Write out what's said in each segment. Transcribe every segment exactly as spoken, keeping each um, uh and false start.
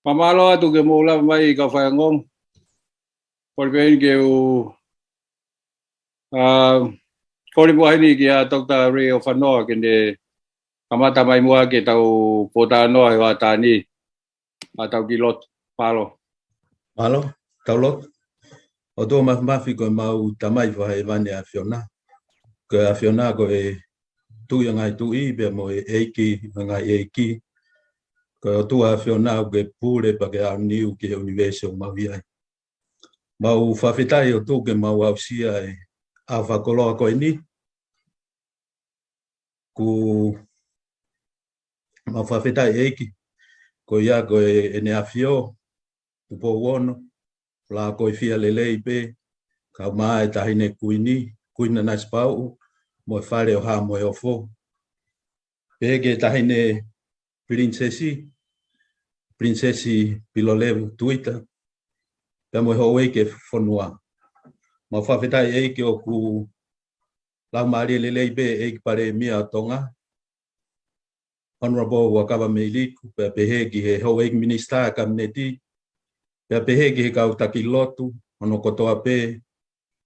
Fakamālō atu ke mou lava mai kau faiongoongo. Kole pē eni ke u, ā, kole pē eni kia Doctor Ray ʻOfanoa ke ne kamata mai muʻa ke tau pōtalanoa he hoʻatā ni. ʻA tau kiʻi lotu. Mālō. Mālō, tau lotu. ʻOtua Māfimafi, ko ʻemau Tamai fakahēvani ʻa e ʻAfiona. Ko e ʻAfiona ko e Tuʻi ʻo e ngaahi tuʻi, pea mo e ʻEiki ʻo e ngaahi ʻeiki. Ko e ʻOtua ʻAfiona ʻoku ke pule pea ke aoniu ki he ʻunivēsi ʻoku mau ʻi ai. Mau fakafetaʻi ʻOtua ke mau aʻusia e ʻaho fakakoloa ko eni. Ko ʻemau fakafetaʻi ʻEiki, ko ia ko e ʻEne ʻAfio, Tupou Ono, Lakoifia Lelei pē, kae ʻumaʻā e Taʻahine Kuini, Kuini Nanasipauʻu, mo e Fale ʻo Haʻa Moheofo. Pehē ki he Taʻahine Pilinisesi, Pilinisesi Pilolevu Tuita, pea mo e houʻeiki ʻo e fonua. Mau fakafetaʻi ʻEiki ʻoku laumālie lelei pē ʻEiki Palēmia ʻo Tonga, Honourable Huʻakavameiliku, pea pehē ki he houʻeiki minisitā ʻo e Kapineti, pea pehē ki he kau taki lotu, hono kotoa pē,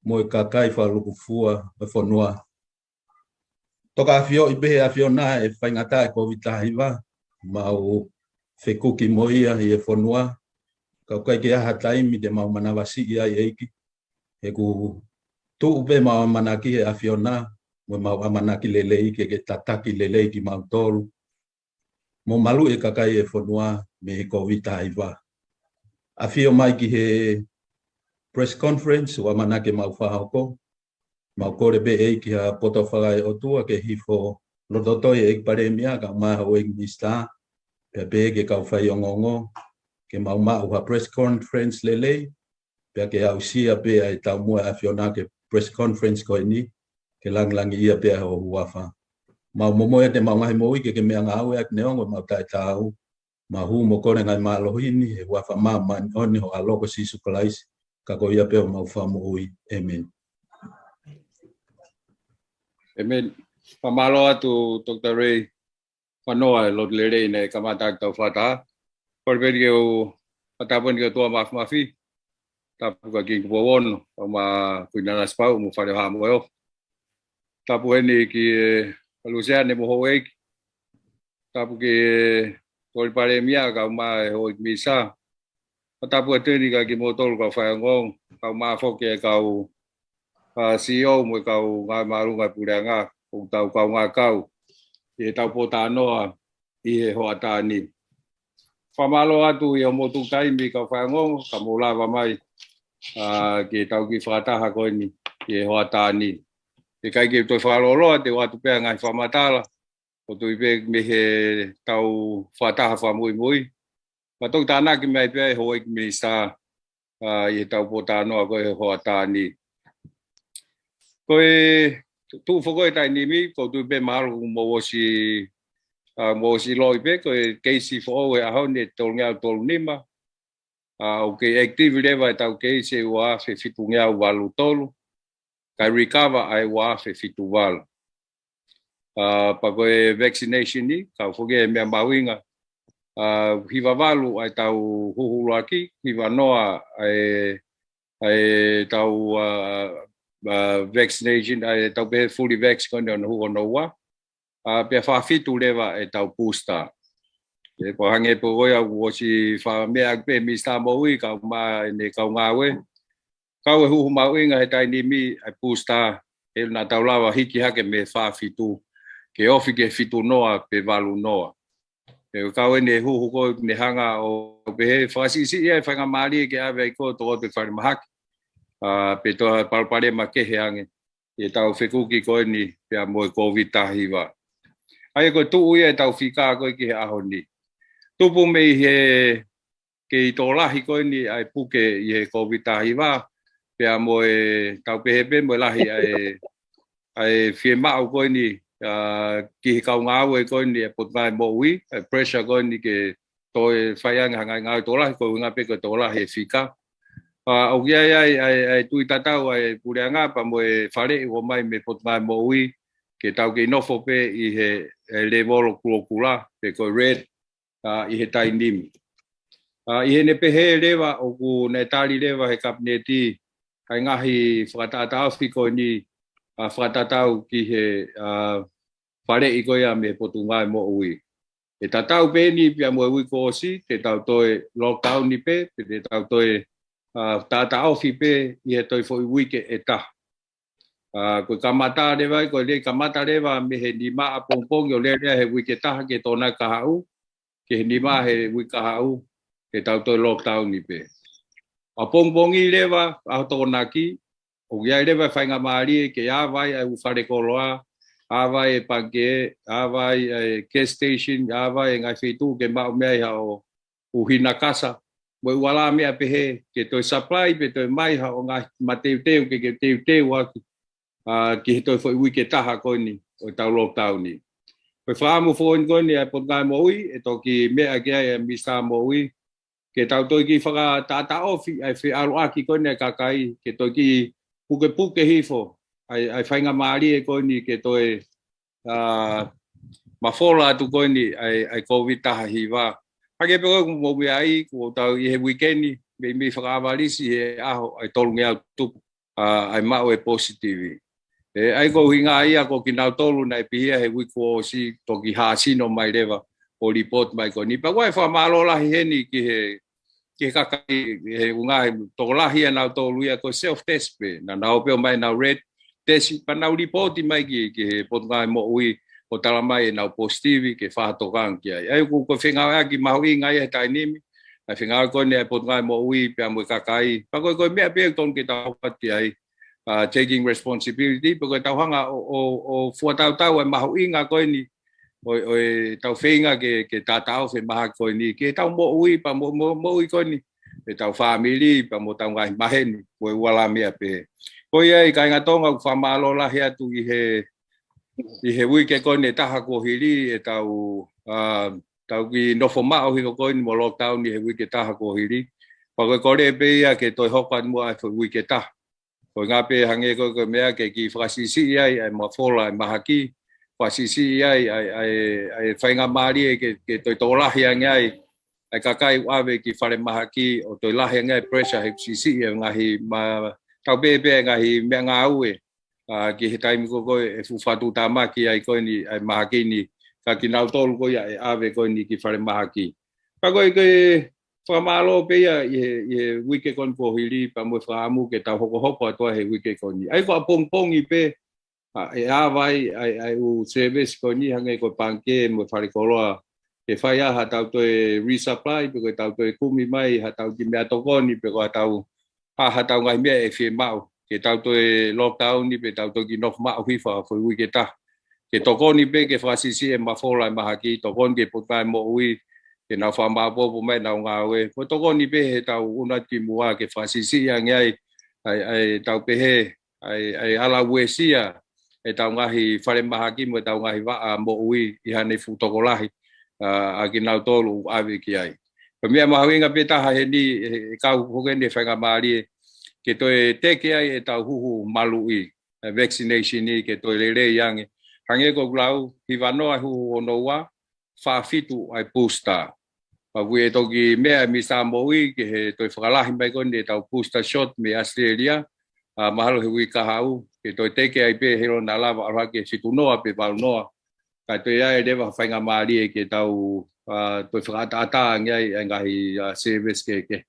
mo e kakai fakalūkufua ʻo e fonua. Toka ʻafioʻi pē ʻe he ʻAfiona e faingataʻa ʻo e Kōviti taha hiva, mau fekuki mo ia ʻi he fonua, ka ʻoku ʻikai ke ʻi ai ha taimi te mau manavasiʻi ai ʻEiki. He ʻoku tuʻu pē ʻemau ʻamanaki he ʻAfiona, mo ʻemau ʻamanaki lelei ke ke tataki lelei kimautolu mo maluʻi e kakai ʻo e fonua mei he Kōviti taha hiva. ʻAfio mai ki he press conference ʻoku ʻamanaki ke mau fakahoko. Mau kole pē ʻEiki ha poto fakaʻotua ke hifo lototoʻa ʻEiki Palēmia kae ʻumaʻā e houʻeiki minisitā, pea pehē ki he kau faiongoongo, ke mau maʻu ha press conference lelei, pea ke aʻusia pē ʻa e taumuʻa ʻa e ʻAfiona ki he press conference ko eni, ke langilangiʻia pē ʻa ho huafa. Mau momoʻi atu ʻemau ngaahi moʻui ke ke meʻangāueʻaki neongo ʻemau taʻetaau. Mau hū mo kole e ngaahi mālohi ni he huafa māʻoniʻoni ʻo ho ʻAlo ko Sīsū Kalaisi, ka ko ia pē homau Fakamoʻui. ʻĒmeni. ʻĒmeni. Fakamālō atu Doctor Ray ʻOfanoa e lotu lelei naʻe kamata ʻaki ʻetau fakataha. Kole pē eni ke u fakatapu eni ki he ʻOtua Māfimafi. Tapu kia Kingi Tupou Ono, kae ʻumaʻā Kuini Nanasipauʻu mo e Fale ʻo Haʻa Moheofo. Tapu eni kia Luseane mo e houʻeiki. Tapu ki he Tokoni Palēmia kae ʻumaʻā e houʻeiki minisitā. Fakatapu atu eni kia kimoutolu kau faiongoongo, kae ʻumaʻā foki e kau, ā, C E O mo e kau ngāue māʻolunga ʻo e puleʻanga, ʻoku tau kaungā kau ʻi heʻetau pōtalanoa ʻi he hoʻatā ni. Fakamālō atu ʻi hoʻomou tuku taimi kau faiongoongo, ka mou lava mai, ā, ke tau kiʻi fakataha ko eni ʻi he hoʻatā ni. ʻIkai ke u toe fakalōloa, te u ʻoatu pē ʻa e ngaahi fakamatala, ʻoku ou tui pē mei heʻetau fakataha fakamuimui. Ka toki tānaki mai pē ʻe he houʻeiki minisitā, ā, ʻi heʻetau pōtalanoa ko ē he hoʻatā ni. Ko e tuʻu foki ʻo e taimi ni, ʻoku ou tui pē mahalo kuo mou ʻosi, ā, mou ʻosi ʻiloʻi pē, ko e keisi foʻou he ʻaho ni ʻe tolungeau tolu nima, ā, ʻoku kei active leva ʻetau keisi ʻe ua afe fitungeau valu tolu, kae recover ʻa e ua afe fitu valu. Ā, pea ko e vaccination ni, kau foki e meʻa mahuʻinga, ā, hiva valu ʻa ʻetau huhu ʻuluaki, hiva noa ʻa e, ʻa ʻetau, ā, ā, vaccination, ʻa ʻetau pehē fully vax ko eni hono huhu hono ua, ā, pea fā fitu leva ʻetau booster. ʻE, pea hangē pē ko ia kuo ʻosi fakameʻa pē ʻe he Minisitā Moʻui kae ʻumaʻā ʻene kau ngāue. Kau e huhu mahuʻinga he taimi ni ʻa e booster, he naʻa tau lava hiki hake mei he fā fitu, ke ofi ki he fitu noa pe valu noa. ʻE, kau eni e huhu ko ē ne hanga ʻo pehē fakasiʻisiʻi ai e faingamālie ke ʻave ai koe ʻo tokoto ki falemahaki. Ā, pe toe palopalema kehe ange ʻi heʻetau fekuki ko eni pea mo e Covid taha hiva. ʻA ia ko e tuʻu ia ʻetau fika ko ē ki he ʻaho ni. Tupu mei he kei tokolahi ko eni ʻa e puke ʻi he Covid taha hiva, pea mo e tau pehē pē mo e lahi ʻa e, ʻa e fiemaʻu ko eni, ā, ki he kau ngāue ko eni ʻa e Potungāue Moʻui, ʻa e pressure ko eni ke toe fai ange ha ngaahi ngāue tokolahi, ko e ʻuhinga pē ko e tokolahi e fika. Ā, ʻoku ʻi ai ʻa e, ʻa e, ʻa e tui tatau ʻa e puleʻanga pea mo e faleʻi ʻoku ʻomai mei he Potungāue Moʻui, ke tau kei nofo pē ʻi he, he lēvolo kulokula, pe ko e red, ā, ʻi he taimi ni. ʻI heʻene pehē leva ʻoku ne tali leva he Kapineti ʻa e ngaahi fakataʻataʻofi ko eni, ʻa, fakatatau ki he, ʻa, faleʻi ko ia mei he Potungāue Moʻui. ʻE tatau pē eni pea mo e uike kuo ʻosi, te tau toe lockdown ni pē, pe te tau toe, ʻa, taʻataʻofi pē ʻi he toe foʻi uike ʻe taha. ʻA, ko e kamata leva, ko e lele kamata leva mei he nima ʻapongipongi ʻo lele he uike taha ki he Tokonaki kahaʻu, ki he nima he uike kahaʻu, te tau toe lockdown ni pē. ʻApongipongi leva, ʻaho Tokonaki, ʻoku ʻi ai leva e faingamālie ke ava ai ʻa e ʻū falekoloa, ava ai e pangikē, ava ai e gas station, ava ai e ngaahi feituʻu ke maʻu mei ai haʻo ʻū hina kasa, mo e ʻū ala meʻa pehē, ke toe supply pe toe mai haʻo ngaahi mateuteu, ke, ke teuteu ʻaki, ʻa, ki he toe foʻi uike ʻe taha ko eni ʻo e tau lockdown ni. Ko e fakaʻamu foʻou ko eni ʻa e Potungāue Moʻui, ʻe toki meʻa ki ai ʻa e Minisitā Moʻui, ke tau toe kiʻi fakataʻataʻofi ʻa e feʻaluʻaki ko eni ʻa e kakai, ke toe kiʻi pukepuke hifo ʻa e, ʻa e faingamālie ko eni ke toe, ʻa, mafola atu ko eni ʻa e, ʻa e Covid taha hiva. Hangē pē ko e kuo mou meaʻi, kuo tau ʻi he uike ni, meimei fakaʻavalisi he ʻaho ʻa e tolungeau tupu, ʻa, ʻa e maʻu e positive. ʻE, ʻa ia ko e ʻuhinga ia ko kinautolu naʻe pihia he uike kuo ʻosi toki hāsino mai leva ʻo report mai ko eni. Pea ʻoku ʻi ai e fakamālō lahi heni ki he, ki he kakai, he ʻuhinga he tokolahi ʻa nautolu ia ko e self test pē. Naʻa nau ō pē ʻo ʻomai ʻenau red test, pea nau report mai ki, ki he Potungāue Moʻui ʻo tala mai ʻenau positive ke fakatokanga ki ai. ʻA ia ko e, ko e fengāueʻaki mahuʻinga ia he taimi ni, ʻa e fengāueʻaki ko eni ʻa e Potungāue Moʻui pea mo e kakai. Pea ko e, ko e meʻa pē ʻoku totonu ke tau ʻoatu ki ai, ʻa, taking responsibility, pea ko e tau hanga ʻo, ʻo, ʻo fuatautau ʻa e mahuʻinga ko eni, ʻo, ʻo e tau feinga ke, ke taʻataʻofi e mahaki ko eni, ke tau moʻui pea mo, mo, moʻui ko eni, ʻetau fāmili pea mo ʻetau ngaahi maheni, ko e ʻū ala meʻa pē. Ko ia ai kāinga Tonga ʻoku fakamālō lahi atu ʻi he, ʻi he uike ko eni ʻe taha kuo hili ʻetau, ʻa, tau kiʻi nofo maʻu hifo ko eni mo lockdown ʻi he uike ʻe taha kuo hili. Pea ko e kole pē ia ke toe hoko atu muʻa ʻa e foʻi uike ʻe taha. Ko e ʻuhinga pē hangē ko e, ko e meʻa ke kiʻi fakasiʻisiʻi ai ʻa e mafola ʻa e mahaki, fakasiʻisiʻi ai ʻa e, ʻa e, ʻa e faingamālie ke, ke toe tokolahi ange ai ʻa e kakai ʻoku ʻave ki falemahaki ʻo toe lahi ange ai e pressure he siʻisiʻi e ngaahi ma-, tau pehē pē ngaahi meʻangāue, ʻa, ki he taimi ko ē ʻe fuʻu fakatuʻutāmaki ai ko eni ʻa e mahaki ni, ka kinautolu ko ia ʻe ʻave ko eni ki falemahaki. Pea ko e, ko e fakamālō pē ia ʻi he, ʻi he uike ko eni kuo hili pea mo e fakaʻamu ke tau hokohoko atu ai he uike ko eni. ʻA ia ko ʻapongipongi pē, ʻa, ʻe ava ai, ʻa e, ʻa e ʻū service ko eni hangē ko e pangikē mo e falekoloa. Ke fai ai haʻatau toe resupply, pe ko e tau toe kumi mai haʻatau kiʻi meʻatokoni, pe ko haʻatau, ʻa, haʻatau ngaahi meʻa ʻe fiemaʻu. Ke tau toe lockdown ni, pe tau toe kiʻi nofo maʻu hifo ʻa e foʻi uike ʻe taha. Ke tokoni pē, ke fakasiʻisiʻi e mafola ʻa e mahaki, tokoni ki he Potungāue Moʻui, ke nau fakamāʻopoʻopo mai ʻenau ngāue. Ko e tokoni pē heʻetau ʻunu atu ki muʻa ke fakasiʻisiʻi ange ai, ʻa e, ʻa e tau pehē, ʻa e, ʻa e ala uesia ʻetau ngaahi falemahaki mo ʻetau ngaahi vaʻa moʻui ʻi haʻane fuʻu tokolahi, ʻa, ʻa kinautolu ʻoku ʻave ki ai. Ko e meʻa mahuʻinga pē taha heni, ʻe, ʻe kau hoko eni e faingamālie ke toe teke ai ʻetau huhu maluʻi, ʻa e vaccination ni ke toe lelei ange. Hangē ko ʻeku lau, hivanoa e huhu hono ua, fāfitu ʻa e booster. Pea ʻoku ʻi ai e toki meʻa ʻa e Minisitā Moʻui ke toe fakalahi mai ko eni ʻetau booster shot mei ʻAositelēlia, ʻa, mahalo he uike kahaʻu, ke toe teke ai pē he ʻikai lava ʻalu hake fitunoa pe valunoa. Kae toe ʻi ai leva faingamālie ke tau, ʻa, toe fakaʻataʻatā ange ai ʻa e ngaahi, ʻa, service kehekehe.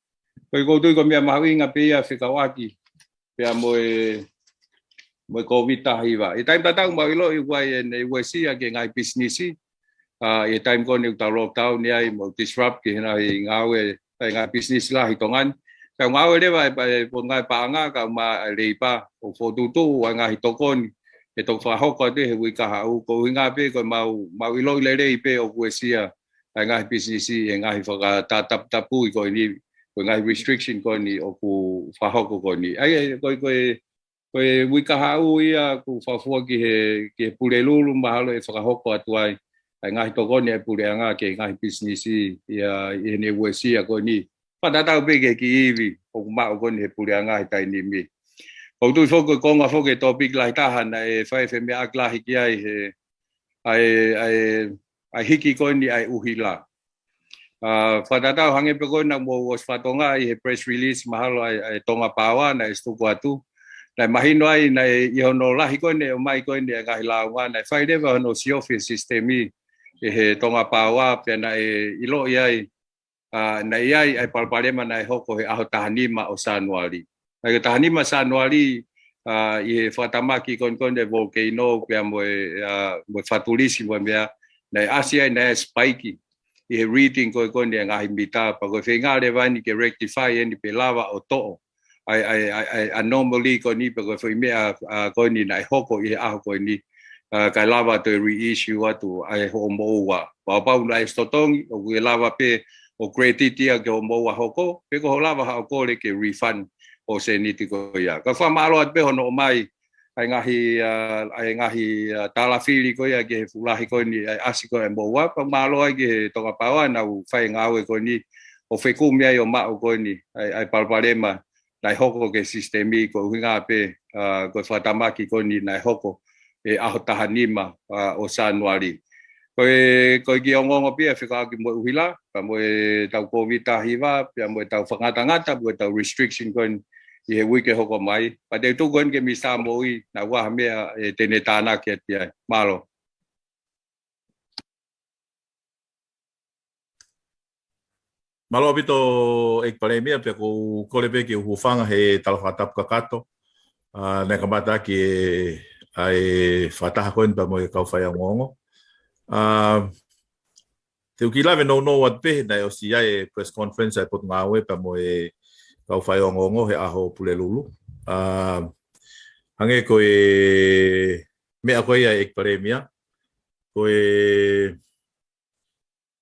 Ko ia ʻoku ou tui ko e meʻa mahuʻinga pē ia fekauʻaki pea mo e, mo e Covid taha hiva. ʻI he taimi tatau mau ʻiloʻi ʻoku ʻi ai ʻene uesia ki he ngaahi pisinisi. ʻA, ʻi he taimi ko eni ʻoku tau lockdown ni ai mo disrupt ki he ngaahi ngāue ʻa e ngaahi pisinisi lahi ʻi Tonga ni. Tau ngāue leva ʻa e, ʻa e Potungāue Paʻanga kae ʻumaʻā e Leipa ʻo fokotuʻutuʻu ʻa e ngaahi tokoni ʻe toki fakahoko atu he uike kahaʻu, ko e ʻuhinga pē ko e mau, mau ʻiloʻi lelei pē ʻoku uesia ʻa e ngaahi pisinisi ʻe he ngaahi fakataputapui ko eni, ko e ngaahi restriction ko eni ʻoku fakahoko ko eni. ʻA ia, ko e, ko e, ko e uike kahaʻu ia ʻoku fafua ki he, ki he Pulelulu mahalo ʻe fakahoko atu ai ʻa e ngaahi tokoni ʻa e Puleʻanga ki he ngaahi pisinisi ia ʻi heʻene uesia ko eni. Fakatatau pē ki he kiʻi ivi ʻoku maʻu ko eni he Puleʻanga he taimi ni. ʻOku ou tui foki ko e konga foki e topic lahi taha naʻe fai e femeʻaʻaki lahi ki ai he, ʻa e, ʻa e, ʻa e hiki ko eni ʻa e ʻuhila. ʻA, fakatatau hangē pē ko ē naʻa mou ʻosi fakatokangaʻi he press release mahalo ʻa e, ʻa e Tonga Power naʻe ʻosi tuku atu. Naʻe mahino ai, naʻe ʻi hono lahi ko eni ʻomai ko eni ʻa e ngaahi lāunga, naʻe fai leva hono siofi e sisitemi ʻe he Tonga Power pea naʻe ʻiloʻi ai, ʻa, naʻe ʻi ai ʻa e palopalema naʻe hoko he ʻaho taha nima ʻo Sānuali. ʻA ia ko e taha nima Sānuali, ʻa, ʻi he fakatamaki ko eni ko eni e volcano pea mo e, ʻa, mo e fatulisi mo e meʻa, naʻe ʻasi ai, naʻe spike ʻi he reading ko ē ko eni e ngaahi mita, pea ko e feinga leva eni ke rectify eni pe lava ʻo toʻo ʻa e, ʻa e, ʻa e, ʻa e anomaly ko eni pe ko e foʻi meʻa, ʻa, ko eni naʻe hoko ʻi he ʻaho ko eni, ʻa, kae lava toe reissue atu ʻa e hoʻomou ua. Pea kapau naʻe ʻosi totongi, ʻoku ke lava pē ʻo credit ia ki hoʻomou ua hoko, pe ko hoʻo lava haʻo kole ke refund hoʻo sēniti ko ia. Kae fakamālō atu pē hono ʻomai ʻa e ngaahi, ʻa, ʻa e ngaahi, ʻa, tālafili ko ia ki he fuʻu lahi ko eni ʻa e ʻasi ko ē ʻa e mou ua, pea mālō ai ki he Tonga Power naʻa nau fai e ngāue ko eni ʻo fekumi ai ʻo maʻu ko eni ʻa e, ʻa e palopalema naʻe hoko ki he sisitemi koeʻuhinga pē, ʻa, ko e fakatamaki ko eni naʻe hoko he ʻaho taha nima, ʻa, ʻo Sānuali. Ko e, ko e kiʻi ongoongo pē ia fekauʻaki mo e ʻuhila, pea mo e tau Covid taha hiva, pea mo e tau fakangatangata, mo e tau restriction ko eni ʻi he uike hoko mai. Pea te u tuku eni kia Misa Moʻui, naʻa ʻoku ʻi ai ha meʻa ʻe te ne tānaki atu ai. Mālō. Mālō ʻaupito ʻEiki Palēmia, pea ʻoku ou kole pē ke u hūfanga he tala fakatapu kakato. ʻA, naʻe kamata ʻaki e, ʻa e fakataha ko eni pea mo e kau faiongoongo. ʻA, te u kiʻi lave nounou atu pē, naʻe ʻosi ʻi ai e press conference ʻa e Potungāue pea mo e kau faiongoongo he ʻaho Pulelulu. ʻA, hangē ko e meʻa ko ia ʻEiki Palēmia, ko e,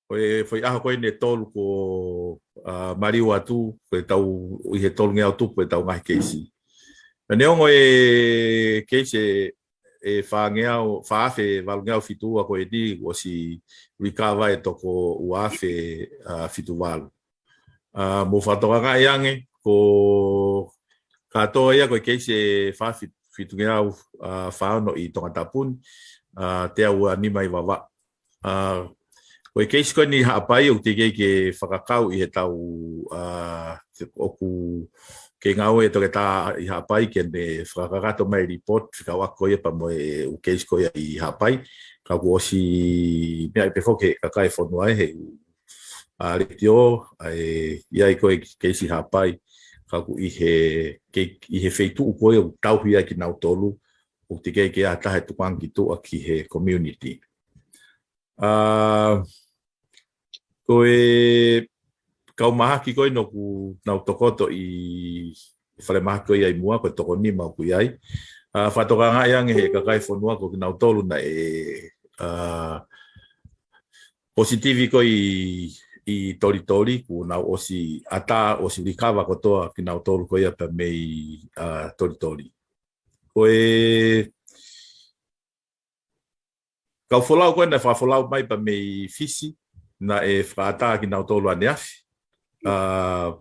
ko e foʻi ʻaho ko eni ʻe tolu kuo, ʻa, maliu atu, ko e tau ʻi he tolungeau tupu e tau ngaahi keisi. Pea neongo e keisi ʻe, ʻe fāngeau, fā afe valungeau fitu ua ko eni ʻosi recover e toko ua afe, ʻa, fitu valu. ʻA, mou fakatokangaʻi ange, ko kātoa ia ko e keisi ʻe fā fit-, fitungeau, ʻa, fā ono ʻi Tongatapu ni, ʻa, teau ua nima ʻi Vavaʻu. ʻA, ko e keisi ko eni ʻi Haʻapai, ʻoku teʻeki ke fakakau ʻi he tau, ʻa, ʻoku kei ngāue e toketā ʻi Haʻapai ke ne fakakakato mai e report, fekauʻaki ko ia pea mo e ʻū keisi ko ia ʻi Haʻapai. Ka kuo ʻosi meʻa pē foki he kakai e fonua ʻe he ʻū ʻa, letiō, ʻa, ʻe ʻi ai ko e keisi Haʻapai, ka ʻoku ʻi he, ke, ʻi he feituʻu ko ē ʻoku tauhi ai kinautolu, ʻoku teʻeki ke ʻi ai ha taha ʻe tukuange ki tuʻa ki he community. ʻA, ko e kau mahaki ko ē ʻoku nau tokoto ʻi falemahaki ko ia ʻi muʻa, ko e toko nima ʻoku ʻi ai. ʻA, fakatokangaʻi ange he kakai e fonua ko kinautolu naʻe, ʻa, positivi ko ē ʻi, ʻi Tolitoli, kuo nau ʻosi ʻatā, ʻosi recover kotoa kinautolu ko ia pea mei, ʻa, Tolitoli. Ko e kau folau ko ē naʻe fakafolau mai pea mei Fisi, naʻe fakaʻatā kinautolu ʻaneafi. ʻA,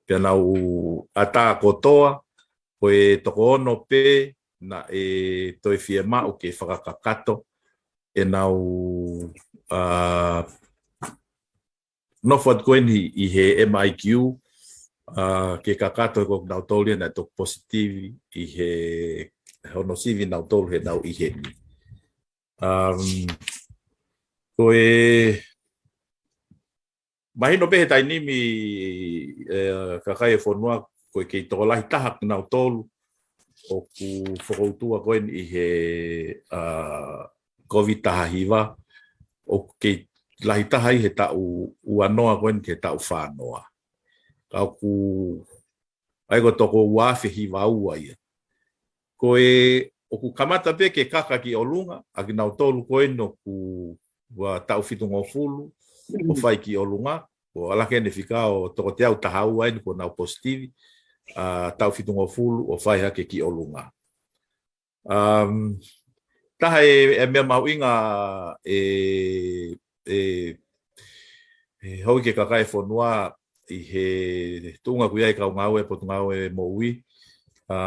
pea nau ʻatā kotoa, ko e toko ono pē naʻe toe fiemaʻu ke fakakakato ʻenau, ʻa, nofo atu ko eni ʻi he M I Q, ʻa, ke kakato he ko kinautolu ia naʻe toki positivi ʻi he hono sivi nautolu he nau ʻi heni. Um, ko e mahino pē he taimi ni, ʻe, kakai e fonua, ko e kei tokolahi taha kinautolu ʻoku fokoutua ko eni ʻi he, ʻa, Covid taha hiva, ʻoku kei lahi taha ʻi he taʻu ua noa ko eni ki he taʻu fā noa. Ka ʻoku ʻai ko e toko ua afe hiva ua ia. Ko e ʻoku kamata pē ke kaka ki ʻolunga, ʻa kinautolu ko eni ʻoku ua taʻu fitungofulu ʻo fai ki ʻolunga, ko e ala ke ne fika ʻo toko teau taha ua eni kuo nau positivi, ʻa, taʻu fitungofulu ʻo fai hake ki ʻolunga. Um, taha e, e meʻa mahuʻinga ʻe, ʻe, ʻe houʻeiki kakai e fonua ʻi he tuʻunga ʻoku ʻi ai e kau ngāue, Potungāue Moʻui, ʻa,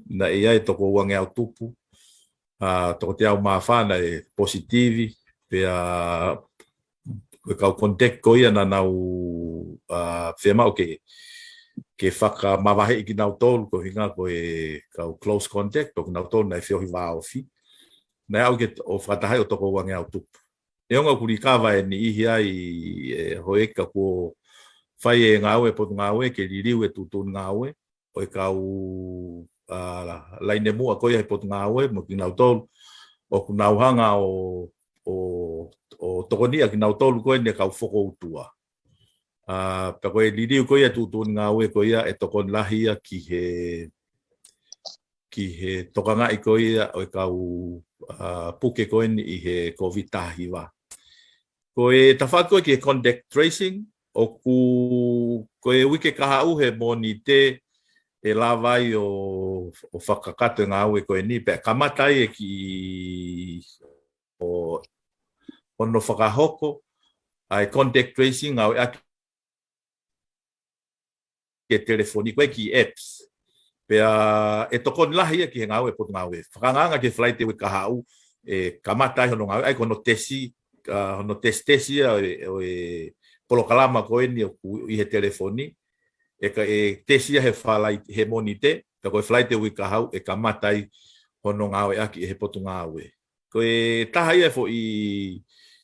naʻe ʻi ai e toko uangeau tupu, ʻa, toko teau mā fā naʻe positivi, pea ko e kau contact ko ia naʻa nau, ā, fiemaʻu ke, ke fakamavaheʻi kinautolu, ko e ʻuhinga ko e kau close contact, ʻo kinautolu naʻe feohi vāofi. Naʻe aʻu ke t-, ʻo fakatahaʻi ʻo toko uangeau tupu. Neongo ʻoku likava e niʻihi ai, ʻe houʻeiki, ka kuo fai e ngāue ʻa e Potungāue ke liliu e tuʻutuʻuni ngāue ʻo e kau, ā, laine muʻa ko ia he Potungāue mo kinautolu ʻoku nau hanga ʻo, ʻo, ʻo tokoniʻi ʻa kinautolu ko eni kau fokoutua. Ā, pea ko e liliu ko ia tuʻutuʻuni ngāue ko ia ʻe tokoni lahi ia ki he, ki he tokangaʻi ko ia ʻo e kau, ā, puke ko eni ʻi he Covid taha hiva. Ko e tafaʻaki ko ē ki he contact tracing, ʻoku, ko e uike kahaʻu he Mōnite ʻe lava ai ʻo, ʻo fakakakato e ngāue ko eni, pea kamata ai e kiʻi ʻo, ʻo hono fakahoko ʻa e contact tracing ngāueʻaki e telefoni, ko e kiʻi apps. Pea ʻe tokoni lahi ia ki he ngāue ʻa e Potungāue. Fakaangaanga ki he Falaite uike kahaʻu, ʻe kamata ai hono ngāue, ʻa ia ko hono tesi, ā, hono tesitesi ia ʻo e, ʻo e polokalama ko eni ʻoku ʻi he telefoni. ʻE ka-, ʻe tesi ia he Falaite, he Mōnite, pea ko e Falaite uike kahaʻu ʻe kamata ai hono ngāueʻaki ʻe he Potungāue. Ko e taha ia e foʻi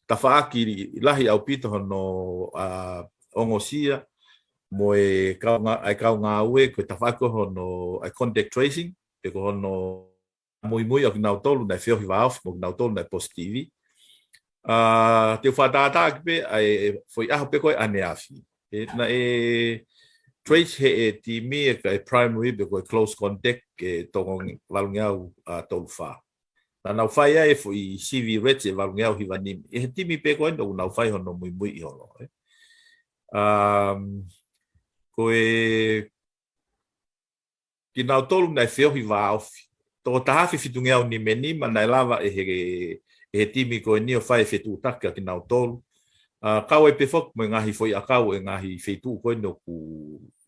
tafaʻaki lahi ʻaupito hono, ā, ongosia mo e kau ngā-, ʻa e kau ngāue, ko e tafaʻaki ko hono, ʻa e contact tracing, pe ko hono muimui ʻa kinautolu naʻe feohi vāofi mo kinautolu naʻe positivi. Ā, te u fakatātā ʻaki pē ʻa e foʻi ʻaho pē ko ē ʻaneafi. ʻE, naʻe trace he ʻe timi e ka e primary pe ko e close contact ʻe toko valungeau, ā, tolu fā. Naʻa nau fai ai e foʻi C V rate ʻe valungeau hiva nima. ʻI he timi pē ko eni ʻoku nau fai hono muimui ʻi holo, ē. Um, ko e kinautolu naʻe feohi vāofi. Toko taha afe fitungeau nima nima naʻe lava ʻe he, ʻe he timi ko eni ʻo fai e fetuʻutaki ʻa kinautolu. Ā, kau ai pē foki mo e ngaahi foʻi ʻakau ʻa e ngaahi feituʻu ko eni ʻoku,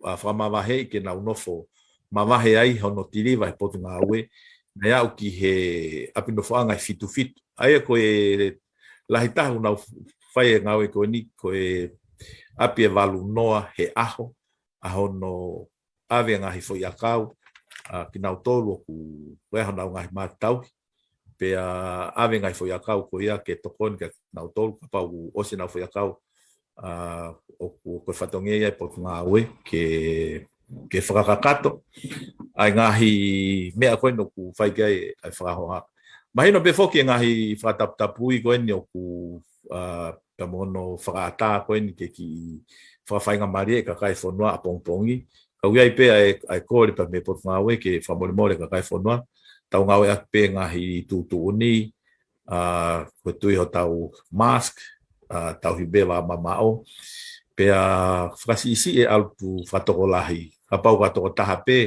ā, fakamavaheʻi ke nau nofo mavahe ai hono tiliva he Potungāue, naʻe aʻu ki he ʻapi nofoʻanga ʻe fitu fitu. ʻA ia ko e lahi taha ʻoku nau fai e ngāue ko eni, ko e ʻapi ʻe valu noa he ʻaho, ʻa hono ʻave ngaahi foʻi ʻakau, ā, kinautolu ʻoku ʻi ai honau ngaahi mātauhi, pea ʻave ngaahi foʻi ʻakau ko ia ke tokoni kia kinautolu, kapau ʻoku ʻosi ʻenau foʻi ʻakau, ā, ʻoku, ko e fatongia ia e Potungāue ke, ke fakakakato ʻa e ngaahi meʻa ko eni ʻoku fai ki ai ʻa e fakahoha. Mahino pē foki e ngaahi fakataputapui ko eni ʻoku, ā, pea mo hono fakaʻatā ko eni ke kiʻi fakafaingamālie e kakai e fonua ʻapongipongi. Ka ʻoku ʻi ai pē ʻa e, ʻa e kole pea mei he Potungāue ke fakamolemole e kakai e fonua, tau ngāueʻaki pē ngaahi tuʻutuʻuni, ā, ko e tui hotau mask, ā, tauhi pē vā mamaʻo, pea fakasiʻisiʻi e ʻalu fakatokolahi, kapau ko ha tokotaha pē,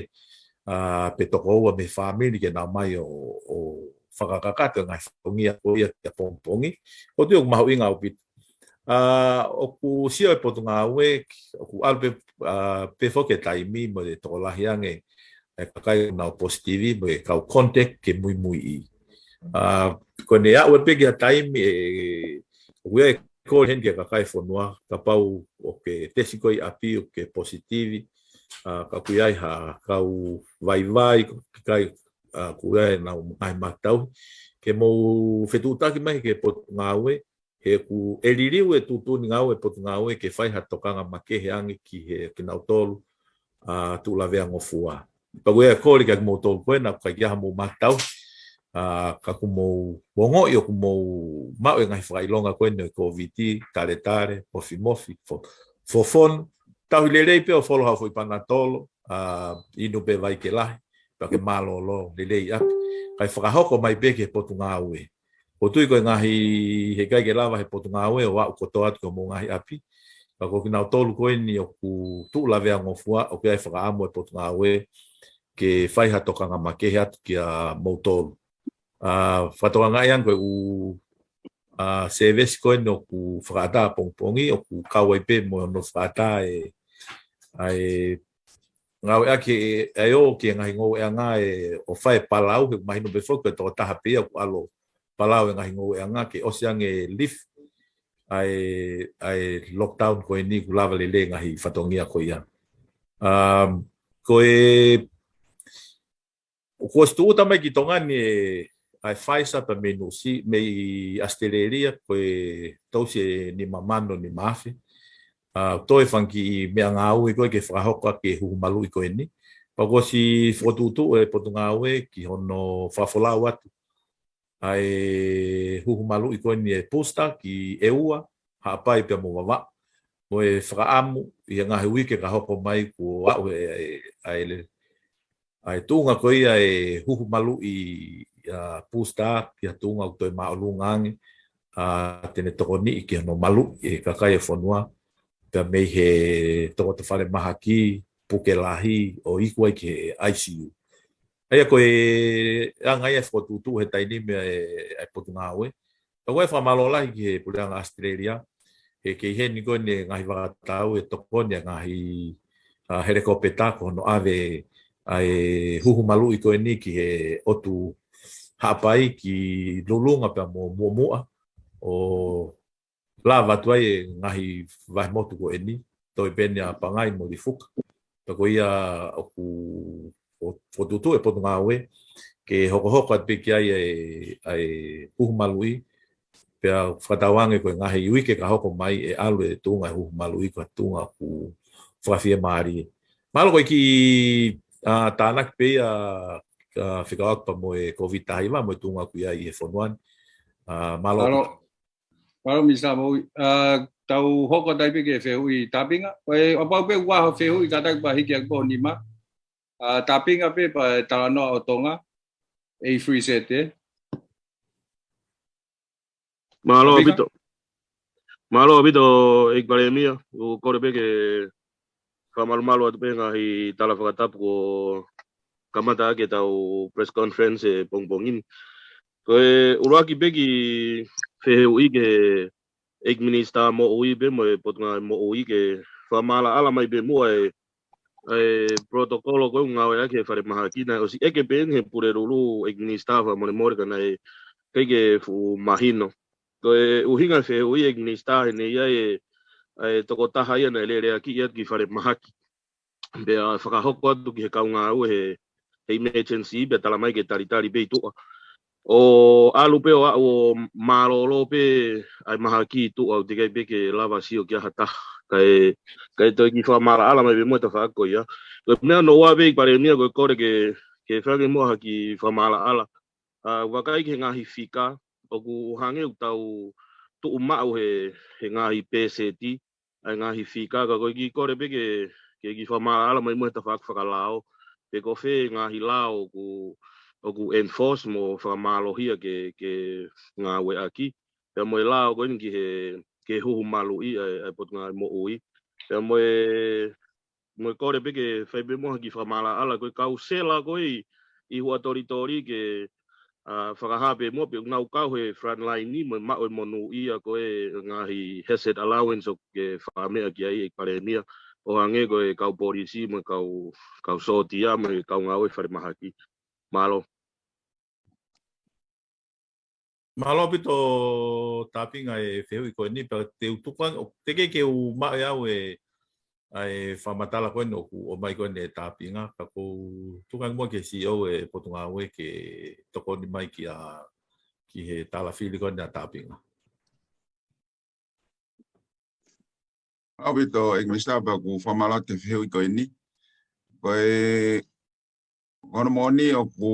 ā, pe toko ua mei he fāmili ke nau ō mai ʻo, ʻo fakakakato e ngaahi fatongia ko ia ki ʻapongipongi. ʻOku ou tui ʻoku mahuʻinga ʻaupito. Ā, ʻoku sio e Potungāue, ʻoku ʻalu pē, ā, pē foki e taimi mo e tokolahi ange e kakai ʻoku nau positivi mo e kau contact ke muimuiʻi. Ā, ko ʻene aʻu pē ki ha taimi ē, ʻoku ʻi ai e kole heni ki he kakai e fonua, kapau ʻoku ke tesi koe ʻi ʻapi ʻoku ke positivi, ā, ka ʻoku ʻi ai ha kau vaivai, ko e kakai, ā, ʻoku ʻi ai ʻenau ngaahi mātauhi, ke mou fetuʻutaki mai ki he Potungāue, he ʻoku ʻe liliu e tuʻutuʻuni ngāue e Potungāue ke fai ha tokanga makehe ange ki he kinautolu, ā, tuʻu lavea ngofua. Pea ʻoku ou kole kia kimoutolu ko ē naʻa ʻikai ke ʻi ai hamou mātauhi, ā, ka kuo mou ongoʻi ʻoku mou maʻu e ngaahi fakaʻilonga ko eni ʻo e Kōviti, taletale, mofimofi, fo-, fofonu, tauhi lelei pē ʻo folo ha foʻi panatolo, ā, inu pē vai ke lahi, pea ke mālōlō lelei ʻi ʻapi. Kae fakahoko mai pē ki he Potungāue. ʻOku ou tui ko e ngaahi, heʻikai ke lava he Potungāue ʻo aʻu kotoa atu ki homou ngaahi ʻapi. Ka ko kinautolu ko eni ʻoku tuʻu lavea ngofua, ʻoku ʻi ai e fakaʻamu e Potungāue ke fai ha tokanga makehe atu kia moutolu. Ā, fakatokangaʻi ange ko e ʻū, ā, sēvesi ko eni ʻoku fakaʻatā ʻapongipongi, ʻoku kau ai pē mo hono fakaʻatā e, ʻa e ngāueʻaki e, ʻa e ō ki he ngaahi ngoueʻanga ē ʻo fai e palau, he ʻoku mahino pē foki ko e tokotaha pē ia ʻoku ʻalu ʻo palau e ngaahi ngoueʻanga ke ʻosi ange e lift, ʻa e, ʻa e lockdown ko eni kuo lava lelei e ngaahi fatongia ko ia. Um, ko e, kuo ʻosi tūʻuta mai ki Tonga ni e, ʻa e Pfizer pea mei Nuʻu Sila, mei ʻAositelēlia, ko e tousi ʻe nima mano nima afe. ʻA, toe fanga kiʻi meʻangāue ko ē ke fakahoko ʻaki e huhu maluʻi ko eni. Pea kuo ʻosi fokotuʻutuʻu e Potungāue ki hono fakafolau atu ʻa e huhu maluʻi ko eni e booster ki ʻEua, Haʻapai pea mo Vavaʻu. Mo e fakaʻamu ʻi he ngaahi uike ka hoko mai kuo aʻu e, e, ʻa e le-, ʻa e tuʻunga ko ia e huhu maluʻi, ʻa, booster ki ha tuʻunga ʻoku toe māʻolunga ange, ʻa, te ne tokoniʻi ki hono maluʻi e kakai e fonua, pea mei he tokota falemahaki, puke lahi, ʻo iku ai ki he I C U. ʻA ia ko e anga ia e fokotuʻutuʻu he taimi ni ʻa e, ʻa e Potungāue. Ka ko e fakamālō lahi ki he Puleʻanga ʻAositelēlia, he kei heni ko eni e ngaahi fakatau e tokoni e ngaahi, ʻa, helikopeta ko hono ʻave ʻa e huhu maluʻi ko eni ki he ʻotu Haʻapai ki Lulunga pea mo Muʻomuʻa ʻo lava atu ai e ngaahi vahemotu ko eni, toe pē eni ʻa Pangai mo Lifuka. Pea ko ia ʻoku, ʻo, fokotuʻutuʻu e Potungāue ke hokohoko atu pē ki ai e, ʻa e huhu maluʻi, pea fakatauange ko e ngaahi uike ka hoko mai ʻe ʻalu e tuʻunga e huhu maluʻi ko e tuʻunga ʻoku fakafiemālie. Mālō ko e kiʻi, ʻa, tānaki pē ia, ʻa, fekauʻaki pea mo e Covid taha hiva mo e tuʻunga ʻoku ʻi ai ʻi he fonua ni. ʻA, mālō. Mālō. Mālō, Minisitā Moʻui. ʻA, tau hoko atu ai pē ki he fehuʻi Tāpinga. Ko e ʻo pau pē ʻoku ʻi ai ha fehuʻi kātaki pea hiki ʻaki pē ho nima. ʻA, Tāpinga pē pea talanoa ʻo Tonga. A three Z, ē? Mālō ʻaupito. Mālō ʻaupito, ʻEiki Palēmia. ʻOku kole pē ke fakamalumalu atu pē ngaahi tala fakatapu kuo kamata ʻaki ʻetau press conference he pongipongi ni. Ko e ʻuluaki pē kiʻi fehuʻi ki he ʻEiki Minisitā Moʻui pea mo e Potungāue Moʻui ke fakamaʻalaʻala mai pē muʻa e, e protocol ko ē ʻoku ngāueʻaki he falemahaki, naʻe ʻosi ʻeke pē eni he Pulelulu ʻEiki Minisitā fakamolemole ka naʻe ʻikai ke fuʻu mahino. Ko e ʻuhinga e fehuʻi ʻEiki Minisitā he naʻe ʻi ai e, e tokotaha ia naʻe leleakiʻi atu ki falemahaki. Pea fakahoko atu ki he kau ngāue he, he emergency pea tala mai ke talitali pē ʻi tuʻa. ʻO ʻalu pē ʻo aʻu ʻo mālōlō pē ʻa e mahaki ʻi tuʻa ʻoku teʻeki ai pē ke lava sio ki ai ha taha. Kae, kae toe kiʻi fakamaʻalaʻala mai pē muʻa e tafaʻaki ko ia. Ko e meʻa hono ua pē ʻEiki Palēmia ʻoku kole ke, ke fai ange muʻa ha kiʻi fakamaʻalaʻala. ʻA, vakai ki he ngaahi fika, ʻoku hangē ʻoku tau tuʻu maʻu he, he ngaahi pēseti, ʻa e ngaahi fika, ka ko e kiʻi kole pē ke, ke kiʻi fakamaʻalaʻala mai muʻa he tafaʻaki fakalao, pe ko fē ngaahi lao ʻoku, ʻoku enforce mo fakamālohia ke, ke ngāueʻaki. Pea mo e lao ko eni ki he, ki he huhu maluʻi ʻa e, ʻa e Potungāue Moʻui. Pea mo e, mo e kole pē ke fai pē muʻa ha kiʻi fakamaʻalaʻala ko e kau sela ko ē ʻi, ʻi Huʻatolitoli ke, ʻa, fakahā pē muʻa pe ʻoku nau kau he front line ni mo e maʻu e monūʻia ko e ngaahi hazard allowance ʻoku ke fakameʻa ki ai ʻEiki Palēmia ʻo hangē ko e kau polisi mo e kau, kau sōtia mo e kau ngāue falemahaki. Mālō. Mālō ʻaupito Tāpinga e fehuʻi ko eni pea te u tuku ange, ʻo teʻeki ke u maʻu ʻe au e, ʻa e fakamatala ko eni ʻoku ʻomai ko eni ʻe Tāpinga, ka ʻoku ou tuku ange muʻa ki he C E O e Potungāue ke tokoni mai ki a, ki he talafili ko eni ʻa Tāpinga. ʻAupito ʻEiki Minisitā pea ʻoku fakamālō atu ki he fehuʻi ko eni. Ko e, ko hono moʻoni ʻoku,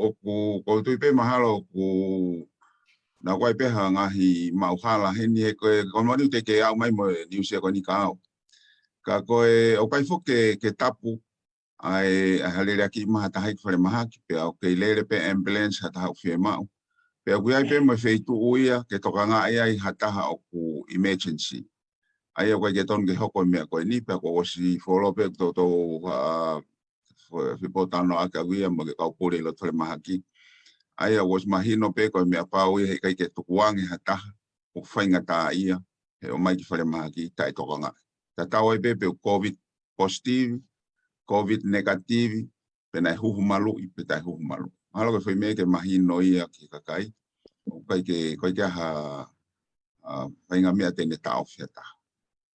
ʻoku, ʻoku ou tui pē mahalo ʻoku, naʻa ʻoku ʻi ai pē ha ngaahi maʻuhala heni he ko e, ko hono moʻoni ʻoku teʻeki ke aʻu mai mo e niusi ko eni kia au. Ka ko e, ʻoku ʻikai foki ke, ke tapu, ʻa e, ʻa e ha leleakiʻi mai ha taha ki falemahaki, pea ʻoku kei lele pē ambulance ha taha ʻoku fiemaʻu. Pea ʻoku ʻi ai pē mo e feituʻu ia ke tokangaʻi ai ha taha ʻoku emergency. ʻA ia ʻoku ʻikai ke tonu ke hoko e meʻa ko eni, pea kuo ʻosi fuoloa pē ʻoku toutou, ʻa, fo-, fepōtalanoaʻaki ʻaku ia mo e kau pule ʻi loto falemahaki. ʻA ia ʻoku ʻosi mahino pē ko e meʻa pau ia he ʻikai ke tukuange ha taha ʻoku faingataʻaʻia he ʻomai ki falemahaki taʻetokangaʻi. Tatau ai pē pe ʻoku Covid positive, Covid negative, pe naʻe huhu maluʻi, pe taʻe huhu maluʻi. Mahalo ko e foʻi meʻa ke mahino ia ki he kakai. ʻOku ʻikai ke, ʻoku ʻikai ke ʻi ai ha, ʻa, faʻahinga meʻa te ne taʻofi ʻe taha.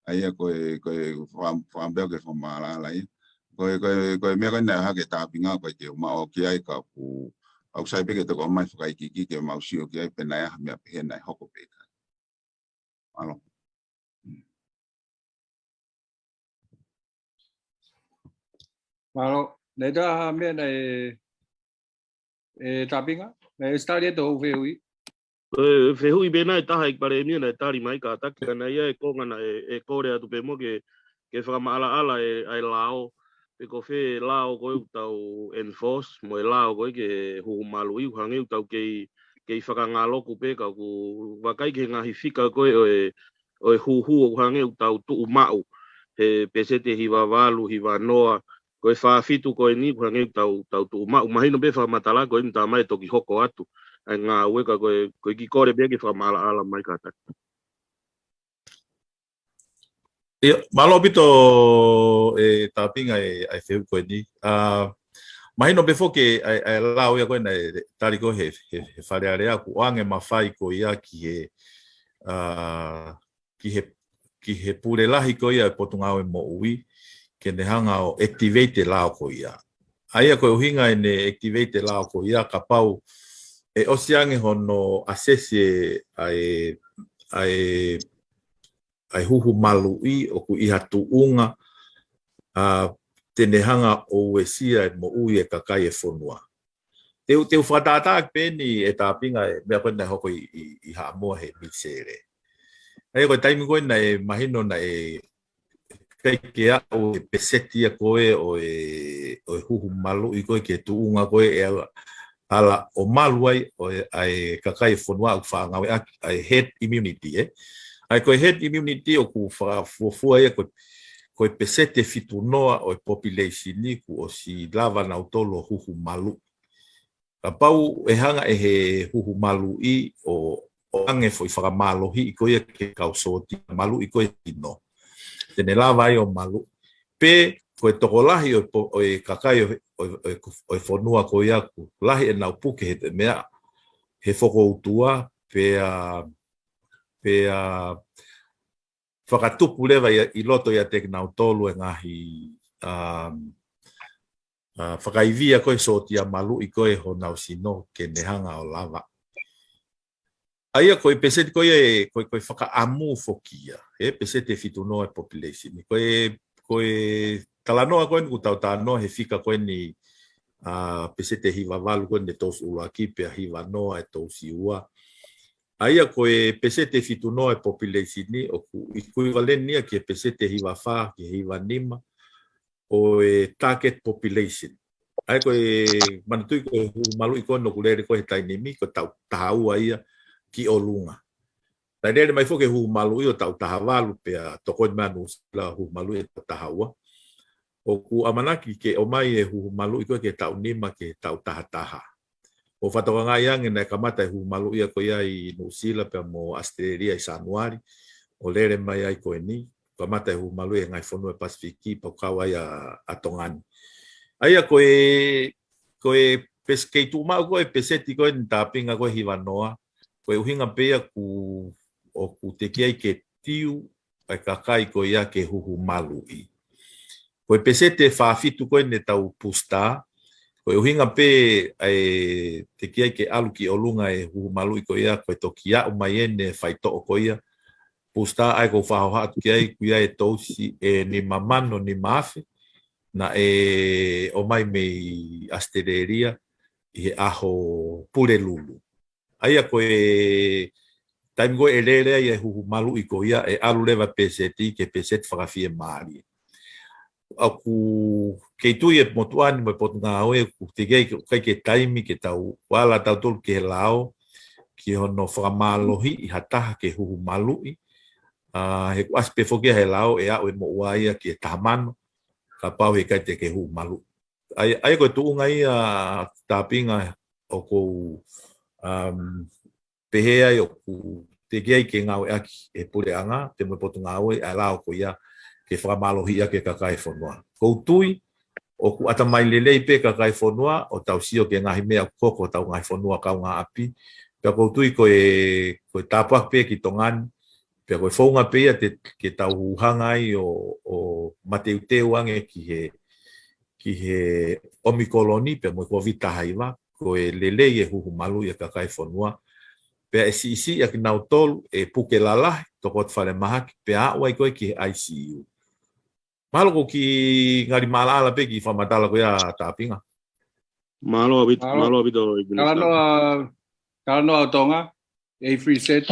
ʻA ia ko e, ko e faka-, fakaʻamu pē ke fakamaʻalaʻala ia. Ko e, ko e, ko e meʻa ko ē naʻe hake ʻe Tāpinga ko e te u maʻu ki ai ka ʻoku, ʻoku sai pē ke toki ʻomai fakaikiiki ke mau sio ki ai pe naʻe ʻi ai ha meʻa pehē naʻe hoko pe ʻikai. Mālō. Mālō. Naʻe ʻi ai ha meʻa naʻe, ʻe Tāpinga? Naʻe ʻosi tali atu hoʻo fehuʻi. ʻE, fehuʻi pē naʻe taha ʻEiki Palēmia naʻe tali mai kātaki ka naʻe ʻi ai e konga naʻe, ʻe kole atu pē mo ke, ke fakamaʻalaʻala e, ʻa e lao. Pe ko fē lao ko ē ʻoku tau enforce, mo e lao ko ē ki he huhu maluʻi, ʻoku hangē ʻoku tau kei, kei fakangaloku pē ka ʻoku vakai ki he ngaahi fika ko ē ʻo e, ʻo e huhu ʻoku hangē ʻoku tau tuʻu maʻu he peseti ʻe hiva valu, hiva noa, ko e fā fitu ko eni ʻoku hangē ʻoku tau, tau tuʻu maʻu. Mahino pē fakamatala ko eni tā mai toki hoko atu ʻa e ngāue ka ko e, ko e kiʻi kole pē ke fakamaʻalaʻala mai kātaki. ʻIo, mālō ʻaupito ʻe Tāpinga e, ʻa e fehuʻi ko eni. ʻA, mahino pē foki ʻa e, ʻa e lao ia ko ē naʻe tali ko ē he, he, he Fale Alea ʻoku ʻoange mafai ko ia ki he, ʻa, ki he, ki he pule lahi ko ia e Potungāue Moʻui, ke ne hanga ʻo activate e lao ko ia. ʻA ia ko e ʻuhinga ʻene activate e lao ko ia, kapau ʻe ʻosi ange hono assess e, ʻa e, ʻa e, ʻa e huhu maluʻi ʻoku ʻi ha tuʻunga, ʻa, te ne hanga ʻo uesia e moʻui e kakai e fonua. Te u, te u fakatātā pē eni ʻe Tāpinga e meʻa ko ē naʻe hoko ʻi, ʻi, ʻi Haʻamoa he Mīsele. ʻA ia ko e taimi ko ē naʻe mahino naʻe ʻikai ke aʻu e peseti ia ko ē ʻo e, ʻo e huhu maluʻi ko ē ki he tuʻunga ko ē ʻe ala, ala ʻo malu ai ʻo e, ʻa e kakai e fonua ʻoku faʻa ngāueʻaki, ʻa e herd immunity, ē. ʻA ia ko e herd immunity ʻoku fakafuofua ia ko e, ko e peseti ʻe fitu noa ʻo e population ni kuo ʻosi lava nautolu ʻo huhu maluʻi. Kapau ʻe hanga ʻe he huhu maluʻi ʻo, ʻo ʻoange foʻi fakamālohiʻi ko ia ki he kau sōtia maluʻi ko ē sino, te ne lava ai ʻo maluʻi. Pe ko e tokolahi ʻo e po-, ʻo e kakai ʻo e, ʻo e, ʻo e, ʻo e fonua ko ia ʻoku lahi ʻenau puke he te meʻa, he fokoutua, pea, pea fakatupu leva ia ʻi loto ʻiate kinautolu e ngaahi, um, ʻa, fakaivia ko ē sōtia maluʻi ko ē honau sino ke ne hanga ʻo lava. ʻA ia ko e peseti ko ia ʻe, ko e, ko e fakaʻamu foki ia, ʻe peseti ʻe fitu noa e population. Ko e, ko e talanoa ko eni ʻoku tau talanoa he fika ko eni, ʻa, peseti ʻe hiva valu ko eni e tousi ʻuluaki pea hiva noa e tousi ua. ʻA ia ko e peseti ʻe fitu noa e population ni ʻoku equivalent ia ki he peseti ʻe hiva fā, ki he hiva nima, ʻo e target population. ʻA ia ko e manatuʻi ko e huhu maluʻi ko ē ʻoku lele ko ē he taimi ni, ko e taʻu taha ua ia ki ʻolunga. Naʻe lele mai foki e huhu maluʻi ʻo taʻu taha valu pea tokoni mai ʻa Nuʻusila huhu maluʻi e taʻu taha ua. ʻOku ʻamanaki ke ʻomai e huhu maluʻi ko ē ki he taʻu nima ki he taʻu taha taha. ʻOku fakatokangaʻi ange naʻe kamata e huhu maluʻi ia ko ia ʻi Nuʻusila pea mo ʻAositelēlia ʻi Sānuali, ʻo lele mai ai ko eni, kamata e huhu maluʻi he ngaahi fonua e Pasifiki, pea ʻoku kau ai ʻa, ʻa Tonga ni. ʻA ia ko e, ko e pes-, kei tuʻu maʻu ko e peseti ko eni Tāpinga ko e hiva noa, ko e ʻuhinga pē ia ʻoku, ʻoku teʻeki ai ke tiu ʻa e kakai ko ia ke huhu maluʻi. Ko e peseti ʻe fā fitu ko eni ʻetau booster, ko e ʻuhinga pē ʻa e teʻeki ai ke ʻalu ki ʻolunga e huhu maluʻi ko ia, ko e toki aʻu mai eni e faitoʻo ko ia, booster ʻa ia ʻoku ou fakahohaʻa atu ki ai, ʻoku ʻi ai e tousi ʻe nima mano nima afe, naʻe ʻomai mei ʻAositelēlia ʻi he ʻaho Pulelulu. ʻA ia ko e taimi ko ē ʻe lele ai e huhu maluʻi ko ia ʻe ʻalu leva peseti ki he peseti fakafiemālie. ʻOku kei tui e motuʻa ni mo e Potungāue ʻoku teʻeki ai ke, ʻikai ke taimi ke tau ala tautolu ki he lao, ki hono fakamālohiʻi ha taha ke huhu maluʻi. ʻA, he ʻoku ʻasi pē foki ia he lao ʻe aʻu e moʻua ia ki he taha mano, kapau he ʻikai te ke huhu maluʻi. ʻA ia, ʻa ia ko e tuʻunga ia Tāpinga ʻoku ou, um, pehē ai ʻoku teʻeki ai ke ngāueʻaki ʻe he puleʻanga, pe mo e Potungāue ʻa e lao ko ia ke fakamālohiʻi ʻaki e kakai e fonua. ʻOku ou tui, ʻoku ʻatamai lelei pē kakai e fonua, ʻo tau sio ki he ngaahi meʻa ʻoku hoko hotau ngaahi fonua kaungāʻapi. Pea ʻoku ou tui ko e, ko e tāpuaki pē ki Tonga ni, Pea ko e founga pē ia te, ke tau hanga ai ʻo, ʻo mateuteu ange ki he, ki he ʻOmikoloni pea mo e Kōviti taha hiva, ko e lelei e huhu malu ʻa e kakai e fonua. Pea ʻe siʻisiʻi ʻa kinautolu ʻe puke lalahi, toko atu falemahaki, pea aʻu ai ko ē ki he I C U. Mahalo ko e kiʻi ngali maʻalaʻala pē kiʻi fakamatala ko ia Tāpinga. Mālō ʻaupito, mālō ʻaupito. Talanoa, talanoa ʻo Tonga, A three Z.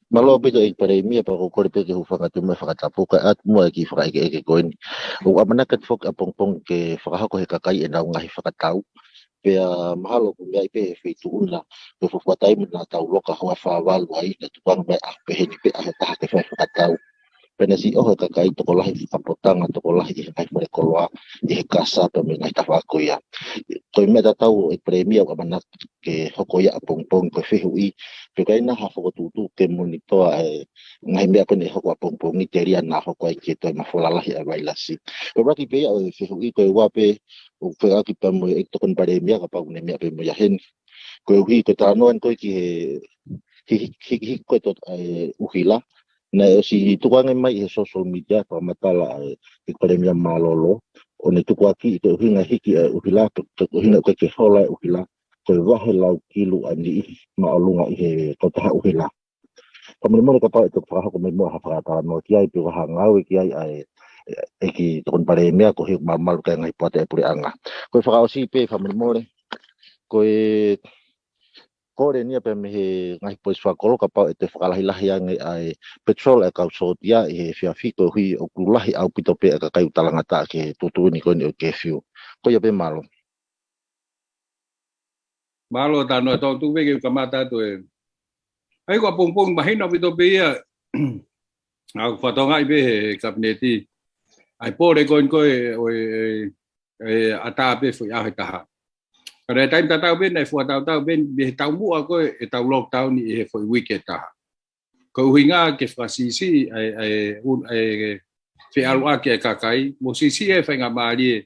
Mālō ʻaupito ʻEiki Palēmia, pea ʻoku ou kole pē ke u hūfanga atu mo e fakatapu kae ʻatu mo e kiʻi fakaʻekeʻeke ko eni. ʻOku ʻamanaki atu foki ʻapongipongi ke fakahoko ʻe he kakai ʻenau ngaahi fakatau. Pea mahalo ʻoku meaʻi pē he feituʻu na, ko e fuofua taimi naʻa tau loka houa fā valu ai, naʻe tukuange mai ʻaho pehē ni pē ʻaho ʻe taha ke fai fakatau. Pea naʻe siʻi ʻoho e kakai tokolahi fakapotanga, tokolahi ʻi he ngaahi fale koloa, ʻi he kasa pea mo e ngaahi tafaʻaki ko ia. Ko e meʻa tatau ʻEiki Palēmia ʻoku ʻamanaki ke hoko ia ʻapongipongi ko e fehuʻi, pe ʻoku ʻi ai nai ha fokotuʻutuʻu ke monitoa e ngaahi meʻa ko eni ʻe hoko ʻapongipongi telia naʻa hoko ai ke toe mafola lahi ʻa e vailasi. Ko e ʻuluaki pē ia ʻo e fehuʻi ko e ua pē ʻoku fekauʻaki pea mo e ʻEiki Tokoni Palēmia kapau ʻoku ne meʻa pē mo ia heni. Koeʻuhi ko e talanoa eni ko ē ki he hi-, hi-, hiki ko ē ʻa e ʻuhila. Naʻe ʻosi tukuange mai ʻi he social media fakamatala ʻa e ʻEiki Palēmia Mālōlō. ʻO ne tukuakiʻi ko e ʻuhinga hiki ʻa e ʻuhila, ko e ʻuhinga ko ē ke hola e ʻuhila, ko e vahe lau kilu ʻa e niʻihi māʻolunga ʻi he kautaha ʻuhila. Fakamolemole kapau ʻe toki fakahoko mai muʻa ha fakatalanoa ki ai pe ko ha ngāue ki ai ʻa e, ʻEiki Tokoni Palēmia koeʻuhi ʻoku malumalu ki ai e ngaahi poate ʻa e puleʻanga. Ko e fakaʻosi pē fakamolemole, ko e kole eni ia pea mei he ngaahi poisi fakakolo kapau ʻe toe fakalahilahi ange ʻa e petrol ʻa e kau sōtia ʻi he efiafi koeʻuhi ʻoku lahi ʻaupito pē ʻa e kakai ʻoku talangataʻa ki he tuʻutuʻuni ko eni ʻo e kefiu. Ko ia pē mālō. Mālō talanoa tau tu pē ke u kamata atu ē. ʻA ia ko ʻapongipongi mahino ʻaupito pē ia. ʻOku fakatokangaʻi pē he, he kapineti. ʻA e pole ko eni ko ē, ʻo e, e, e ʻatā pē foʻi ʻaho ʻe taha. Ka naʻe taimi tatau pē, naʻe fuatautau pē, mei he taumuʻa ko ē, ʻetau lockdown ʻi he foʻi uike ʻe taha. Ko e ʻuhinga ke fakasiʻisiʻi ʻa e, ʻa e, un-, ʻa e feʻaluʻaki ʻa e kakai, mo siʻisiʻi e faingamālie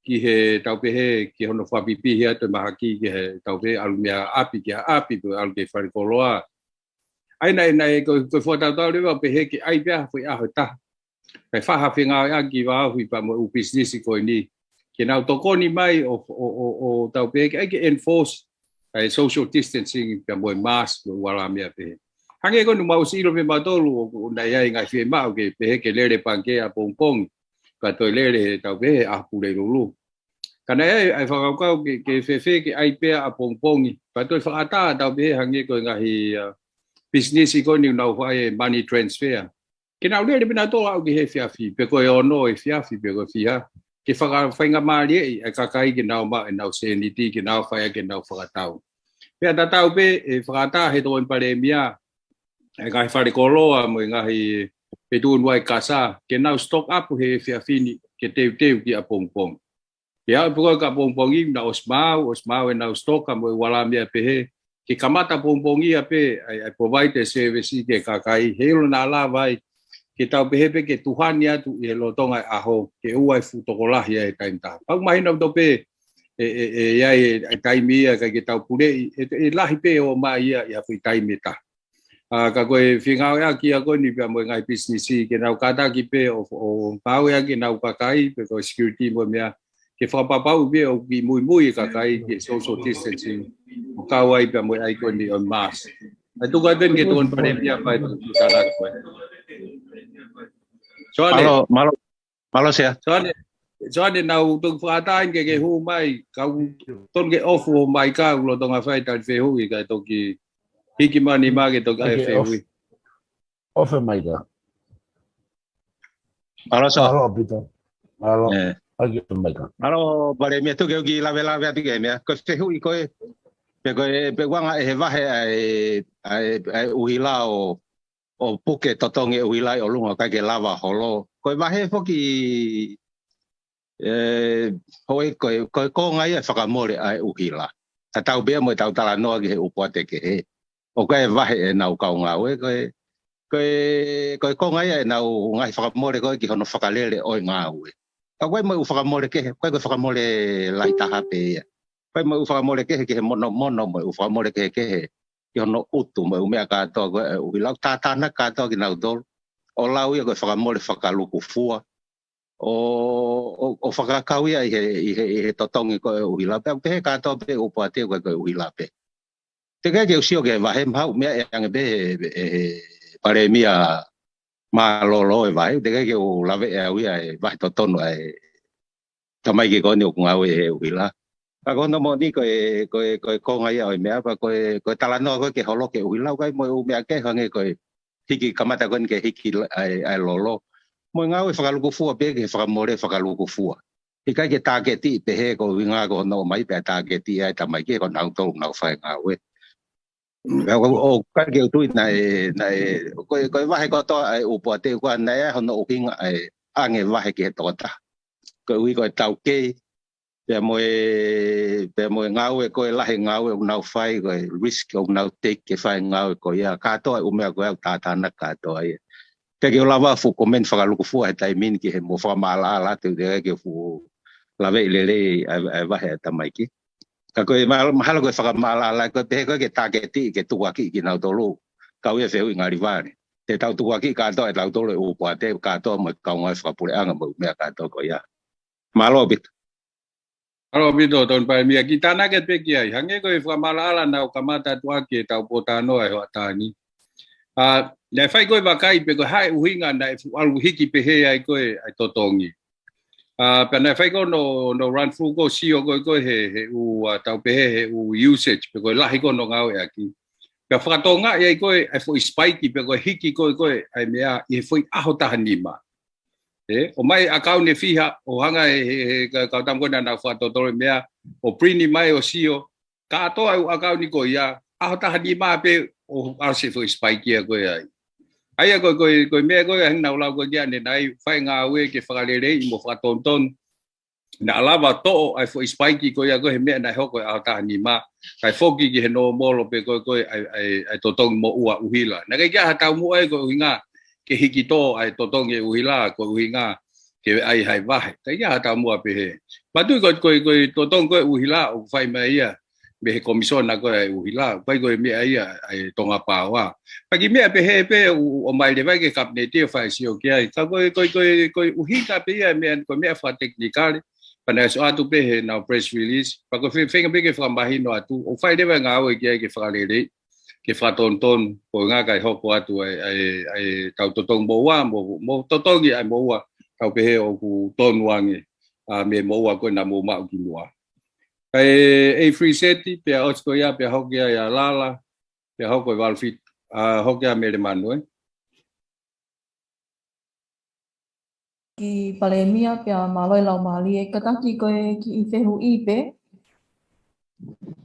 ki he tau pehē, ki hono fakapipihi atu e mahaki ki he tau pehē ʻalu mei ha ʻapi ki ha ʻapi, pe ʻalu ki he fale koloa. ʻA ia naʻe, naʻe ko, ko e fuatautau leva pehē ke ʻai pē ha foʻi ʻaho ʻe taha. Kae fai ha fengāueʻaki vāofi pea mo e ʻū pisinisi ko eni. Ke nau tokoni mai ʻo, ʻo, ʻo, ʻo tau pehē ke ʻai ke enforce ʻa e social distancing pea mo e mask mo e ʻū ala meʻa pehē. Hangē ko eni ʻoku mau ʻosi ʻilo pē mautolu ʻoku, ʻoku ʻi ai e ngaahi fiemaʻu ke pehē ke lele pangikē ʻapongipongi. Kae toe lele he tau pehē ʻa Pulelulu. Ka naʻe ʻi ai ʻa e fakakaukau ke, ke fēfē ke ʻai pē ʻapongipongi. Kae toe fakaʻatā tau pehē hangē ko e ngaahi, uh, pisinisi ko eni ʻoku nau fai e money transfer. Ke nau lele pē nautolu ʻo aʻu ki he efiafi, pe ko e ono efiafi, pe ko e fiha. Ke faka-, faingamālieʻi ʻa e kakai ke nau maʻu ʻenau sēniti, ke nau fai ʻaki ʻenau fakatau. Pea tatau pē, ʻe fakaʻatā he Tokoni Palēmia, ʻa e ngaahi fale koloa mo e ngaahi feituʻu ʻoku ʻi ai e kasa, ke nau stock up he efiafi ni, ke teuteu ki ʻapongipongi. Pea ʻapongipongi ka ʻapongipongi, naʻa ʻosi maau, ʻosi maau ʻenau stock up mo e ʻū ala meʻa pehē, ke kamata ʻapongipongi ia pē, ʻai, ʻai provide e service ki he kakai, heiʻilo naʻa lava ai, ke tau pehē pē ke tuhani atu ʻi he lolotonga e ʻaho, ke ʻoua ʻe fuʻu tokolahi ai he taimi ʻe taha. Pea ʻoku mahino ʻaupito pē, ʻe, ʻe, ʻe, ʻe ʻi ai e, e taimi ia ʻikai ke tau puleʻi, ʻe, ʻe lahi pē ʻo mai ia ʻi ha foʻi taimi ʻe taha. ʻA, ka ko e fengāueʻaki ia ko eni pea mo e ngaahi pisinisi, ke nau kātaki pē ʻo, ʻo ngāueʻaki ʻenau kakai, pe ko e security mo e meʻa, ke fakapapauʻi pē ʻoku kiʻi muimui e kakai ki he social distancing, ʻo kau ai pea mo e ʻai ko eni ʻo e mask. ʻAi tuku atu eni ki he Tokoni Palēmia pea ʻe tuku tānaki ko ē. Soane. Mālō, mālō, mālō Sea. Soane, Soane naʻa ku toki fakaʻatā eni ke ke hū mai, ka ʻoku tonu ke ʻofu ho maika, ʻoku lolotonga fai tali fehuʻi, kae toki hiki mai eni mai ke toki ʻai e fehuʻi. Off e maika. Mālō Sea. Mālō ʻaupito. Mālō. ʻAi ke off e maika. Mālō Palēmia, tuku ke u kiʻi lavelaveʻi atu ki he meʻa. Ko e fehuʻi ko ē, pe ko e, pe ʻoku anga ʻe he vahe ʻa e, ʻa e, ʻa e ʻuhila ʻo, ʻo puke totongi e ʻuhila ʻi ʻolunga ʻikai ke lava holo. Ko e vahe foki ʻe, hoi, ko e, ko e konga ia e fakamole ʻa e ʻuhila. Tatau pē ia mo ʻetau talanoa ki he ʻū poate kehe. ʻOku ʻi ai e vahe ʻenau kau ngāue, ko e, ko e, ko e konga ia ʻenau ngaahi fakamole ko ē ki hono fakalele ʻo e ngāue. Ka ʻoku ʻi ai mo e ʻū fakamole kehe, ʻoku ʻi ai ko e fakamole lahi taha pē ia. ʻOku ʻi ai mo e ʻū fakamole kehe ki he monomono mo e ʻū fakamole kehekehe. ki hono ʻutu mo e ʻū meʻa kātoa ko ē ʻa e ʻuhila, ʻoku tātānaki kātoa kinautolu. ʻO lau ia ko e fakamole fakalukufua. ʻO, ʻo, ʻo fakakau ia ʻi he, ʻi he, ʻi he totongi ko ē ʻuhila. Pea ʻoku pehē kātoa pē ʻū poate ko ē ko e ʻuhila pē. Teʻeki ke u sio ki he vahe, mahalo ʻoku meʻa ʻe ange pē ʻe he, ʻe he palēmia mālōlō e vahe, teʻeki ke u lave ʻe au ia e vahe totonu ʻa e tamaiki ko eni ʻoku ngāue he ʻuhila. Ka ko hono moʻoni ko e, ko e, ko e konga ia ʻo e meʻa, pea ko e, ko e talanoa ko ē ke holoki e ʻuhila, ʻoku ʻi ai mo e ʻū meʻa kehe hangē ko e hiki kamata ko eni ke hiki la-, ʻa e, ʻa e lolo. Mo e ngāue fakalukufua pē ke fakamole fakalukufua. ʻIkai ke tāketi pehē ko e ʻuhinga ko hono ʻomai pē ʻa e tāketi ʻa e tamaiki ko nautolu ʻoku nau fai e ngāue. ʻO, ʻo, ʻoku ʻikai ke u tui naʻe, naʻe, ko e, ko e vahe kotoa ʻa e ʻū poate ko ē naʻe ʻi ai hono ʻuhinga ʻa e ʻange vahe ki he tokotaha. Koeʻuhi ko e taukei, pea mo e, pea mo e ngāue ko e lahi e ngāue ʻoku nau fai, ko e risk ʻoku nau take ke fai e ngāue ko ia, kātoa e ʻū meʻa ko ē ʻoku tātānaki kātoa ia. Teʻeki ke u lava fuʻu comment fakalukufua he taimi ni ki he mo fakamaʻalaʻala atu, teʻeki ke u fuʻu lave ʻi lelei ʻa e, ʻa e vahe ʻa e tamaiki. Ka ko e ma-, mahalo ko e fakamaʻalaʻala, ko e pehē ko ē ke tāketi ke tukuakiʻi kinautolu. Kau ia fehuʻi ngali vale. Te tau tukuakiʻi kātoa ʻe tautolu e ʻū poate, kātoa mo e kau ngāue fakapuleʻanga mo e ʻū meʻa kātoa ko ia. Mālō ʻaupito. Mālō ʻaupito, Tony Palēmia. Kiʻi tānaki pē ki ai. Hangē ko e fakamaʻalaʻala naʻa ku kamata atu ʻaki ʻetau pōtalanoa he hoʻatā ni. ʻA, naʻe fai ko ē vakai pe ko e hā e ʻuhinga naʻe fuʻu ʻalu hiki pehē ai ko ē ʻa e totongi. ʻA, pea naʻe fai ko ē hono, hono run through ko ē ʻo sio ko ē ko ē he, he ʻū, ʻa, tau pehē he ʻū usage pe ko e lahi ko ē hono ngāueʻaki. Pea fakatokangaʻi ai ko ē ʻa e foʻi spike pe ko e hiki ko ē ko ē ʻa e meʻa ʻi he foʻi ʻaho taha nima. ʻE, ʻomai ʻakauni ʻe fiha, ʻo hanga ʻe he, he, he ka-, kau tama ko ē naʻa nau fakatotolo e meʻa, ʻo print mai ʻo sio, kātoa e ʻū ʻakauni ko ia, ʻaho taha nima pē ʻo ʻalu ʻa e foʻi spike ia ko ē ai. ʻA ia ko e, ko e, ko e meʻa ko ē ʻa ia naʻa ku lau ko ē ki ai ʻanenai, fai e ngāue ke fakaleleiʻi mo fakatonutonu, naʻa lava toʻo ʻa e foʻi spike ko ia ko ē he meʻa naʻe hoko he ʻaho taha nima, kae foki ki he nōmolo pē ko ē ko ē ʻa e, ʻa e, ʻa e totongi moʻua ʻuhila. Naʻe ʻikai ke ʻi ai ha taumuʻa ia ko e ʻuhinga ke hiki toʻo ʻa e totongi e ʻuhila, ko e ʻuhinga ke ʻai ha vahe. ʻIkai ke ʻi ai ha taumuʻa pehē. Manatuʻi ko e, ko e, ko e totongi ko ē ʻuhila ʻoku fai mai ia mei he komisona ko ē ʻa e ʻuhila, ʻikai ko e meʻa ia ʻa e Tonga Power. Pea kiʻi meʻa pehē pē ʻo, ʻomai leva ki he kapineti ʻo fai sio ki ai. Ka ko e, ko e, ko e, ko e ʻuhinga pē ia meʻa, ko e meʻa fakatekinikale, pea naʻe ʻosi ʻoatu pē heʻenau press release, pea ko e fe-, feinga pē ke fakamahino atu, ʻo fai leva e ngāue ki ai ke fakaleleiʻi, ke fakatonutonu, ko e ʻuhinga kae hoko atu ʻa e, ʻa e, ʻa e tau totongi moʻua, mo, mo totongi ʻa e moʻua, tau pehē ʻoku tonu ange, ʻa, mei he moʻua ko ē naʻa mou maʻu kimuʻa. Kae ʻi ai e free set, pea ʻosi ko ia, pea hoko ia ʻia Lala, pea hoko ʻe Valfit, ʻa, hoko ia Mele Manu, ē. Kiʻi Palēmia pea mālō e laumālie, kātaki ko e kiʻi fehuʻi pē.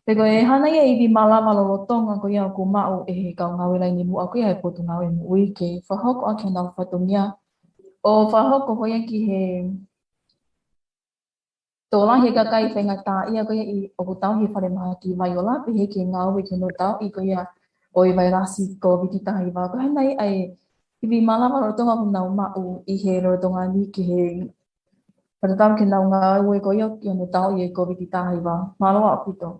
Pe ko e hā nai e ivi malava lolotonga ko ia ʻoku maʻu ʻe he kau ngāue laine muʻa ko ia he Potungāue Moʻui ke fakahoko ʻaki honau fatongia. ʻO fakahoko ko ia ki he tokolahi e kakai faingataʻaʻia ko ia ʻi, ʻoku tauhi he falemahaki Vaiola, pehē ki he ngāue ki hono tauʻi ko ia ʻo e vailasi Kōviti taha hiva. Ko e hā nai ʻa e ivi malava lolotonga ʻoku nau maʻu ʻi he lolotonga ni ki he, pea tatau ki heʻenau ngāue ko ia ki hono tauʻi e Kōviti taha hiva. Mālō ʻaupito.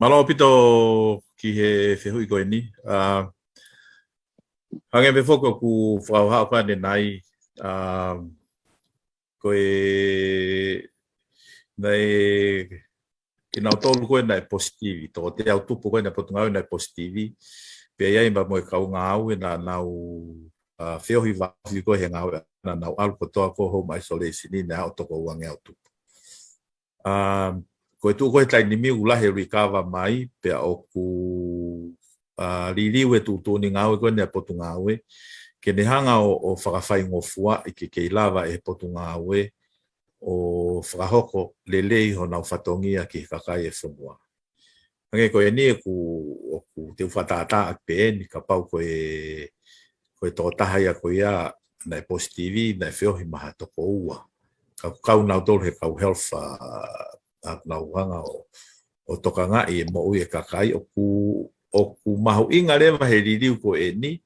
Mālō ʻaupito ki he fehuʻi ko eni. ʻA, hangē pē foki ʻoku fakahā ko ē ʻanenai, ʻa, ko e, naʻe, kinautolu ko ē naʻe positivi, toko teau tupu ko ē naʻe Potungāue naʻe positivi, pea ʻi ai pea mo e kau ngāue naʻa nau, ʻa, feohi vave ko ē he ngāue naʻa nau ʻalu kotoa ko ē home isolation ni naʻe aʻu toko uangeau tupu. ʻA, ko e tuʻu ko ē he taimi ni ʻoku lahi e recover mai, pea ʻoku, ʻa, liliu e tuʻutuʻuni ngāue ko eni ʻa e Potungāue, ke ne hanga ʻo, ʻo fakafaingofuaʻi ke kei lava ʻe he Potungāue ʻo fakahoko lelei honau fatongia ki he kakai e fonua. Hangē ko eni ʻoku, ʻoku te u fakatātā ʻaki pē eni kapau ko e, ko e tokotaha ia ko ia naʻe positivi, naʻe feohi maha toko ua. Ka ʻoku kau nautolu he kau health, ʻa, ʻa, nau hanga ʻo, ʻo tokangaʻi e moʻui e kakai ʻoku, ʻoku mahuʻinga leva he liliu ko eni,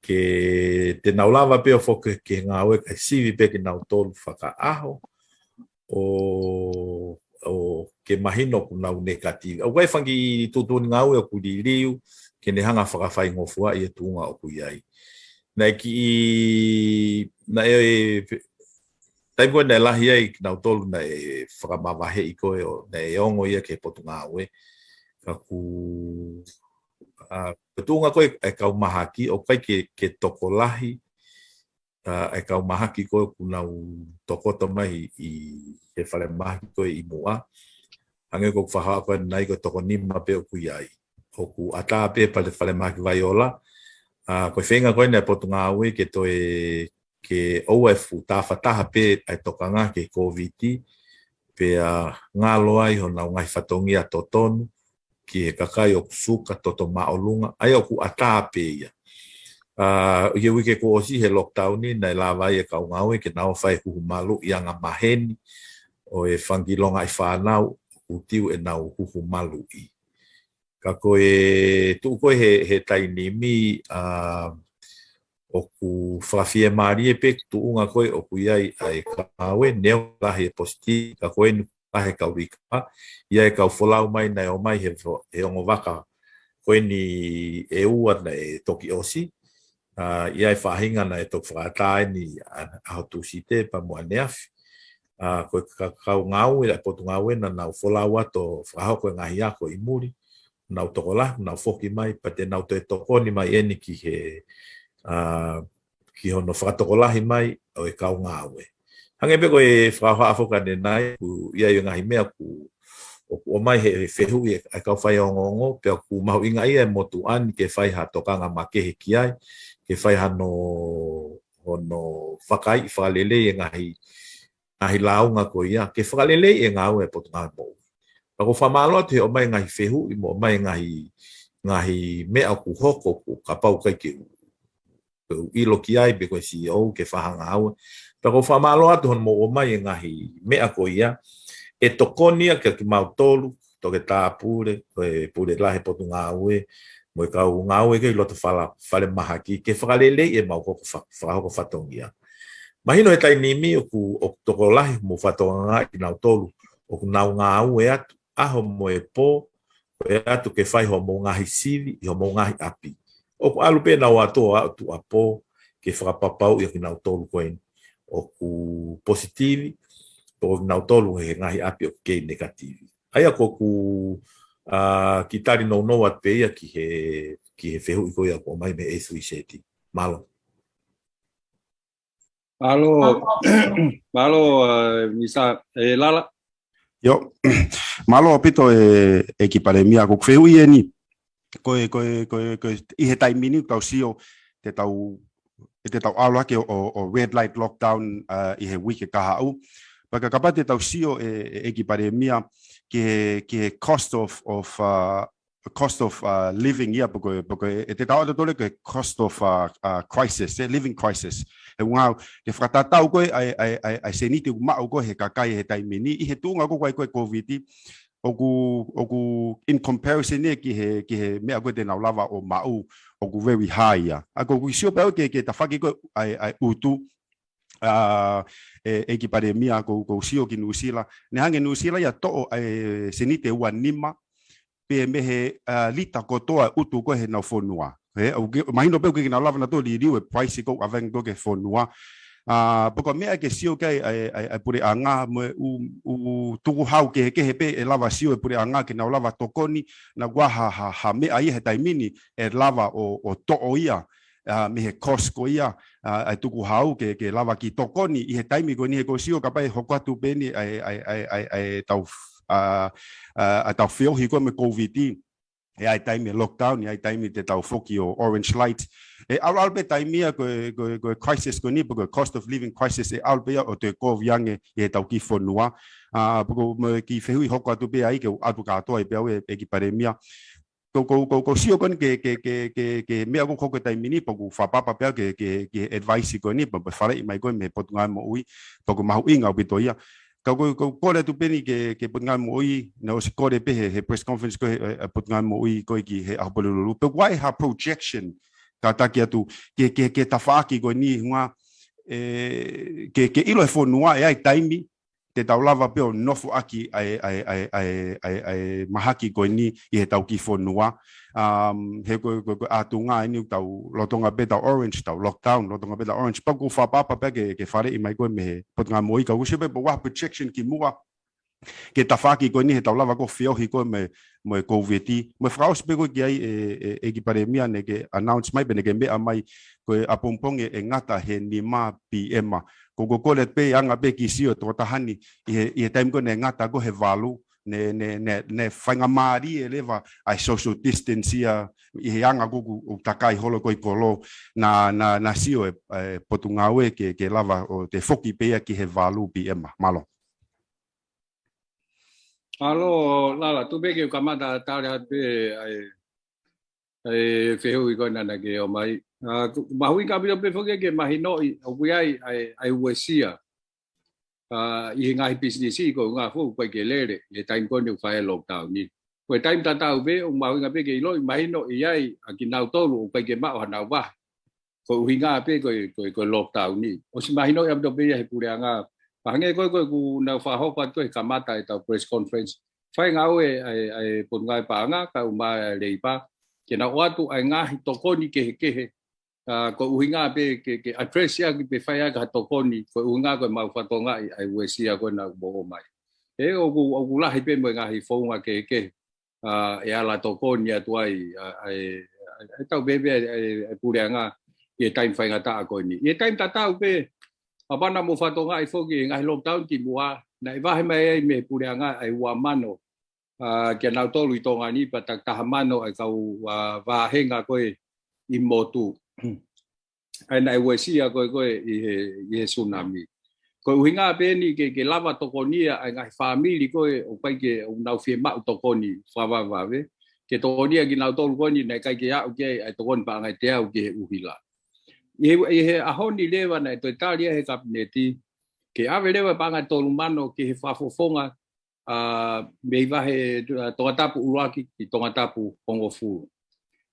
ke te nau lava pē ʻo foki ki he ngāue kae sivi pē kinautolu fakaʻaho, ʻo, ʻo ke mahino ʻoku nau negative. ʻOku ʻi ai e fanga kiʻi tuʻutuʻuni ngāue ʻoku liliu ke ne hanga fakafaingofua ʻi he tuʻunga ʻoku ʻi ai. Naʻe kiʻi, naʻe, taimi ko ē naʻe lahi ai kinautolu naʻe fakamavaheʻi ko ē ʻo naʻe ongo ia ki he potungāue. Ka ʻoku, ʻa, ko e tuʻunga ko ē ʻa e kau mahaki, ʻoku ʻikai ke, ke tokolahi, ʻa, ʻa e kau mahaki ko ē ʻoku nau tokoto mai ʻi he falemahaki ko ē ʻi muʻa. Hangē ko ʻeku fakahā ko ē ʻanenai ko e toko nima pē ʻoku ʻi ai. ʻOku ʻatā pē pale falemahaki Vaiola. ʻA, ko e feinga ko ē ʻa e potungāue ke toe ke ʻoua ʻe fuʻu tafataha pē ʻa e tokanga ki he Kōviti, pea ngalo ai honau ngaahi fatongia totonu ki he kakai ʻoku suka, toto māʻolunga, ʻa ia ʻoku ʻatā pē ia. ʻA, ʻi he uike kuo ʻosi he lockdown ni, naʻe lava ai e kau ngāue ke nau fai huhu maluʻi anga maheni ʻo e fanga kiʻi longaʻi fānau, ʻoku tiu ʻenau huhu maluʻi. Ka ko e tuʻu ko ē he, he taimi ni, ʻa, ʻoku fakafiemālie pē tuʻunga ko ē ʻoku ʻi ai ʻa e kau ngāue, neongo lahi e positive, ka ko eni lahi e kau recall, ʻi ai e kau folau mai naʻe ō mai he fo-, he ongo vaka ko eni ʻe ua naʻe toki ʻosi, ʻa, ʻi ai e faʻahinga naʻe toki fakaʻatā eni ʻa, ʻaho Tūsite pea mo ʻaneafi. ʻA, ko e ka-, kau ngāue, ʻa e potungāue naʻa nau folau atu ʻo fakahoko e ngaahi ako ʻi muli, nau tokolahi, nau foki mai, pea te nau toe tokoni mai eni ki he, ʻa, ki hono fakatokolahi mai ʻo e kau ngāue. Hangē pē ko e fakahohaʻa foki ʻanenai, ʻoku ʻi ai e ngaahi meʻa ʻoku, ʻoku ʻomai he, he fehuʻi ʻa e kau faiongoongo, pea ʻoku mahuʻinga ia e motuʻa ni ke fai ha tokanga makehe ki ai, ke fai hano, hono fakaʻi, fakalelei e ngaahi, ngaahi lāunga ko ia, ke fakalelei e ngāue ʻa e Potungāue Moʻui. Pea ʻoku ou fakamālō atu he ʻomai e ngaahi fehuʻi mo ʻomai e ngaahi, ngaahi meʻa ʻoku hoko ʻoku kapau ʻikai ke u, ke u ʻilo ki ai pe ko e C E O ke fakahanga au. Pea ʻoku ou fakamālō atu hono mou ʻomai e ngaahi meʻa ko ia, ʻe tokoni ia kia kimautolu, Toketā Pule, ko e pule lahi Potungāue, mo e kau ngāue ko ē ʻi loto fala-, falemahaki, ke fakaleleiʻi ʻemau hoko fa-, fakahoko fatongia. Mahino he taimi ni ʻoku, ʻoku tokolahi mo fatokangaʻi kinautolu ʻoku nau ngāue atu, ʻaho mo e pō, ʻo ʻalu atu ke fai hoʻomou ngaahi sivi ʻi hoʻomou ngaahi ʻapi. ʻOku ʻalu pē ʻenau ʻato ʻo aʻu tuʻuapō ke fakapapauʻi ʻa kinautolu ko eni ʻoku positive, pe ko kinautolu he ngaahi ʻapi ʻoku kei negative. ʻA ia ko ʻeku, ʻa, kiʻi tali nounou atu pē ia ki he, ki he fehuʻi ko ia ʻoku ʻomai mei he A three Z. Mālō. Mālō, mālō, ʻa, Misa, ʻe Lala. ʻIo, mālō ʻaupito e, ʻEiki Palēmia, ko ʻeku fehuʻi eni. Ko e, ko e, ko e, ko e, ʻi he taimi ni ʻoku tau sio, te tau, te tau ʻalu hake ʻo, ʻo, ʻo red light lockdown, ʻa, ʻi he uike kahaʻu. Pea ka kapau te tau sio e, e, ʻEiki Palēmia, ki he, ki he cost of, of, ʻa, cost of, ʻa, living ia, pe ko e, pe ko e, ʻe te tau ʻalu atu leva ki he cost of, ʻa, ʻa, crisis, e living crisis. He ʻuhinga, ke fakatatau ko ē ʻa e, ʻa e, ʻa e, ʻa e sēniti ʻoku maʻu ko ē he kakai he taimi ni, ʻi he tuʻunga ko ē ʻoku ʻi ai ko ē Kōviti, ʻoku, ʻoku in comparison ia ki he, ki he meʻa ko ē te nau lava ʻo maʻu, ʻoku very high ia. ʻA ko ʻeku sio pē au ki he, ki he tafaʻaki ko ē ʻa e, ʻa e ʻutu, ʻa, e, ʻEiki Palēmia, ko, ko u sio ki Nuʻusila. Naʻe hanga ʻe Nuʻusila ia ʻo toʻo e sēniti ʻe ua nima, pē mei he, ʻa, lita kotoa ʻutu ko ē heʻenau fonua. He, ʻoku ke, mahino pē ʻoku ʻikai ke nau lava nautolu ʻo liliu e price ko ē ʻoku ʻave ange ko ē ki he fonua. ʻA, pea ko e meʻa ke sio ki ai ʻa e, ʻa e, ʻa e puleʻanga mo e ʻū, ʻū tukuhau kehekehe pē ʻe lava sio e puleʻanga ke nau lava tokoni, naʻa kuo ha, ha, ha meʻa ia he taimi ni ʻe lava ʻo, ʻo toʻo ia, ʻa, mei he cost ko ia, ʻa, ʻa e tukuhau ke, ke lava ke tokoni ʻi he taimi ko eni he ko u sio kapau ʻe hoko atu pē eni ʻa e, ʻa e, ʻa e, ʻa e, ʻa e tau, ʻa, ʻa, ʻa e tau feohi ko ē mo e Kōviti, ʻi ai e taimi lockdown, ʻi ai e taimi te tau foki ʻo orange light. ʻE ʻalu, ʻalu pē taimi ia ko e, ko e, ko e crisis ko eni, pe ko e cost of living crisis, ʻe ʻalu pē ia ʻo toe kovi ange ʻi heʻetau kiʻi fonua. ʻA, pea ko e kiʻi fehuʻi hoko atu pē ai ke u ʻatu kātoa ai pē au ʻEiki Palēmia. Ko, ko, ko, ko u sio ko eni ki he, ki he, ki he, ki he, ki he meʻa ko ē ʻoku hoko he taimi ni, pea ʻoku ou fakapapa pē au ki he, ki he, ki he advice ko eni, pea, pea faleʻi mai ko ē mei he Potungāue Moʻui, pea ʻoku mahuʻinga ʻaupito ia. Ka ko, ko u kole atu pē eni ki he, ki he Potungāue Moʻui, naʻe ʻosi kole pē he, he press conference ko ē he, he, he Potungāue Moʻui ko ē ki he ʻaho Pulelulu. Pe ʻoku ʻi ai ha projection, kātaki atu, ki he, ki he, ki he tafaʻaki ko eni, ʻuhinga, ʻe, ke, ke ʻilo he fonua, ʻe ʻi ai e taimi, te tau lava pē ʻo nofo ʻaki ʻa e, ʻa e, ʻa e, ʻa e, ʻa e, ʻa e mahaki ko eni ʻi heʻetau kiʻi fonua. Um, he ko e, ko e, ko e ʻātunga eni ʻoku tau lolotonga pē tau orange, tau lockdown, lolotonga pē tau orange. Pea ʻoku ou fakaʻapaʻapa pē ke, ke faleʻi mai ko ē mei he Potungāue Moʻui, ka ʻoku ou sio pē pe ʻoku ʻi ai ha projection kimuʻa ke tafaʻaki ko eni heʻetau lava ko ē ʻo feohi ko ē mo e, mo e COVID, mo e fakaʻosi pē ko ē ki ai ʻe, ʻe, ʻEiki Palēmia naʻá ke announce mai pe naʻá ke meʻa mai ko e ʻapongipongi ʻe ngata he nima P M. Ko, ko e kole pē ʻa e anga pē ke sio ʻa e tokotaha ni ʻi he, ʻi he taimi ko ē naʻe ngata ko ē he valu, naʻe, naʻe, naʻe, naʻe faingamālie leva ʻa e social distance ia ʻi he anga ko ē ʻoku, ʻoku takai holo ko ē ʻi kolo, naʻa, naʻa, naʻa sio ʻe, ʻe Potungāue ke, ke lava ʻo toe foki pē ia ki he valu P M. Mālō. Mālō, Lala, tuku pē ke u kamata tali atu pē ʻa e, ʻa e fehuʻi ko ena naʻá ke ʻomai. ʻA, ʻoku mahuʻinga ʻaupito pē foki ke mahinoʻi, ʻoku ʻi ai ʻa e, ʻa e uesia. ʻA, ʻi he ngaahi pisinisi ko e ngaahi foʻi ʻoku ʻikai ke lele, ʻi he taimi ko eni ʻoku fai ai e lockdown ni. Ko e taimi tatau pē, ʻoku mahuʻinga pē ke ʻiloʻi mahinoʻi ai ʻa kinautolu ʻoku ʻikai ke maʻu hanau vahe. Ko e ʻuhinga pē ko e, ko e, ko e lockdown ni. ʻOsi mahinoʻi ʻaupito pē ia he puleʻanga. Pea hangē ko ē, ko ē ʻoku nau fakahoko atu he kamata ʻetau press conference. Fai ngāue ʻa e, ʻa e Potungāue Paʻanga, kae ʻumaʻā e Leipa. Ke nau ʻoatu ʻa e ngaahi tokoni kehekehe. ʻA, ko e ʻuhinga pē ke, ke address ʻaki pe fai ʻaki ha tokoni. Ko e ʻuhinga ko ʻemau fakatokangaʻi ʻa e uesia ko ena ʻoku mou ʻomai. He ʻoku, ʻoku lahi pē mo e ngaahi founga kehekehe ʻa, ʻe ala tokoni atu ai, ʻa, ʻa e, ʻa e, ʻa e tau pehē pē ʻa e, ʻa e, ʻa e puleʻanga ʻi he taimi faingataʻa ko eni. ʻI he taimi tatau pē, ʻa, pea naʻa mou fakatokangaʻi foki he ngaahi lockdown kimuʻa, naʻe vahe mai ai mei he puleʻanga ʻa e ua mano, ʻa, kia nautolu ʻi Tonga ni pea taki taha mano ʻa e kau, ʻa, vāhenga ko ē ʻi motu. ʻA ia naʻe uesia ko ē ko ē ʻi he, ʻi he tsunami. Ko e ʻuhinga pē eni ke, ke lava tokonia ʻa e ngaahi fāmili ko ē ʻoku ʻikai ke, ʻoku nau fiemaʻu tokoni fakavavevave. Ke tokonia kinautolu ko eni naʻe ʻikai ke aʻu ki ai ʻa e tokoni paʻanga ʻe teau ki he ʻuhila. ʻI he, ʻi he ʻaho ni leva naʻe toe tali ai he Kapineti ke ʻave leva paʻanga ʻe tolu mano ki he fakafofonga ʻa, mei vahe, ʻa, Tongatapu ʻuluaki ki Tongatapu hongofulu.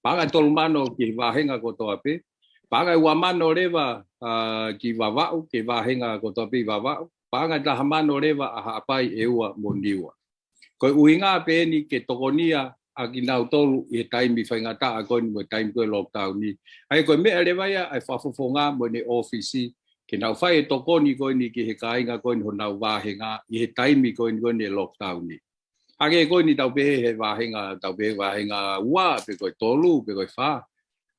Paʻanga ʻe tolu mano ki he vāhenga kotoa pē. Paʻanga ʻe ua mano leva, ʻa, ki Vavaʻu, ki he vāhenga kotoa pē ʻi Vavaʻu. Paʻanga ʻe taha mano leva ʻa Haʻapai, ʻEua mo Niua. Ko e ʻuhinga pē eni ke tokonia ʻa kinautolu ʻi he taimi faingataʻa ko eni mo e taimi ko ē lockdown ni. ʻA ia ko e meʻa leva ia ʻa e fakafofonga mo ʻene ʻōfisi ke nau fai e tokoni ko eni ki he kāinga ko eni honau vāhenga ʻi he taimi ko eni ko eni e lockdown ni. Hangē ko eni tau pehē he vāhenga, tau pehē vāhenga ua, pe ko e tolu, pe ko e fā.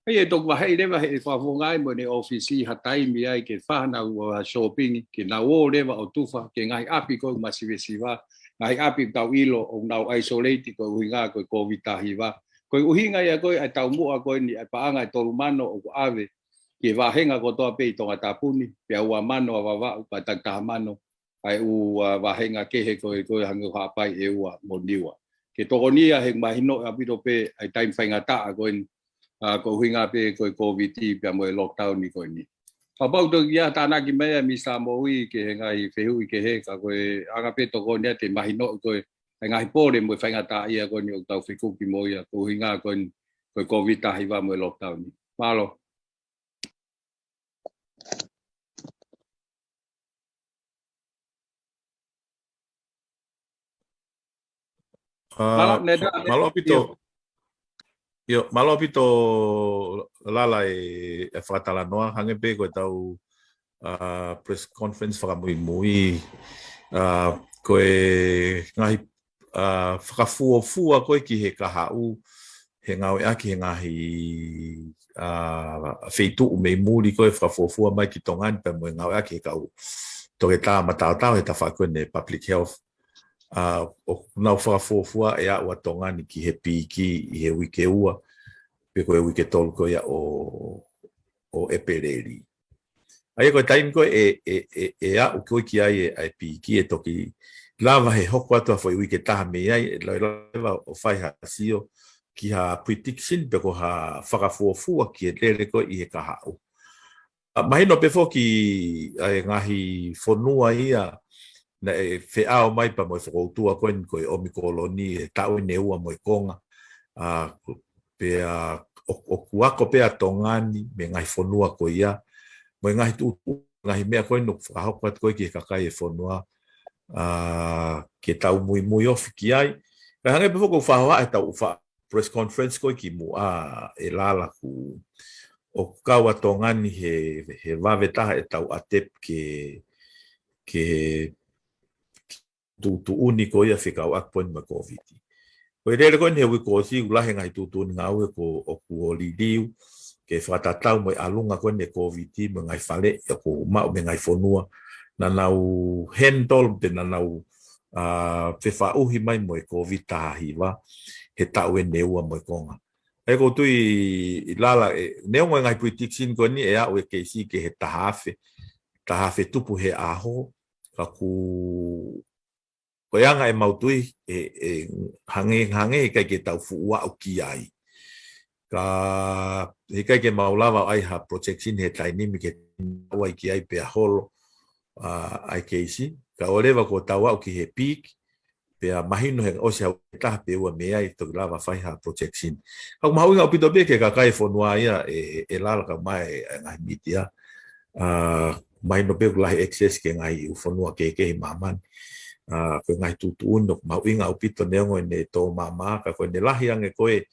ʻA ia ʻe toki vaheʻi leva he fakafofonga ia mo ʻene ʻōfisi ha taimi ai ke fai hanau, ʻa, shopping, ke nau ō leva ʻo tufa ki he ngaahi ʻapi ko ē ʻoku masivesiva, ngaahi ʻapi ʻoku tau ʻilo ʻoku nau isolate ko e ʻuhinga ko e Kōviti taha hiva. Ko e ʻuhinga ia ko ē ʻa e taumuʻa ko eni ʻa e paʻanga ʻe tolu mano ʻoku ʻave ki he vāhenga kotoa pē ʻi Tongatapu ni, pea ua mano ʻa Vavaʻu, pea taki taha mano ʻa e ʻū, ʻa, vāhenga kehe ko ē, ko ē hangē ko Haʻapai, ʻEua mo Niua. Ke tokonia he mahinoʻi ʻaupito pē ʻa e taimi faingataʻa ko eni, ʻa, ko e ʻuhinga pē ko e Kōviti pea mo e lockdown ni ko eni. Kapau ʻoku toe ʻi ai ha tānaki mai ʻa Misa Moʻui ki he ngaahi fehuʻi kehe, ka ko e anga pē tokoni ʻa e mahinoʻi ko ē ʻa e ngaahi pole mo e faingataʻaʻia ko eni ʻoku tau fekuki mo ia, ko e ʻuhinga ko eni ko e Kōviti taha hiva mo e lockdown ni. Mālō. ʻA, mālō, Neda, mālō ʻaupito. ʻIo. ʻIo, mālō ʻaupito Lala e, e fakatalanoa, hangē pē ko ʻetau, ʻa, press conference fakamuimui, ʻa, ko e ngaahi ʻa, fakafuofua ko ē ki he kahaʻu, he ngāueʻaki he ngaahi, ʻa, feituʻu mei muli ko ē fakafuofua mai ki Tonga ni pea mo e ngāueʻaki he kau toketā mataotao he tafaʻaki ko eni public health. ʻA, ʻoku nau fakafuofua ʻe aʻu ʻa Tonga ni ki he pīki ʻi he uike ua, pe ko e uike tolu ko ia ʻo, ʻo ʻEpeleli. ʻA ia ko e taimi ko ē ʻe, ʻe, ʻe, ʻe aʻu ko ē ki ai e, ʻa e pīki ʻe toki lava he hoko atu ha foʻi uike ʻe taha mei ai, ʻe lava, lava ʻo fai ha sio ki ha prediction pe ko ha fakafuofua ki he lele ko ē ʻi he kahaʻu. ʻA, mahino pē foki ʻa e ngaahi fonua ia naʻe feʻao mai pea mo e fokoutua ko eni ko e ʻOmikoloni he taʻu ʻe ua mo e konga. ʻA, pea ʻo, ʻoku ako pē ʻa Tonga ni mei he ngaahi fonua ko ia, mo e ngaahi tuʻutuʻu, ngaahi meʻa ko eni ʻoku fakahoko atu ko ē ki he kakai e fonua. ʻa, ke tau muimui ofi ki ai. Ka hangē pē foki ʻoku faʻa hohaʻa ʻetau fa-, press conference ko ē kimuʻa ʻe Lala, ʻoku, ʻoku kau ʻa Tonga ni he, he vave taha ʻetau ʻatepi ke, ke tuʻutuʻuni ko ia fekauʻaki pē mo e Kōviti. Ko e lele ko eni he uike kuo ʻosi, ʻoku lahi e ngaahi tuʻutuʻuni ngāue ko ē ʻoku ʻo liliu ke fakatatau mo e ʻalunga ko eni e Kōviti mo e ngaahi faleʻi ʻoku maʻu mei he ngaahi fonua naʻa nau handle pe naʻa nau, ʻa, fefaʻuhi mai mo e Kōviti taha hiva he taʻu eni ʻe ua mo e konga. ʻA ia ʻoku ou tui ʻe Lala, ʻe, neongo e ngaahi prediction ko eni ʻe aʻu e keisi ki he taha afe, taha afe tupu he ʻaho, ka ʻoku, ko e anga ʻemau tui, ʻe, ʻe hangē, hangē ʻe ʻikai ke tau fuʻu aʻu ki ai. Ka ʻe ʻikai ke mau lava ʻo ʻai ha projection he taimi ni ke tau ʻai ki ai pea holo, ʻa, ʻa e keisi. Ka ʻoua leva kuo tau aʻu ki he peak, pea mahino he ʻosi ha uike ʻe taha pe ua mei ai toki lava fai ha projection. Ka ʻoku mahuʻinga ʻaupito pē ki he kakai e fonua ia ʻe, ʻe Lala kae ʻumaʻā e, e ngaahi mītia. ʻA, mahino pē ʻoku lahi access ki he ngaahi ʻū fonua kehekehe ʻi māmani. ʻA, ko e ngaahi tuʻutuʻuni ʻoku mahuʻinga ʻaupito neongo ʻene tō māmā, ka ko ʻene lahi ange ko ē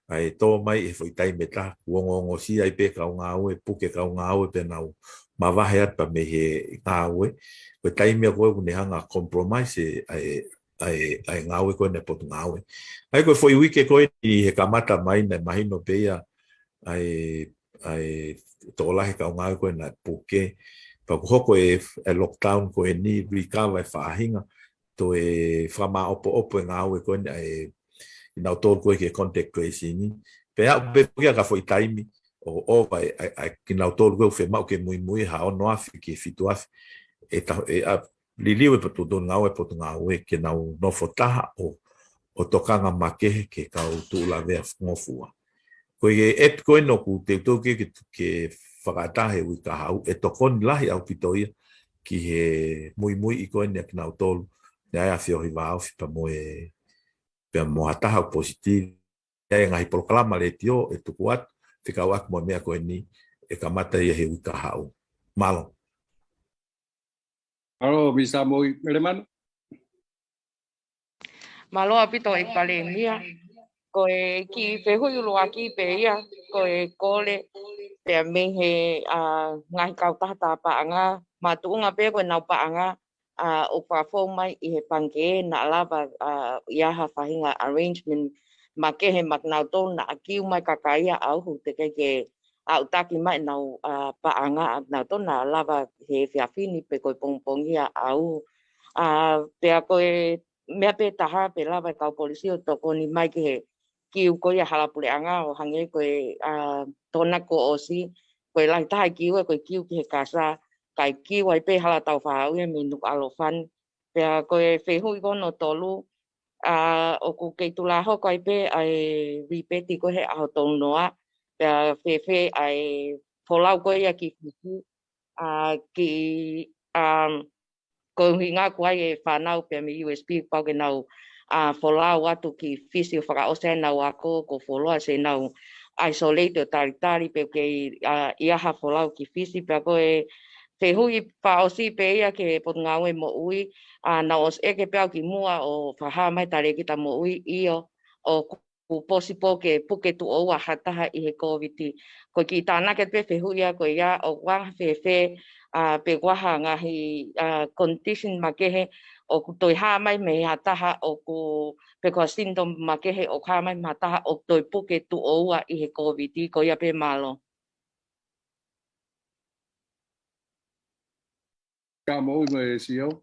ʻa e tō mai he foʻi taimi ʻe taha, kuo ongoongosia ai pē kau ngāue, puke kau ngāue pea nau mavahe atu pē mei he ngāue. Ko e taimi ia ko ē ʻoku ne hanga ʻo compromise ʻa e, ʻa e, ʻa e ngāue ko eni ʻa e Potungāue. ʻA ia ko e foʻi uike ko eni he kamata mai naʻe mahino pē ia ʻa e, ʻa e tokolahi e kau ngāue ko ē naʻe puke. Pea kuo hoko e, e lockdown ko eni, recover e faʻahinga, toe fakamāʻopoʻopo e ngāue ko eni ʻa e, kinautolu ko ē ki he contact tracing. Pea aʻu pē foki ia ki ha foʻi taimi ʻo, ʻo ʻova e, ʻa e, ʻa e kinautolu ko ē ʻoku fiemaʻu ke muimui ha ono afe ki he fitu afe. ʻE ta-, ʻe, ʻa, liliu e Potungāue, Potungāue ke nau nofo taha ʻo, ʻo tokanga makehe ki he kau tuʻu lavea ngofua. Ko e app ko eni ʻoku teuteu ke, ke, ke fakaʻatā he uike kahaʻu, ʻe tokoni lahi ʻaupito ia ki he muimuiʻi ko eni ʻa kinautolu naʻe ʻai ʻa e feohi vāofi pea mo e, pea mo ha taha ʻoku positive. ʻA e ngaahi polokalama letiō ʻe tuku atu fekauʻaki mo e meʻa ko eni ʻe kamata ia he uike kahaʻu. Mālō. Mālō, Misa Moʻui. Melemanu. Mālō ʻaupito ʻEiki Palēmia. Ko e kiʻi fehuʻi ʻuluaki pē ia, ko e kole pea mei he, ʻa, ngaahi kautaha tā paʻanga, makatuʻunga pē ko ʻenau paʻanga, ʻa, ʻoku fou mai ʻi he pangikē naʻa lava, ʻa, ʻi ai ha faʻahinga arrangement makehe maʻanautolu naʻa kiu mai kakai ia ʻo ʻuhu teʻeki ke aʻutaki mai ʻenau, ʻa, paʻanga ʻanautolu naʻa lava he efiafi ni pe ko e pongipongi ia ʻo ʻuhu. ʻA, pea ko e meʻa pē taha pe lava e kau polisi ʻo tokoni mai ki he kiu ko ia hala puleʻanga ʻo hangē ko e, ʻa, Tokonaki kuo ʻosi, ko e lahi taha e kiu ʻe ko e kiu ki he kasa, kae kiu ai pē hala tau faʻaue mei Nukuʻalofa ni. Pea ko e fehuʻi ko hono tolu, ʻa, ʻoku kei tulahoko ai pē ʻa e ripeti ko ē he ʻaho tolu noa, pea fēfē ʻa e folau ko ia ki Fisi, ʻa, ki, ʻa, ko e ʻuhinga ko ē e fānau pea mei U S P pau ke nau, ʻa, folau atu ki Fisi ʻo fakaʻosi ai ʻenau ako, ko e fuoloa ʻosi nau isolate ʻo talitali pe ʻoku kei, ʻa, ʻi ai ha folau ki Fisi. Pea ko e fehuʻi fakaʻosi pē ia ki he Potungāue Moʻui, ʻa, naʻa ku ʻosi ʻeke pē au kimuʻa ʻo fakahā mai ʻe Talēkita Moʻui ʻio, ʻoku possible ke puke tuʻo ua ha taha ʻi he Kōviti. Ko e kiʻi tānaki pē fehuʻi ia ko ia, ʻoku anga fēfē, ʻa, pe ko e hā e ngaahi, ʻa, condition makehe ʻoku toe hā mai mei ha taha ʻoku, pe ko e hā e symptom makehe ʻoku hā mai mei ha taha ʻoku toe puke tuʻo ua ʻi he Kōviti, ko ia pē, mālō. Ka Moʻui mo e C E O.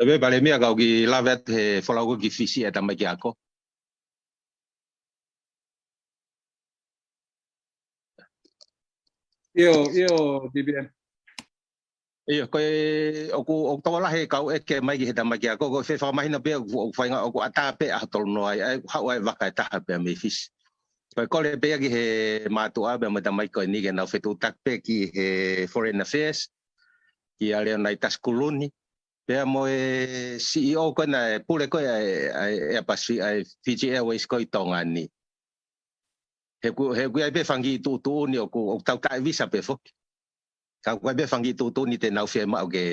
Pea Palēmia, ka u kiʻi lave atu he folau ko ē ki Fisi ʻa e tamaiki ako. ʻIo, ʻio, D B M. ʻIo, ko e, ʻoku, ʻoku tokolahi e kau ʻeke mai ki he tamaiki ako, ko e fē fakamahino pē ʻoku, ʻoku feinga, ʻoku ʻatā pē ʻaho tolu noa ai, ʻa e haʻu ʻa e vaka ʻe taha pē mei Fisi. Ko e kole pē ia ki he mātuʻa pea mo e tamaiki ko eni ke nau fetuʻutaki pē ki he Foreign Affairs, kia Leonaitas Kuluni, pea mo e C E O ko ena, e pule ko ē ʻa e, ʻa e Airbus, ʻa e Fiji Airways ko ē ʻi Tonga ni. He ʻoku, he ʻoku ʻi ai pē fanga kiʻi tuʻutuʻuni ʻoku, ʻoku tau taʻevisa pē foki. Ka ʻoku ʻi ai pē fanga kiʻi tuʻutuʻuni te nau fiemaʻu ke,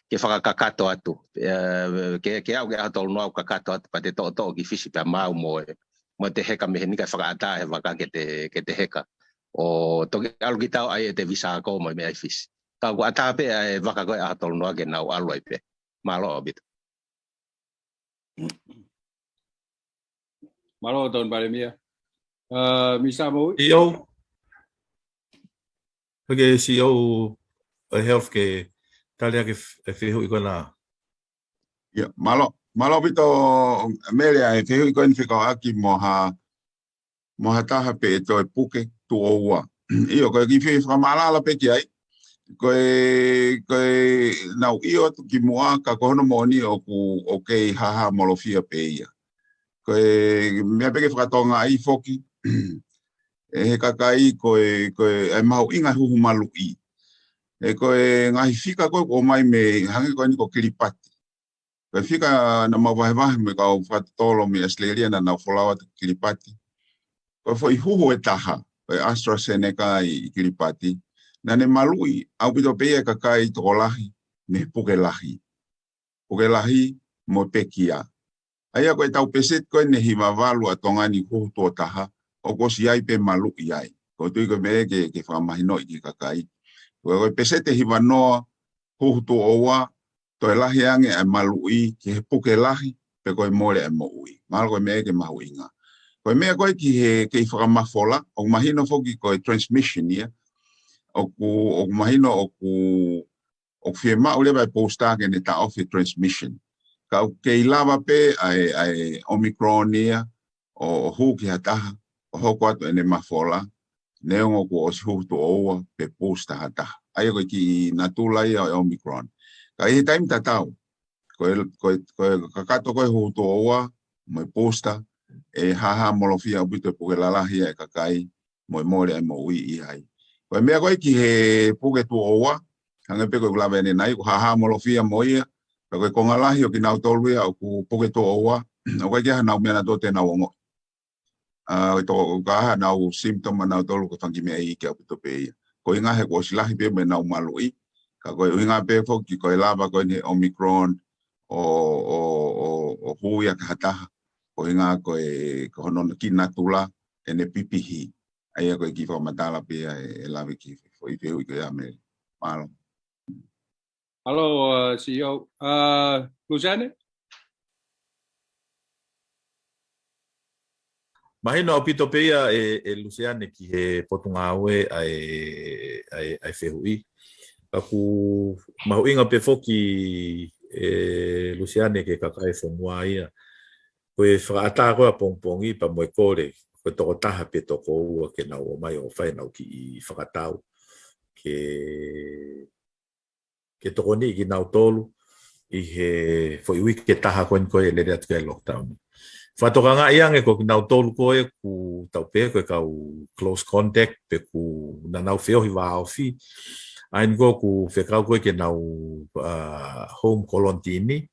ke fakakakato atu. Ē, ke, ke aʻu ki he ʻaho tolu noa ʻo kakato atu pea te toʻotoʻo ki Fisi pea maau mo e, mo ʻete heka mei heni kae fakaʻatā he vaka ke te, ke te heka. ʻO toki ʻalu kita ʻo ʻai ʻete visa ako mo e meʻa ʻi Fisi. Ka ʻoku ʻatā pē ʻa e vaka ko ē ʻaho tolu noa ke nau ʻalu ai pē. Mālō ʻaupito. Mālō Tokoni Palēmia. Ē, Misa Moʻui. ʻIo. Pea ke C E O ʻo e Health ke tali ʻaki e f-, e fehuʻi ko ena. ʻIa, mālō, mālō ʻaupito Mele ʻa e fehuʻi ko eni fekauʻaki mo ha, mo ha taha pē ʻe toe puke tuʻo ua. ʻIo, ko e kiʻi fehuʻi fakamaʻalaʻala pē ki ai. Ko e, ko e nau ʻio atu kimuʻa ka ko hono moʻoni ʻoku, ʻoku kei hāhāmolofia pē ia. Ko e meʻa pē ke fakatokangaʻi foki ʻe he kakai ko e, ko e, ʻa e mahuʻinga e huhu maluʻi. Ē ko e ngaahi fika ko ē ʻoku ʻomai mei hangē ko eni ko Kilipati. Ko e fika naʻa mau vahevahe mo e kau fakatotolo mei ʻAositelēlia naʻa nau folau atu ki Kilipati. Ko e foʻi huhu ʻe taha, ko e AstraZeneca ʻi, ʻi Kilipati. Naʻa ne maluʻi ʻaupito pē ia e kakai tokolahi mei he puke lahi. Puke lahi mo e pekia. ʻA ia ko e tau peseti ko eni ʻe hiva valu ʻa Tonga ni huhu tuʻo taha, ʻoku ʻosi ʻi ai pē maluʻi ai. Ko e tui ko e meʻa ke, ke fakamahinoʻi ki he kakai. Ko e, ko e peseti ʻe hiva noa huhu tuʻo ua, toe lahi ange ʻa e maluʻi ki he puke lahi, pe ko e mole ʻa e moʻui. Mahalo ko e meʻa ke mahuʻinga. Ko e meʻa ko ē ki he kei fakamafola, ʻoku mahino foki ko e transmission ia. ʻOku, ʻoku mahino ʻoku ʻoku fiemaʻu leva e booster ke ne taʻofi e transmission. Ka ʻoku kei lava pē ʻa e, ʻa e Omicron ia ʻo, ʻo hū ki ha taha, ʻo hoko atu ʻene mafola, neongo kuo ʻosi huhu tuʻo ua pe booster ha taha. ʻA ia ko e kiʻi natula ia ʻo e Omicron. Ka ʻi he taimi tatau, ko e, ko e, ko e kakato ko ē huhu tuʻo ua, mo e booster, ʻe hāhāmolofia ʻaupito e puke lalahi ʻa e kakai, mo e mole ʻa e moʻui ʻi ai. Ko e meʻa ko ē ki he puke tuʻo ua, hangē pē ko ʻeku lave ʻanenai, ʻoku hāhāmolofia mo ia, ka ko e konga lahi ʻo kinautolu ia ʻoku puke tuʻo ua, ʻoku ʻikai ke ʻi ai hanau meʻa naʻa nau toe nau ongoʻi. ʻA, ʻoku toko, ʻoku ʻikai hanau symptom ʻanautolu ko e fanga kiʻi meʻa iiki ʻaupito pē ia. Ko e ʻuhinga he kuo ʻosi lahi pē mo ʻenau maluʻi, ka ko e ʻuhinga pē foki ko e lava ko eni he Omicron ʻo, ʻo, ʻo, ʻo hū ia ki ha taha. Ko e ʻuhinga ko e, ko hono kiʻi natula, ʻene pipihi. ʻA ia ko e kiʻi fakamatala pē ia ʻe, ʻe lave ki he foʻi fehuʻi ko ia Mele. Mālō. Hello, ē, C E O. Ē, Luseane? Mahino ʻaupito pē ia ē, ē Luseane ki he potungāue ʻa e, ʻa e, ʻa e fehuʻi. Ka ʻoku mahuʻinga pē foki ē Luseane ki he kakai e fonua ia. Ko e fakaʻatā ko ē ʻapongipongi pea mo e kole, ko e tokotaha pe toko ua ke nau ō mai ʻo fai ʻenau kiʻi fakatau. Ke, ke tokoniʻi kinautolu ʻi he foʻi uike ʻe taha ko eni ko ē ʻe lele atu ki ai e lockdown. Fakatokangaʻi ange ko kinautolu ko ē ʻoku tau pehē ko e kau close contact pe ʻoku nau feohi vāofi. ʻA eni ko ē ʻoku fekau ko ē ke nau, ā, home quarantine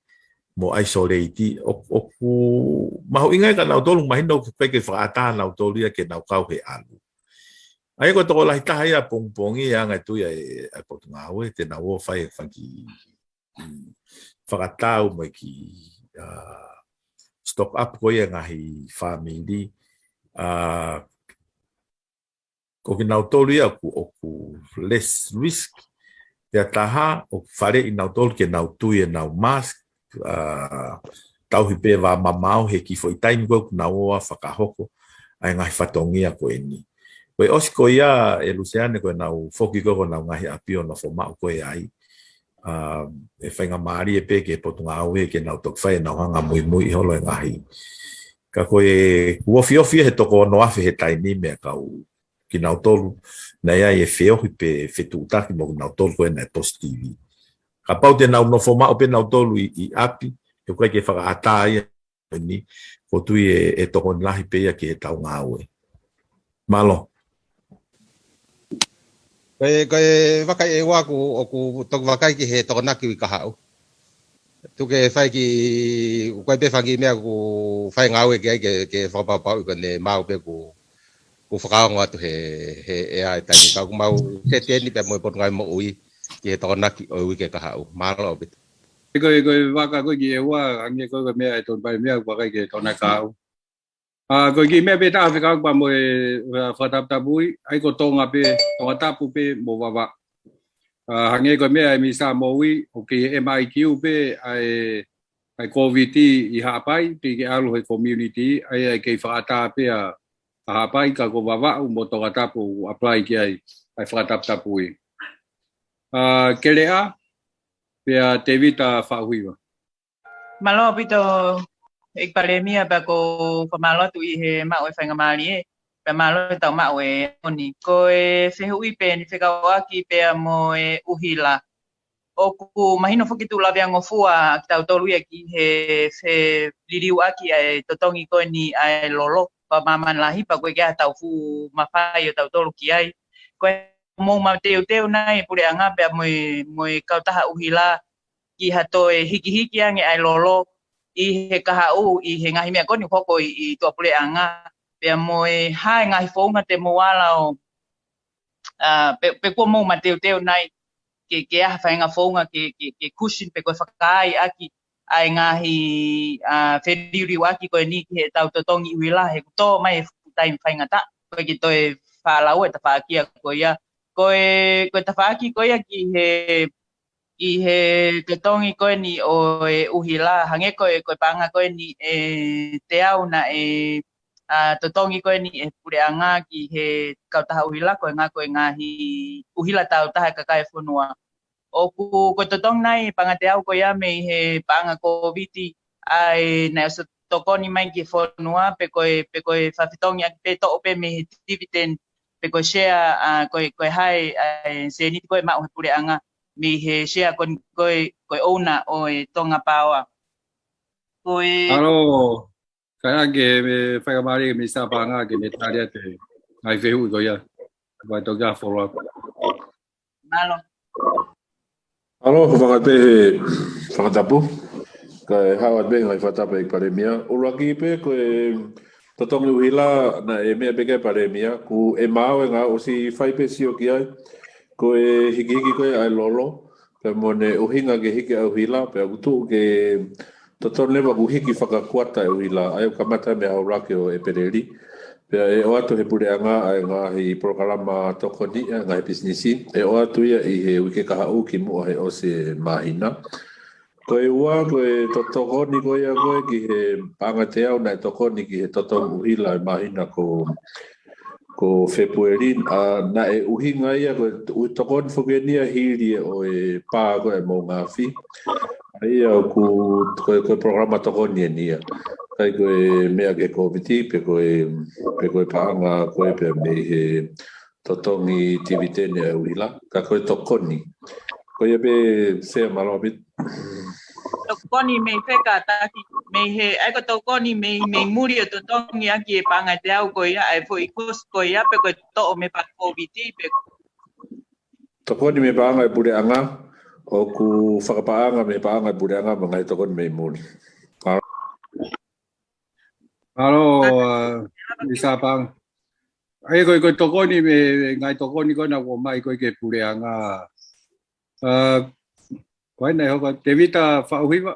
mo isolate, ʻo, ʻoku mahuʻinga ia kia nautolu, mahino ʻoku ʻikai ke fakaʻatā nautolu ia ke nau kau he ʻalu. ʻA ia ko e tokolahi taha ia ʻapongipongi ʻa e anga e tui ʻa e, ʻa e potungāue, te nau ō ʻo fai e fanga kiʻi, mm, fakatau mo e kiʻi, ā, stock up ko ia e ngaahi fāmili, ā, ko kinautolu ia ʻoku, ʻoku less risk. Pea taha, ʻoku faleʻi nautolu ke nau tui ʻenau mask, ā, tauhi pē vā mamao he kiʻi foʻi taimi ko ē ʻoku nau ō ʻo fakahoko ʻa e ngaahi fatongia ko eni. Ko e ʻosi ko ia ē Luseane ko ʻenau foki ko ē ki honau ngaahi ʻapi ʻo nofo maʻu ko ē ai. Ā, ʻe faingamālie pē ki he potungāue ke nau toki fai ʻenau hanga muimui holo e ngaahi. Ka ko e kuo ofiofi he toko ono afe he taimi meʻa kau kinautolu naʻe ʻi ai e feohi pe fetuʻutaki mo kinautolu ko ē naʻe positivi. Kapau te nau nofo maʻu pē nautolu ʻi, ʻi ʻapi, he ʻoku ʻikai ke fakaʻatā ia ni, ʻoku ou tui ʻe, ʻe tokoni lahi pē ia ki heʻetau ngāue. Mālō. Ko e, ko e vakai ʻe ua ʻoku, ʻoku toki vakai ki he Tokonaki ʻi Kahaʻu. Tuku ke fai ki, ʻoku ʻi ai pē fanga kiʻi meʻa ʻoku fai ngāue ki ai ke, ke fakapapauʻi ko ʻene maau pē ʻoku ʻoku fakaongo atu he, he ʻea e taimi. Ka ʻoku mau seti eni pea mo e Potungāue Moʻui ki he Tokonaki ʻo e uike kahaʻu. Mālō ʻaupito. Ko e, ko e vaka ko ē ki he ua, hangē ko e, ko e meʻa ʻa e Tokoni Palēmia, ʻoku vakai ki he Tokonaki kahaʻu. ʻA, ko e kiʻi meʻa pē taha fekauʻaki pea mo e, ʻa, fakataputapui, ʻa ia ko Tonga pē, Tongatapu pē mo Vavaʻu. ʻA, hangē ko e meʻa ʻa e Minisitā Moʻui, ʻoku kei M I Q pē ʻa e, ʻa e Kōviti ʻi Haʻapai, teʻeki ke ʻalu he community, ʻa ia ʻe kei fakaʻatā pē ʻa Haʻapai, ka ko Vavaʻu mo Tongatapu ʻoku apply ki ai ʻa e fakataputapui. ʻA, Keleʻa, pea Tevita Faʻuhiva. Mālō ʻaupito ʻEiki Palēmia, pea ʻoku ou fakamālō atu ʻi he maʻu e faingamālie, pea mālō e tau maʻu e ʻoni. Ko e fehuʻi pē eni fekauʻaki pea mo e ʻuhila. ʻOku mahino foki tuʻu laveangofua kitautolu ia ki he feliliuaki ʻa e totongi ko eni ʻa e lolo, pea māmani lahi pea ʻoku ʻikai ke ʻi ai haʻatau fuʻu mafai ʻo tautolu ki ai. Ko e mou mateuteu nai e puleʻanga pea mo e, mo e kautaha ʻuhila ki ha toe hikihiki ange ʻa e lolo ʻi he kahaʻu, ʻi he ngaahi meʻa ko eni ʻoku hoko ʻi, ʻi tuʻapuleʻanga, pea mo e hā e ngaahi founga te mou ala ʻo, ʻa, pe, pe kuo mou mateuteu nai ke, ke ʻi ai ha faʻahinga founga ke, ke, ke cushion pe ko e fakaai ʻaki ʻa e ngaahi, ʻa, feliliuaki ko eni ki heʻetau totongi ʻuhila he kuo tō mai e fuʻu taimi faingataʻa, ko e ke toe fālaua e tafaʻaki ko ia. Ko e, ko e tafaʻaki ko ia ki he, ki he totongi ko eni ʻo e ʻuhila, hangē ko e, ko e paʻanga ko eni ʻe teau naʻe, ʻa, totongi ko eni ʻe he puleʻanga ki he kautaha ʻuhila, ko e ngaahi, ko e ngaahi ʻuhila tāutaha e kakai e fonua. ʻOku, ko e totongi nai e paʻanga teau ko ia mei he paʻanga Kōviti, ʻa ia naʻe ʻosi tokoni mai ki he fonua, pe ko e, pe ko e fakafetongi ʻaki pē toʻo pē mei he dividend, pe ko e share, ʻa, ko e, ko e hā e, ʻa, e sēniti ko ē ʻe maʻu he puleʻanga mei he share ko eni ko e, ko e ʻouna ʻo e Tonga Power. Ko e Mālō, kae ʻange ke faingamālie ki he Minisitā Paʻanga ke ne tali atu e ngaahi fehuʻi ko ia. Vai toki a follow up. Mālō. Mālō, ko e fakaʻatā pē he fakatapu. Kae haʻu atu pē ngaahi fakatapu ʻEiki Palēmia. ʻUluaki pē ko e totongi ʻuhila naʻe meʻa pē ki ai e Palēmia, ko e M I Q ʻoku ʻosi fai pē sio ki ai. Ko e hikihiki ko ē ʻa e lolo, pea mo ʻene ʻuhinga ke hiki ʻa e ʻuhila, pea ʻoku tuʻu ke totonu leva ʻoku hiki fakakuata e ʻuhila, ʻa ia ʻoku kamata mei he ʻaho ʻuluaki ʻo ʻEpeleli. Pea ʻe ʻoatu ʻe he puleʻanga ʻa e ngaahi polokalama tokoni ʻa e ngaahi pisinisi, ʻe ʻoatu ia ʻi he uike kahaʻu kimuʻa he ʻosi e māhina. Ko e ua, ko e to-, tokoni ko ia ko ē ki he paʻanga teau naʻe tokoni ki he totongi ʻuhila he māhina ko, ko Fēpueli, ʻa, naʻe ʻuhinga ia ko e to-, tokoni foki eni ia hili ʻo e pā ko ē ʻa e moʻunga afi. ʻA ia ʻoku, ko e, ko e polokalama tokoni eni ia. ʻIkai ko e meʻa ki he Kōviti, pe ko e, pe ko e paʻanga ko ē pea mei he totongi tiviteni ʻa e ʻuhila, ka ko e tokoni. Ko ia pē Sea, mālō ʻaupito. Tokoni mei fē kātaki, mei he, ʻa ia ko e tokoni mei, mei muli ʻo totongi ʻaki e paʻanga teau ko ia, ʻa e foʻi cost ko ia, pe ko e toʻo mei he paʻanga Kōviti, pe Tokoni mei he paʻanga ʻa e puleʻanga, ʻoku fakapaʻanga mei he paʻanga ʻa e puleʻanga mo e ngaahi tokoni mei muli. Mālō. Mālō, ʻa, Minisitā Paʻanga. ʻA ia ko e, ko e tokoni mei, mei he ngaahi tokoni ko ena ʻoku ʻomai ko ē ki he puleʻanga. ʻA, ko ena ʻe hoko, Tevita Faʻuhiva.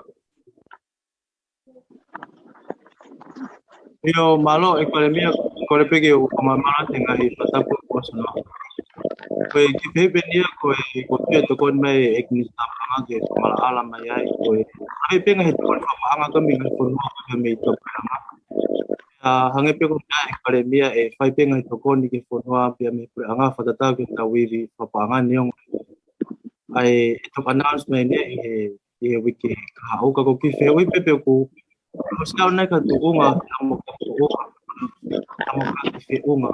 ʻIo, mālō, ʻEiki Palēmia, kole pē ke u fakamālō atu he ngaahi fakatapu kuo ʻosi noa. Ko e kiʻi fehuʻi pē eni ia, ko e, ko e tokoni mai ʻEiki Minisitā Paʻanga ke fakamaʻalaʻala mai ai, ko e, ʻa e pē ngaahi tokoni fakapaʻanga ka mei he ngaahi fonua ka mei tuʻapuleʻanga. ʻA, hangē pē ko e meʻa ʻEiki Palēmia ʻe fai pē ngaahi tokoni ki he fonua pea mei he puleʻanga fakatatau ki heʻetau ivi fakapaʻanga neongo ʻa e, ʻe toki announce mai eni ʻi he, ʻi he uike kahaʻu. Ka ko e kiʻi fehuʻi pē pe ʻoku ʻosi ʻi ai nai ha tuʻunga, naʻa mo ha tuʻunga, naʻa mo ha kiʻi feʻunga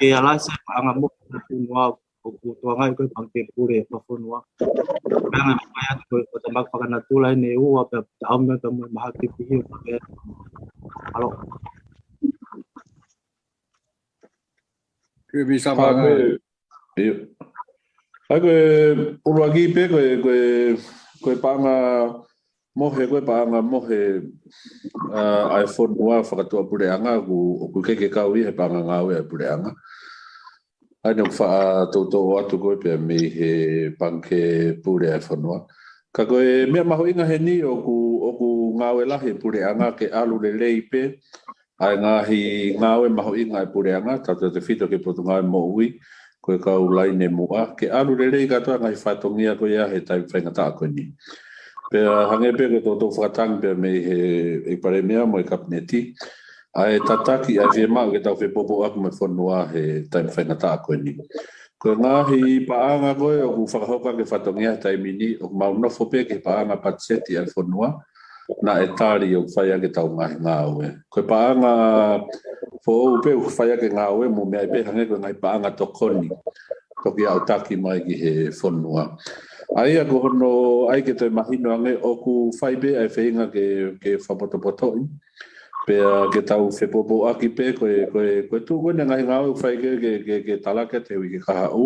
ke alasi e paʻanga mo e fonua, ʻo, ʻo tuʻunga ʻi he paʻanga ke pule e fonua. Meʻa ngaahi meʻa atu ko e, ko e tamaki fakanatula ʻene ua pea taʻau mai pea mo e mahaki pihi ʻo pea. Mālō. Ke mi sa Ka paʻanga. ko e, ʻio. ʻA ia ko e ʻuluaki pē ko e, ko e, ko e paʻanga mohe ko e paʻanga mohe, ʻa, ʻa e fonua fakatuʻapuleʻanga, ʻoku, ʻoku ʻikai ke kau ia he paʻanga ngāue ʻa e puleʻanga. ʻA ia ʻoku faʻa toutou atu ko e pea mei he pangikē pule ʻa e fonua. Ka ko e meʻa mahuʻinga heni ʻoku, ʻoku ngāue lahi e puleʻanga ke ʻalu lelei pē ʻa e ngaahi ngāue mahuʻinga ʻa e puleʻanga, tautautefito ki he Potungāue Moʻui, ko e kau laine muʻa, ke ʻalu lelei kātoa e ngaahi fatongia ko ia he taimi faingataʻa ko eni. Pea hangē pē ko e toutou fakatangi pea mei he, ʻEiki Palēmia mo e Kapineti, ʻa e tataki ʻa e fiemaʻu ke tau fepōpōʻaki mo e fonua he taimi faingataʻa ko eni. Ko e ngaahi paʻanga ko ē ʻoku fakahoko ʻaki e fatongia he taimi ni, ʻoku mau nofo pē ki he paʻanga patiseti ʻa e fonua, naʻe tali ʻoku fai ʻaki ʻetau ngaahi ngāue. Ko e paʻanga foʻou pē ʻoku fai ʻaki e ngāue mo e meʻa pē hangē ko e ngaahi paʻanga tokoni. Toki aʻutaki mai ki he fonua. ʻA ia ko hono ʻai ke toe mahino ange ʻoku fai pē ʻa e feinga ke, ke fakapotopotoʻi. Pea ke tau fepōpōʻaki pē ko e, ko e, ko e tuʻu ko eni e ngaahi ngāue ʻoku fai ke, ke, ke, ke talaki atu he uike kahaʻu.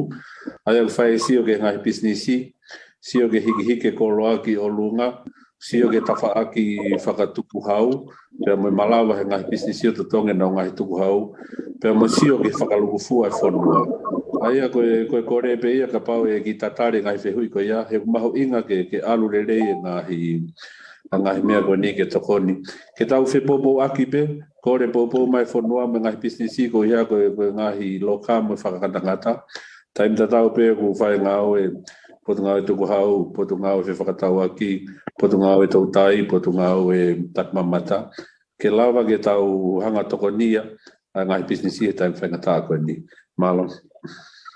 ʻA ia ʻoku fai e sio ki he ngaahi pisinisi, sio ki he hikihiki e koloa ki ʻolunga, sio ki he tafaʻaki fakatukuhau, pea mo e malava he ngaahi pisinisi ʻo totongi ʻenau ngaahi tukuhau, pea mo sio ki he fakalūkufua e fonua. ʻA ia ko e, ko e kole pē ia kapau ʻe kiʻi tatali e ngaahi fehuʻi ko ia, he ʻoku mahuʻinga ke, ke ʻalu lelei e ngaahi, ʻa e ngaahi meʻa ko eni ke tokoni. Ke tau fepōpōʻaki pē, kole poupou mai e fonua mo e ngaahi pisinisi ko ia ko e, ko e ngaahi loka mo e fakangata. Taimi tatau pē ʻoku fai e ngāue Potungāue Tukuhau, Potungāue Fefakatauʻaki, Potungāue Toutai, Potungāue Takimamata. Ke lava ke tau hanga ʻo tokonia ʻa e ngaahi pisinisi he taimi faingataʻa ko eni. Mālō.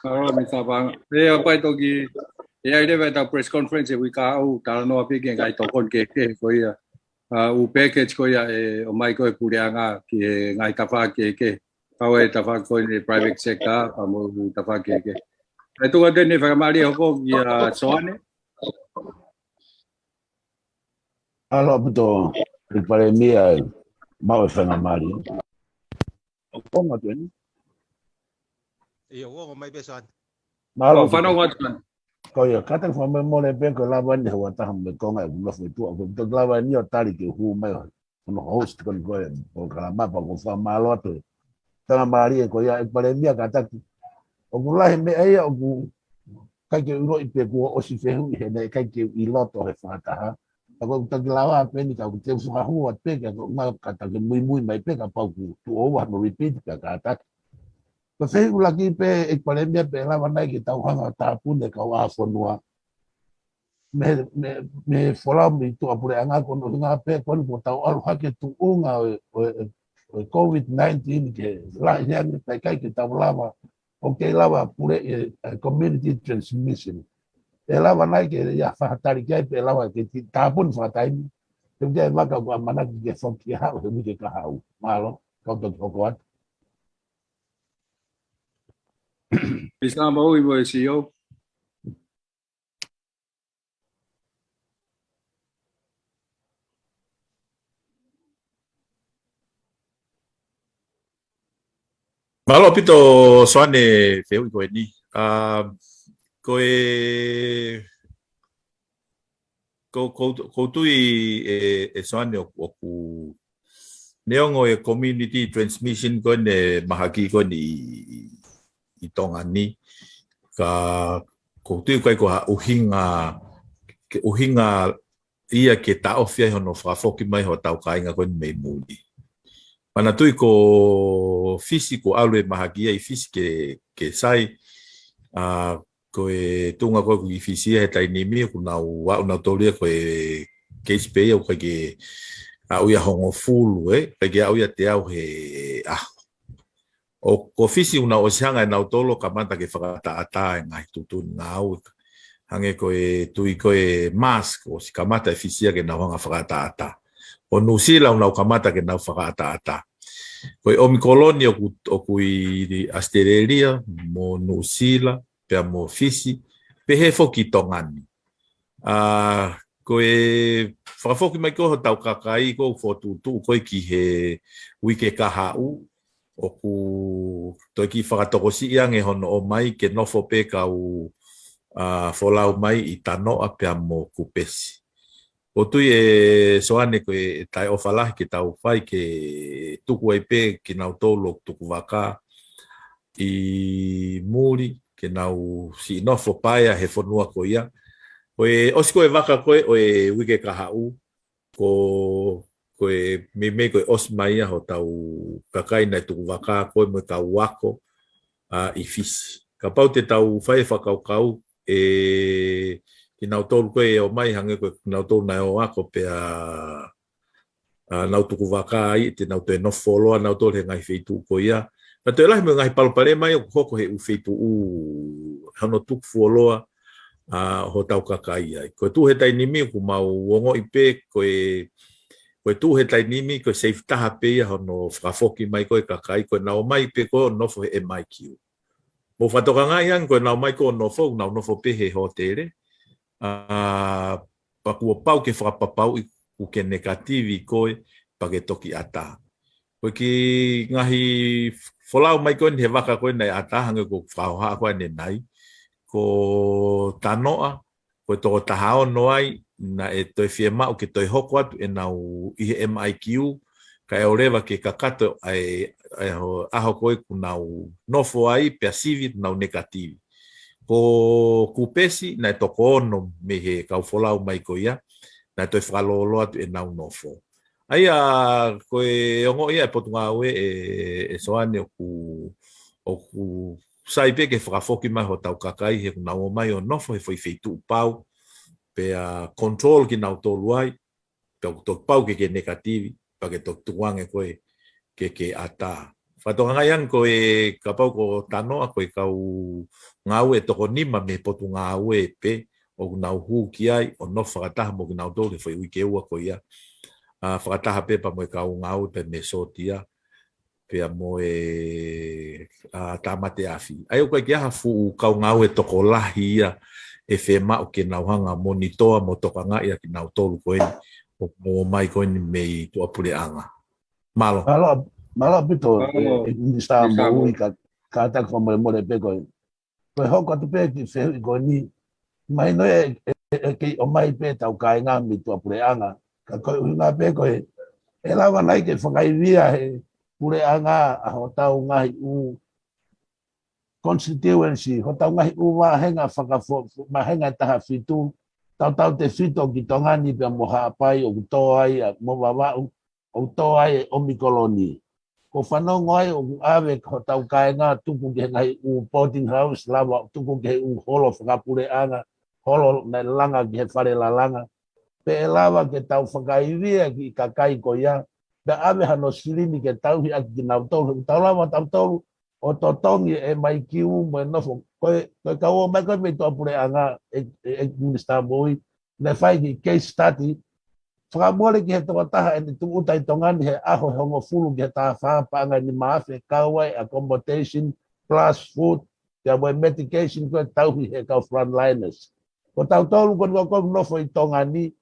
Mālō, Misa Panga. ʻE, ʻa pau toki, ʻe ʻi ai leva ʻetau press conference he uike kahaʻu, talanoa pē ki he ngaahi tokoni kehekehe ko ia. ʻA, ʻū package ko ia ʻe ʻomai ko ē ʻe he puleʻanga ki he ngaahi tafaʻaki kehekehe. Kau ai e tafaʻaki ko eni private sector, pea mo e ʻū tafaʻaki kehekehe. ʻE tuku atu eni e faingamālie ʻo hoko kia Soane. Mālō ʻaupito, ʻEiki Palēmia, ʻoku maʻu e faingamālie. ʻOku ongo atu eni? ʻIo, ʻoku ongo mai pē Soane. Mālō ʻaupito. Fanongo atu Soane. Ko ia, kātaki fakamolemole pē ko e lava eni he ua taha mo e konga ʻeku nofo ʻi tuʻa, ko e toki lava eni ʻo tali ke u hū mai ʻo, ʻo host ko eni ko e polokalama pea ʻoku ou fakamālō atu he faingamālie ko ia, ʻEiki Palēmia, kātaki. ʻOku lahi e meʻa ia ʻoku ʻikai ke u ʻiloʻi pe kuo ʻosi fehuʻi he naʻe ʻikai ke u ʻi loto he fakataha. Ka ko e toki lava pē eni ka ʻoku te u fakahū atu pē ke ko e ngaahi kātaki muimui mai pē kapau ʻoku tuʻo ua hono repeat pea kātaki. Ko e fehuʻi ʻuluaki pē, ʻEiki Palēmia, pe ʻe lava nai ke tau hanga ʻo tāpuni e kau ʻā fonua mei, mei, mei he folau mei tuʻapuleʻanga, ko hono ʻuhinga pē ko eni kuo tau ʻalu hake tuʻunga ʻo e, ʻo e, ʻo e COVID nineteen ke lahi ange, pea ʻikai ke tau lava, ʻoku kei lava puleʻi e, e community transmission. ʻE lava nai ke ia fakatali ki ai pe ʻe lava ke ti-, tāpuni fakataimi. Ke ʻoua ke vaka ʻoku ʻamanaki ke foki ke haʻu he uike kahaʻu. Mālō, kau toki hoko atu. Misa Maui mo e C E O. Mālō ʻaupito Soane fehuʻi ko eni. ʻA, ko e, ko, ko, ʻoku ou tui ʻe, ʻe Soane ʻoku, ʻoku neongo e community transmission ko eni mahaki ko eni ʻi, ʻi, ʻi Tonga ni. Ka ʻoku ou tui ʻoku ʻikai ko ha ʻuhinga, ke ʻuhinga ia ke taʻofi ai hono fakafoki mai hotau kāinga ko eni mei muli. Manatuʻi ko Fisi kuo ʻalu e mahaki ia ʻi Fisi ke, ke sai, ʻa, ko e tuʻunga ko ē ʻoku ʻi Fisi ia he taimi ni ʻoku nau aʻu nautolu ia ko e case pē ia ʻoku ʻikai ke aʻu ia hongofulu, ē, ʻikai ke aʻu ia teau he ʻaho. ʻO ko Fisi ʻoku nau ʻosi hanga ʻe nautolu ʻo kamata ke fakaʻataʻatā e ngaahi tuʻutuʻuni ngāue. Hangē ko e tui ko e mask ʻosi kamata ʻe Fisi ia ke nau hanga fakaʻataʻatā. ʻO Nuʻusila ʻoku nau kamata ke nau fakaʻataʻatā. Ko e Omicron ʻoku, ʻoku ʻi ʻAositelēlia, mo Nuʻusila, pea mo Fisi, pehē foki Tonga ni. ʻA, ko e fakafoki mai ko ē hotau kakai ko ē fokotuʻutuʻu ko ē ki he uike kahaʻu, ʻoku toe kiʻi fakatokosiʻi ange hono ʻomai ke nofo pē kau, ʻa, folau mai ʻi Tanoa pea mo Kupesi. ʻOku ou tui ʻe Soane ko e taʻeʻofa lahi ke tau fai ke tuku ai pē kinautolu ʻoku tuku vaka ʻi muli ke nau siʻi nofo paea he fonua ko ia. Ko e ʻosi ko e vaka ko ē ʻo e uike kahaʻu, ko, ko e meimei ko e ʻosi mai ia hotau kakai naʻe tuku vaka ko ē mo e kau ako ʻa, ʻi Fisi. Kapau te tau fai e fakakaukau, ʻe kinautolu ko ē ʻe ō mai hangē ko kinautolu naʻe ō ako pea ʻa, nau tuku vaka ai, te nau toe nofo fuoloa nautolu he ngaahi feituʻu ko ia. Ka toe lahi mo e ngaahi palopalema ia ʻoku hoko he ʻū feituʻu hano tuku fuoloa ʻa, hotau kakai ai. Ko e tuʻu he taimi ni ʻoku mau ongoʻi pē ko e, ko e tuʻu he taimi ni ko e safe taha pē ia hono fakafoki mai ko e kakai, ko ʻenau ō mai pē ko ē ʻo nofo he M I Q. Mou fakatokangaʻi ange ko ʻenau ō mai ko ē ʻo nofo, nau nofo pē he hōtele. ʻA, pea kuo pau ke fakapapauʻi ʻoku ke nekativi koe pea ke toki ʻatā. Ko e kiʻi ngaahi folau mai ko eni he vaka ko ē naʻe ʻatā hangē ko e fakahohaʻa ko ē ʻanenai. Ko Tanoa, ko e toko taha ono ai, naʻe toe fiemaʻu ke toe hoko atu ʻenau ʻi he M I Q, kae ʻoua leva ke kakato ʻa e, ʻa e ho-, ʻaho ko ē ʻoku nau nofo ai, pea sivi ʻoku nau nekativi. Ko Kupesi, naʻe toko ono mei he kau folau mai ko ia, naʻe toe fakalōloa atu ʻenau nofo. ʻA ia, ko e ongoʻi ia ʻe he Potungāue ʻe, ʻe Soane ʻoku, ʻoku sai pē ke fakafoki mai hotau kakai he ʻoku nau ō mai ʻo nofo he foʻi feituʻu pau, pea control kinautolu ai, pea ʻoku toki pau ke ke nekativi, pea ke toki tukuange koe ke ke ʻatā. Fakatokangaʻi ange ko e kapau ko Tanoa ko e kau ngāue ʻe toko nima mei he Potungāue pē, ʻoku nau hū ki ai, ʻo nofo fakataha mo kinautolu he foʻi uike ua ko ia. ʻA, fakataha pē pea mo e kau ngāue pē mei Sōtia, pea mo e, ʻa, Tāmate Afi. ʻA ia ʻoku ʻikai ke ʻi ai ha fuʻu kau ngāue tokolahi ia ʻe fiemaʻu ke nau hanga ʻo monitoa mo tokangaʻi ʻa kinautolu ko eni, ʻoku ō mai ko eni mei tuʻapuleʻanga. Mālō. Mālō, mālō ʻaupito, ʻe, ʻe Minisitā Moʻui, ka, kātaki fakamolemole pē ko e. Ko e hoko atu pē kiʻi fehuʻi ko eni. Mahino ʻe, ʻe, ʻe, ʻe kei ō mai pē ʻetau kāinga mei tuʻapuleʻanga. Ka ko e ʻuhinga pē ko e, ʻe lava nai ke fakaivia he puleʻanga ʻa hotau ngaahi ʻū constituency, hotau ngaahi ʻū vāhenga fakafo-, vāhenga ʻe taha fitu, tautautefito ki Tonga ni pea mo Haʻapai ʻoku tō ai ʻa, mo Vavaʻu, ʻoku tō ai ʻa e ʻOmikoloni. ʻOku ou fanongo ai ʻoku ʻave hotau kāinga tuku ki he ngaahi ʻū boarding house, lava tuku ki he ʻū holo fakapuleʻanga, holo naʻe langa ki he fale lalanga. Pea ʻe lava ke tau fakaivia e kiʻi kakai ko ia, pea ʻave hano silini ke tauhi ʻaki kinautolu, ʻoku tau lava tautolu ʻo totongi e M I Q mo e nofo. Ko e, ko e kau ō mai ko ē mei tuʻapuleʻanga ʻe, ʻe, ʻe Minisitā Moʻui, naʻe fai e kiʻi case study, fakamole ki he tokotaha ʻene tūʻuta ʻi Tonga ni he ʻaho ʻe hongofulu ki he taha fā, paʻanga ʻe nima afe, kau ai accommodation, plus food, pea mo e medication ko e tauhi he kau frontliners. Ko tautolu ko eni ʻoku nofo ʻi Tonga ni,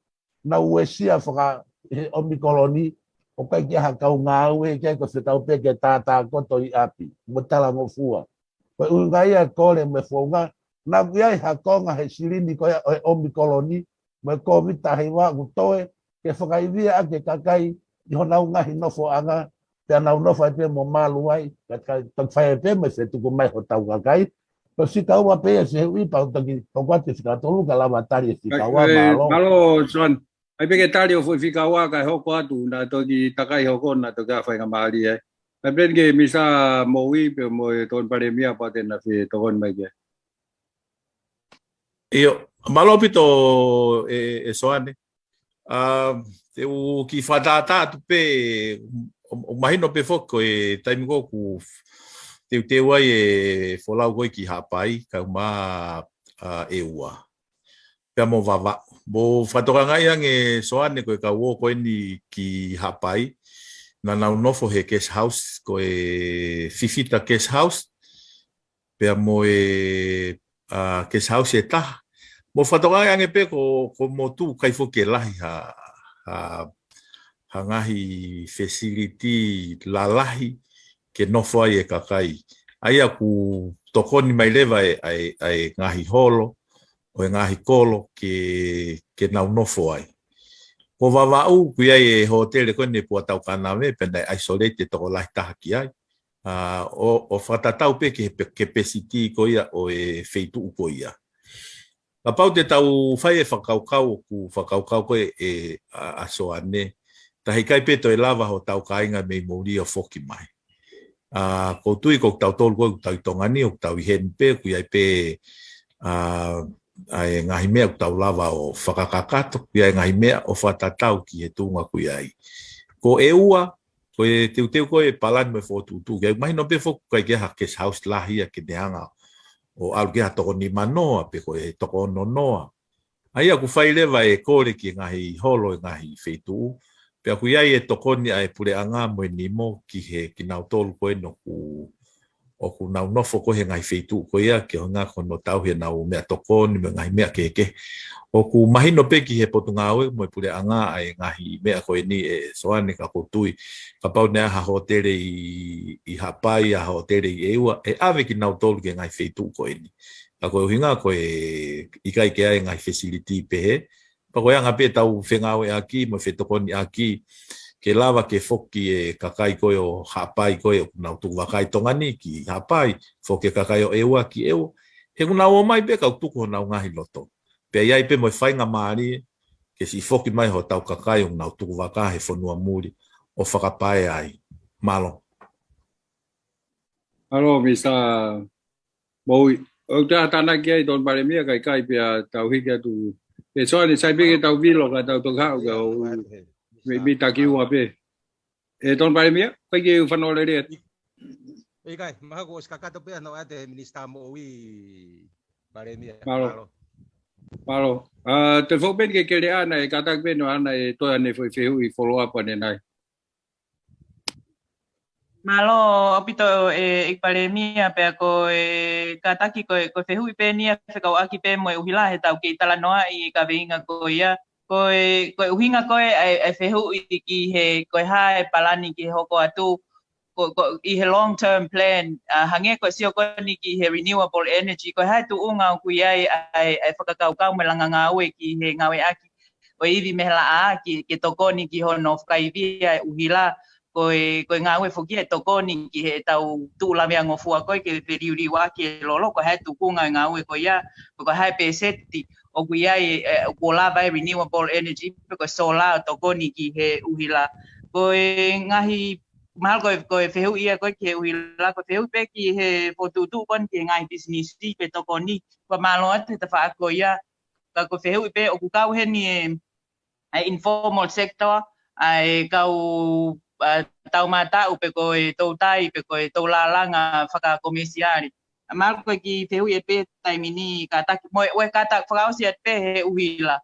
naʻa nau uesia faka he ʻOmikoloni, ʻoku ʻikai ke ʻi ai ha kau ngāue, ʻikai ko e fekau pē ke tātākoto ʻi ʻapi, mo talangofua. Ko e ʻuhinga ia e kole mo e founga, naʻa ʻoku ʻi ai ha konga he silini ko ia ʻo e ʻOmikoloni, mo e Kōviti taha hiva ʻoku toe, ke fakaivia ʻaki e kakai ʻi honau ngaahi nofoʻanga, pea nau nofo ai pē mo malu ai, ka, ka, toki fai ai pē mo e fetuku mai hotau kakai. Ko e fika ua pē ia e fehuʻi, pea u toki hoko atu ki he fika tolu ka lava tali e fika ua. Mālō. Mālō, Soane. ʻAi pē ke tali hoʻo foʻi fika ua kae hoko atu, naʻa toki takai hoko, naʻa toki ʻa e faingamālie ai. ʻAi pē ki he Minisitā Moʻui pea mo e Tokoni Palēmia pea te na fetokoni mai ki ai. ʻIo, mālō ʻaupito ʻe, ʻe Soane. ʻA, te u kiʻi fakatātā atu pē, ʻo, ʻo mahino pē foki ko e taimi ko ē ʻoku teuteu ai e folau ko ē ki Haʻapai, kae ʻumaʻā, ʻa, ʻEua. Pea mo Vavaʻu. Mou fakatokangaʻi ange Soane ko e kau ō ko eni ki Haʻapai, naʻa nau nofo he guest house, ko e Fifita Guest House, pea mo e, ʻa, guest house ʻe taha. Mou fakatokangaʻi ange pē ko, ko motu ʻikai foki ke lahi ha, ha, ha ngaahi facility lalahi ke nofo ai e kakai. ʻA ia ʻoku tokoni mai leva e, ʻa e, ʻa e ngaahi holo, ʻo e ngaahi kolo ke, ke nau nofo ai. Ko Vavaʻu, ʻoku ʻi ai e hōtele ko eni Puataukanave, pea naʻe isolate e tokolahi taha ki ai. ʻA, ʻo, ʻo fakatatau pē ki he pe-, capacity ko ia ʻo e feituʻu ko ia. Kapau te tau fai e fakakaukau, ʻoku fakakaukau ko ē ʻa, ʻa Soane, ta heʻikai pē toe lava hotau kāinga mei muli ʻo foki mai. ʻA, ʻoku ou tui ko kitautolu ko ē ʻoku tau ʻi Tonga ni, ʻoku tau ʻi heni pē, ʻoku ʻi ai pē, ʻa, ʻa e ngaahi meʻa ʻoku tau lava ʻo fakakakato, ʻoku ʻi ai e ngaahi meʻa ʻo fakatatau ki he tuʻunga ʻoku ʻi ai. Ko ʻEua, ko e teuteu ko ē palani mo e fokotuʻutuʻu, ʻoku ʻikai mahino pē foki ʻoku ʻikai ke ʻi ai ha guest house lahi ia ke ne hanga ʻo ʻalu ki ai ha toko nima noa, pe ko e toko ono noa. ʻA ia ʻoku fai leva e kole ki he ngaahi holo e ngaahi feituʻu, pea ʻoku ʻi ai e tokoni ʻa e puleʻanga mo e NEMO ki he kinautolu ko eni ʻoku, ʻoku nau nofo ko ē he ngaahi feituʻu ko ia, ke ʻuhinga ko hono tauhi ʻenau meʻatokoni mo e ngaahi meʻa kehekehe. ʻOku mahino pē ki he potungāue mo e puleʻanga ʻa e ngaahi meʻa ko eni ʻe Soane, ka ʻoku ou tui, kapau naʻe ʻi ai ha hōtele ʻi, ʻi Haʻapai, ha hōtele ʻi ʻEua, ʻe ʻave kinautolu ki he ngaahi feituʻu ko eni. Ka ko e ʻuhinga ko e ʻikai ke ʻi ai e ngaahi facility pehē, pea ko e anga pē ʻetau fengāueʻaki mo e fetokoniʻaki, ke lava ke foki e kakai ko ē ʻo Haʻapai ko ē ʻoku nau tuku vaka ʻi Tonga ni ki Haʻapai, foki e kakai ʻo ʻEua ki ʻEua. He ʻoku nau ō mai pē kau tuku honau ngaahi loto. Pea ʻi ai pē mo e faingamālie ke siʻi foki mai hotau kakai ʻoku nau tuku vaka he fonua muli ʻo fakapae ai. Mālō. Mālō, Mister Moʻui. ʻOku ta tānaki ai Tokoni Palēmia, kae ʻikai pea tau hiki atu. ʻE Soane, sai pē ke tau vilo ka tau toki haʻu ka ʻoku mei, mei takiua pē. ʻE Tokoni Palēmia, ʻikai ke u fanongo lelei atu. ʻIkai, mahalo kuo ʻosi kakato pē ʻa hono ʻoatu ʻe he Minisitā Moʻui, Palēmia. Mālō. Mālō. Mālō. ʻA, te fou peni ke kele ʻana, ʻe kātaki pē ʻo ʻana ʻe toe ʻanefo e fehuʻi follow up ʻanenai. Mālō ʻaupito ʻEiki Palēmia, pea ko e kātaki ko e, ko e fehuʻi pē eni ia fekauʻaki pē mo e ʻuhila he tau kei talanoaʻi e kaveinga ko ia. Ko e, ko e ʻuhinga ko ē ʻa e, ʻa e fehuʻi ki he, ko e hā e palani ki he hoko atu, ko, ko, ʻi he long term plan, ʻa, hangē ko e sio ko eni ki he renewable energy, ko e hā e tuʻunga ʻoku ʻi ai ʻa e, ʻa e fakakaukau mo e langa ngāue ki he ngāueʻaki ʻo e ivi mei he laʻā ke, ke tokoni ki hono fakaivia e ʻuhila, ko e, ko e ngāue foki ʻe tokoni ki heʻetau tuʻu laveangofua ko ē ke feliuliuaki e lolo, ko e hā e tuʻunga e ngāue ko ia, ko e hā e pēseti ʻoku ʻi ai, ʻe, kuo lava e renewable energy, pe ko e solar ʻo tokoni ki he ʻuhila. Ko e ngaahi, mahalo ko e, ko e fehuʻi ia ko ē ki he ʻuhila, ko e fehuʻi pē ki he fokotuʻutuʻu ko eni ki he ngaahi pisinisi pe tokoni, ko e mālō atu he tafaʻaki ko ia, ka ko e fehuʻi pē ʻoku kau heni e, e informal sector, ʻa e kau, ʻa, taumātaʻu pe ko e toutai, pe ko e toulālanga fakakomesiale. ʻA, mahalo ko e kiʻi fehuʻi ʻe pē taimi ni kātaki, mo e, ʻo e kātaki fakaʻosi atu pē he ʻuhila.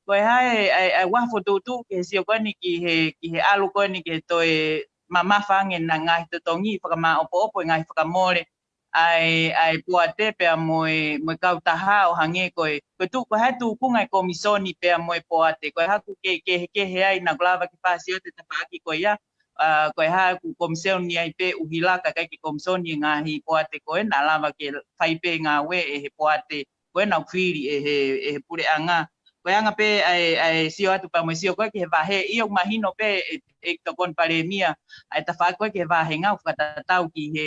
Ko e hā e, ʻa e, ʻa e ʻuha fokotuʻutuʻu ki he sio ko eni ki he, ki he ʻalu ko eni ki he toe mamafa ange ʻa e ngaahi totongi fakamāʻopoʻopo e ngaahi fakamole ʻa e, ʻa e poate pea mo e, mo e kautaha ʻo hangē ko e, ko e tuʻu, ko e hā e tuʻunga e komisoni pea mo e poate, ko e hā ʻoku kei kehekehe ai naʻa ku lava ke fāsio atu he tafaʻaki ko ia, ʻa, ko e hā ʻoku komisoni ai pē ʻuhila kae ʻikai ke komisoni e ngaahi poate ko ē, naʻa lava ke fai pē ngāue ʻe he poate ko ē naʻa ku fili ʻe he, ʻe he puleʻanga. Ko e anga pē ʻa e, ʻa e sio atu pea mo e sio ko ē ki he vahe, ʻio mahino pē ʻe, ʻe Tokoni Palēmia, ʻa e tafaʻaki ko ē ki he vāhenga ʻoku fakatatau ki he,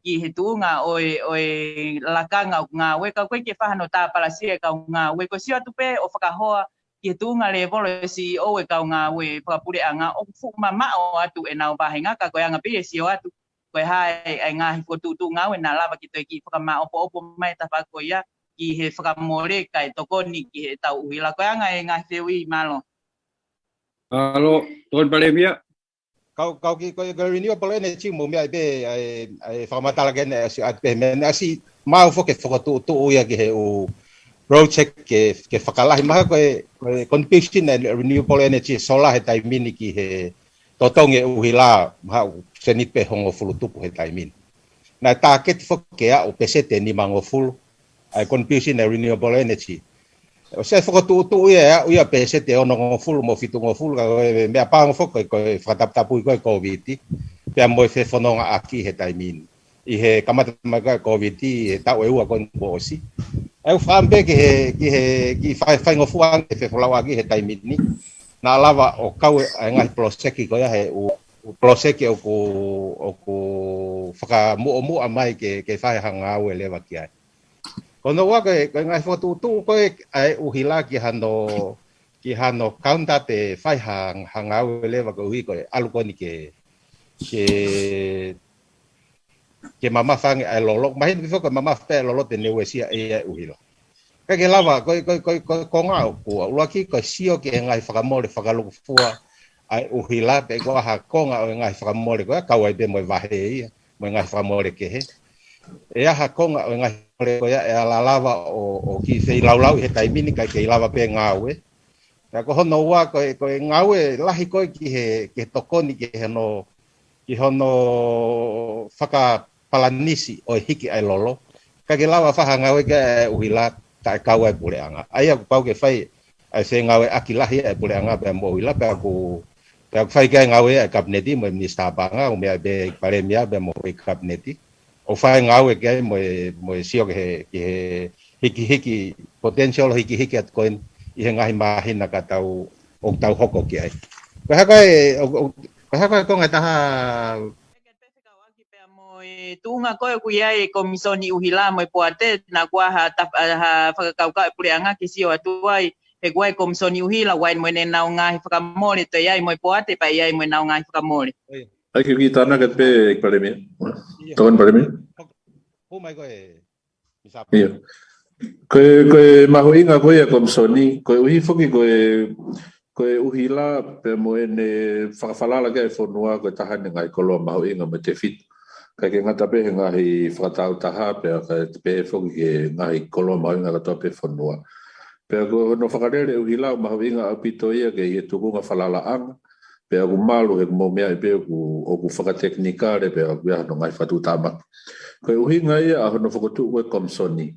ki he tuʻunga ʻo e, ʻo e lakanga ʻoku ngāue, ka ʻoku ʻikai ke fai hano tāpalasia e kau ngāue, ko e sio atu pē ʻo fakahoa ki he tuʻunga lēvolo e CEO e kau ngāue fakapuleʻanga, ʻoku fuʻu mamaʻo atu ʻenau vāhenga, ka ko e anga pē e sio atu, ko e hā e, e ngaahi fokotuʻutuʻu ngāue naʻa lava ke toe kiʻi fakamāʻopoʻopo mai e tafaʻaki ko ia ki he fakamole kae tokoni ki heʻetau ʻuhila. Ko e anga e ngaahi fehuʻi, mālō. Mālō, Tokoni Palēmia. Kau, kau kiʻi ko e, ko e renewable energy mo e meʻa pē ʻa e, ʻa e fakamatala ke ne ʻasi atu pē he meʻa ne ʻasi maʻu foki e fokotuʻutuʻu ia ki he ʻū project ke, ke fakalahi mai ko e, ko e contribution ʻa e renewable energy solar he taimi ni ki he totongi e ʻuhila, mahalo ʻoku seniti pē hongofulu tupu he taimi ni. Naʻe tāketi foki ke aʻu pēseti ʻe nimangofulu ʻa e contribution ʻa e renewable energy. ʻOsi e fokotuʻutuʻu ia ʻe aʻu ia pēseti ʻe onongofulu mo fitungofulu, ka ko e meʻa pango foki ko e fakataputapui ko ē Covid, pea mo e fefonongaʻaki he taimi ni. ʻI he kamata mai ko ē Covid, ʻi he taʻu ʻe ua ko eni kuo ʻosi. ʻE u fakaʻamu pē ki he, ki he, kiʻi fai, faingofua ange e fefolauʻaki he taimi ni. naʻa lava ʻo kau e ngaahi poloseki ko ia he ʻū, ʻū poloseki ʻoku, ʻoku fakamuʻomuʻa mai ke, ke fai ha ngāue leva ki ai. Ko hono ua ko e, ko e ngaahi fokotuʻutuʻu ko ē ʻa e ʻuhila ki hano, ki hano kaunta pe fai ha, ha ngāue leva koeʻuhi ko e ʻalu ko eni ke, ke, ke mamafa ange ʻa e lolo. Mahino ki fo ko e mamafa pē ʻa e lolo te ne uesia ʻe ia e ʻuhila. Ka ke lava, ko e, ko e, ko e, ko e konga ʻoku ʻuluaki, ko e sio ki he ngaahi fakamole fakalukufua ʻa e ʻuhila, pe ko e hā ha konga ʻo e ngaahi fakamole ko ia, kau ai pē mo e vahe ia, mo e ngaahi fakamole kehe. ʻE ai ha konga ʻo e ngaahi fakamole ko ia, ʻe ala lava ʻo, ʻo kiʻi feilaulau ʻi he taimi ni, kae kei lava pē ngāue. Ka ko hono ua, ko e, ko e ngāue lahi ko ē ki he, ki he tokoni, ki hono, ki hono fakapalanisi ʻo e hiki ʻa e lolo. Ka ke lava fai ha ngāue ki he ʻuhila, kae kau ai e puleʻanga. ʻA ia ʻoku pau ke fai ʻa e fengāueʻaki lahi ʻa e puleʻanga pea mo e ʻuhila, pea ʻoku, pea ʻoku fai ki ai e ngāue ʻa e kapineti mo e minisitā paʻanga, ʻo meʻa pē ʻEiki Palēmia pea mo e kapineti. ʻO fai e ngāue ki ai mo e, mo e sio ki he, ki he hikihiki, potential hikihiki atu ko eni ʻi he ngaahi māhina ka tau, ʻoku tau hoko ki ai. Ko e hā ko ē, ʻo, ʻo, ko e hā ko ē konga ʻe taha? Pea mo e tuʻunga ko ē ʻoku ʻi ai e Komisoni ʻUhila mo e Poate, naʻa kuo ʻi ai ha taf-, ha fakakaukau ʻa e puleʻanga ke sio atu ai, he kuo ʻi ai e Komisoni ʻUhila, ʻoku ʻi ai mo ʻenau ngaahi fakamole, toe ʻi ai mo e Poate, pea ʻi ai mo ʻenau ngaahi fakamole. ʻOi. ʻAi ke u kiʻi tānaki atu pē, ʻEiki Palēmia. ʻIo. Tokoni Palēmia. Hū mai koe, Misa. ʻIo. Ko e, ko e mahuʻinga ko ia ʻa e Komisoni, koeʻuhi foki ko e, ko e ʻuhila pea mo ʻene fakafalala ki ai e fonua, ko e taha eni e ngaahi koloa mahuʻinga mo e tefito. Kae ʻikai ke ngata pē he ngaahi fakatāutaha, pea kae pehē foki ki he ngaahi koloa mahuʻinga kātoa pē ʻo e fonua. Pea ko hono fakalele ʻuhila ʻoku mahuʻinga ʻaupito ia ki he tukunga falalaʻanga, pea ʻoku malu he ʻoku mou meaʻi pē ʻoku, ʻoku fakatekinikale pea ʻoku ʻi ai hono ngaahi fakatuʻutāmaki. Ko e ʻuhinga ia ʻa hono fokotuʻu ko ē ʻa e Komisoni.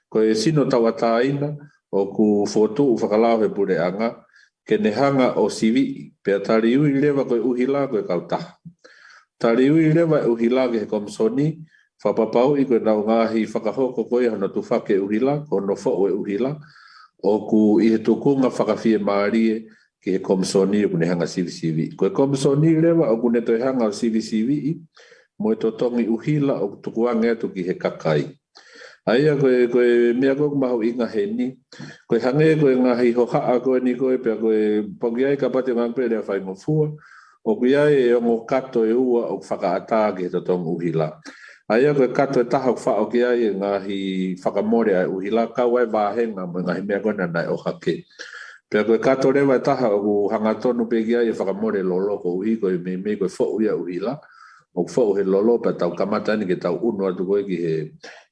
Ko e sino tauʻatāina ʻoku fokotuʻu fakalao he puleʻanga ke ne hanga ʻo siviʻi, pea taliui leva ko e ʻuhila ko e kautaha. Taliui leva e ʻuhila ki he Komisoni, fakapapauʻi ko ʻenau ngaahi fakahoko ko ia hono tufaki e ʻuhila, ko hono foʻu e ʻuhila, ʻoku ʻi he tukunga fakafiemālie ki he Komisoni ʻoku ne hanga ʻo sivisiviʻi. Ko e Komisoni leva ʻoku ne toe hanga ʻo sivisiviʻi mo e totongi ʻuhila ʻoku tukuange atu ki he kakai. ʻA ia ko e, ko e meʻa ko ē ʻoku mahuʻinga heni, ko e hangē ko e ngaahi hohaʻa ko eni ko ē, pea ko e pau ke ʻi ai, kapau te u ngāueʻaki pē e lea faingofua, ʻoku ʻi ai e ongo kato ʻe ua ʻoku fakaʻatā ki he totongi ʻuhila. ʻA ia ko e kato ʻe taha ʻoku faʻo ki ai e ngaahi fakamole ʻa e ʻuhila, kau ai e vāhenga mo e ngaahi meʻa ko ena naʻe ʻohake. Pea ko e kato leva ʻe taha ʻoku hangatonu pē ki ai e fakamole lolo, koeʻuhi ko e meimei ko e foʻu ia e ʻuhila, ʻoku foʻu he lolo pea tau kamata eni ke tau ʻunu atu ko ē ki he,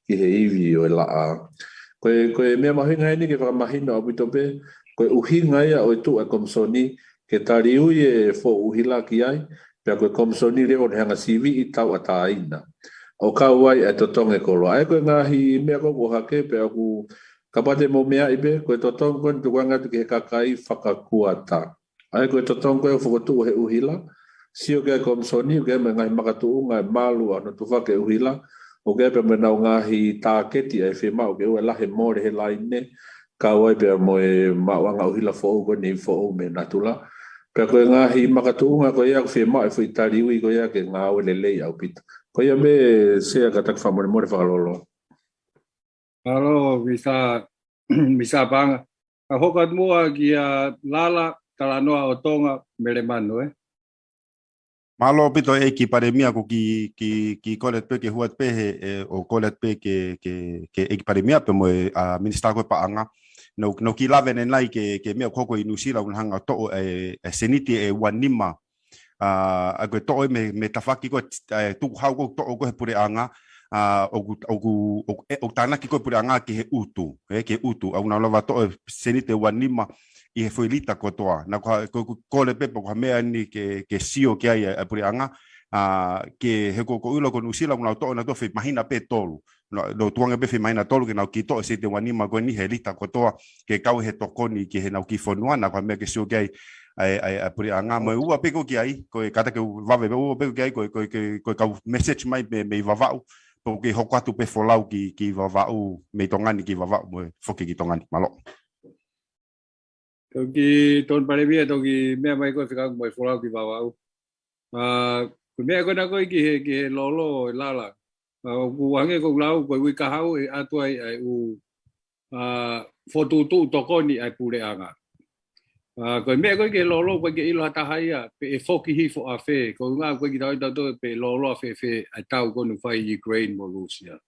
ki he ivi ʻo e laʻā. Ko e, ko e meʻa mahuʻinga eni ke fakamahino ʻaupito pē, ko e ʻuhinga ia ʻo e tuʻu ʻa e Komisoni, ke taliui e foʻu ʻuhila ki ai, pea ko e Komisoni leva ʻoku ne hanga ʻo siviʻi, tauʻatāina, ʻo kau ai e totongi e koloa. ʻA ia ko e ngaahi meʻa ko ē ʻoku ʻohake pea ʻoku, kapau te mou meaʻi pē, ko e totongi ko eni ʻoku tukuange atu ki he kakai fakakuata. ʻA ia ko e totongi ko ē ʻoku fokotuʻu he ʻuhila, sio ki ai e Komisoni, ʻoku ʻi ai mo e ngaahi makatuʻunga ʻe malu ʻa hono tufaki e ʻuhila, ʻoku ʻi ai pē mo ʻenau ngaahi tāketi ʻa e fiemaʻu ke ʻoua ʻe lahi e mole he laine, kau ai pea mo e maʻuʻanga ʻuhila foʻou ko eni foʻou mei natula. Pea ko e ngaahi makatuʻunga ko ia ʻoku fiemaʻu e foʻi taliui ko ia ke ngāue lelei ʻaupito. Ko ia pē Sea, kātaki fakamolemole fakalolo. Mālō, Misa, Misa Paʻanga. Ka hoko atu muʻa kia Lala Talanoa ʻo Tonga, Melemanu, ē? Mālō ʻaupito ʻEiki Palēmia, ko e kiʻi, kiʻi, kiʻi kole atu pē ke hū atu pē he, ē, ʻo kole atu pē ke, ke, ke ʻEiki Palēmia pea mo e, ā, Minisitā ko ē ʻo e Paʻanga. Naʻa ku, naʻa ku kiʻi lave ʻanenai ki he, ki he meʻa ʻoku hoko ʻi Nuʻusila, ʻoku nau hanga ʻo toʻo e, e seniti ʻe ua nima. Ā, ʻa ia ko e toʻo ē mei, mei he tafaʻaki ko ē, ē, tukuhau ko ē ʻoku toʻo ko ē he puleʻanga, ā, ʻoku, ʻoku, ʻoku, ē, ʻoku tānaki ko ē ʻe he puleʻanga ki he ʻutu, ē, ki he ʻutu. ʻOku nau lava ʻo toʻo e seniti ʻe ua nima ʻi he foʻi lita kotoa. Naʻa ku ha-, ko, ko, kole pē pe ko ha meʻa eni ke, ke sio ki ai ʻa e, ʻa e puleʻanga, ā, ke he ko, ko e ʻilo ko Nuʻusila, ʻoku nau toʻo ʻe nautolu he foʻi māhina pē ʻe tolu. Nau, nau tukuange pē foʻi māhina ʻe tolu ke nau kiʻi toʻo e seniti ʻe ua nima ko eni he lita kotoa, ke kau he tokoni ki heʻenau kiʻi fonua, naʻa ko ha meʻa ke sio ki ai ʻa e, ʻa e, ʻa e puleʻanga. Mo e ua pē ko ē ki ai, ko e kātaki ke u vave pē, ua pē ko ē ki ai, ko e, ko e, ko e, ko e kau message mai mei, mei Vavaʻu, pea ʻoku kei hoko atu pē folau ki, ki Vavaʻu, mei Tonga ni ki Vavaʻu, mo e foki ki Tonga ni, mālō. Toki Tony Palēmia, toki meʻa mai koe fekauʻaki mo e folau ki Vavaʻu. ʻA, ko e meʻa ko ena ko ē ki he, ki he lolo ʻe Lala. ʻA, ʻoku hangē ko e lau ko e uike kahaʻu ʻe ʻatu ai ʻa e ʻū, ʻa, fokotuʻutuʻu tokoni ʻa e puleʻanga. ʻA, ko e meʻa ko ē ki he lolo ko e ke ʻilo ha taha ia, pe ʻe foki hifo ʻafē, ko e ʻuhinga ko e ke tau ʻilo pe ʻe lolo ʻafē ʻafē ʻa e tau ko eni ʻoku fai ʻi Ukraine mo Lūsia.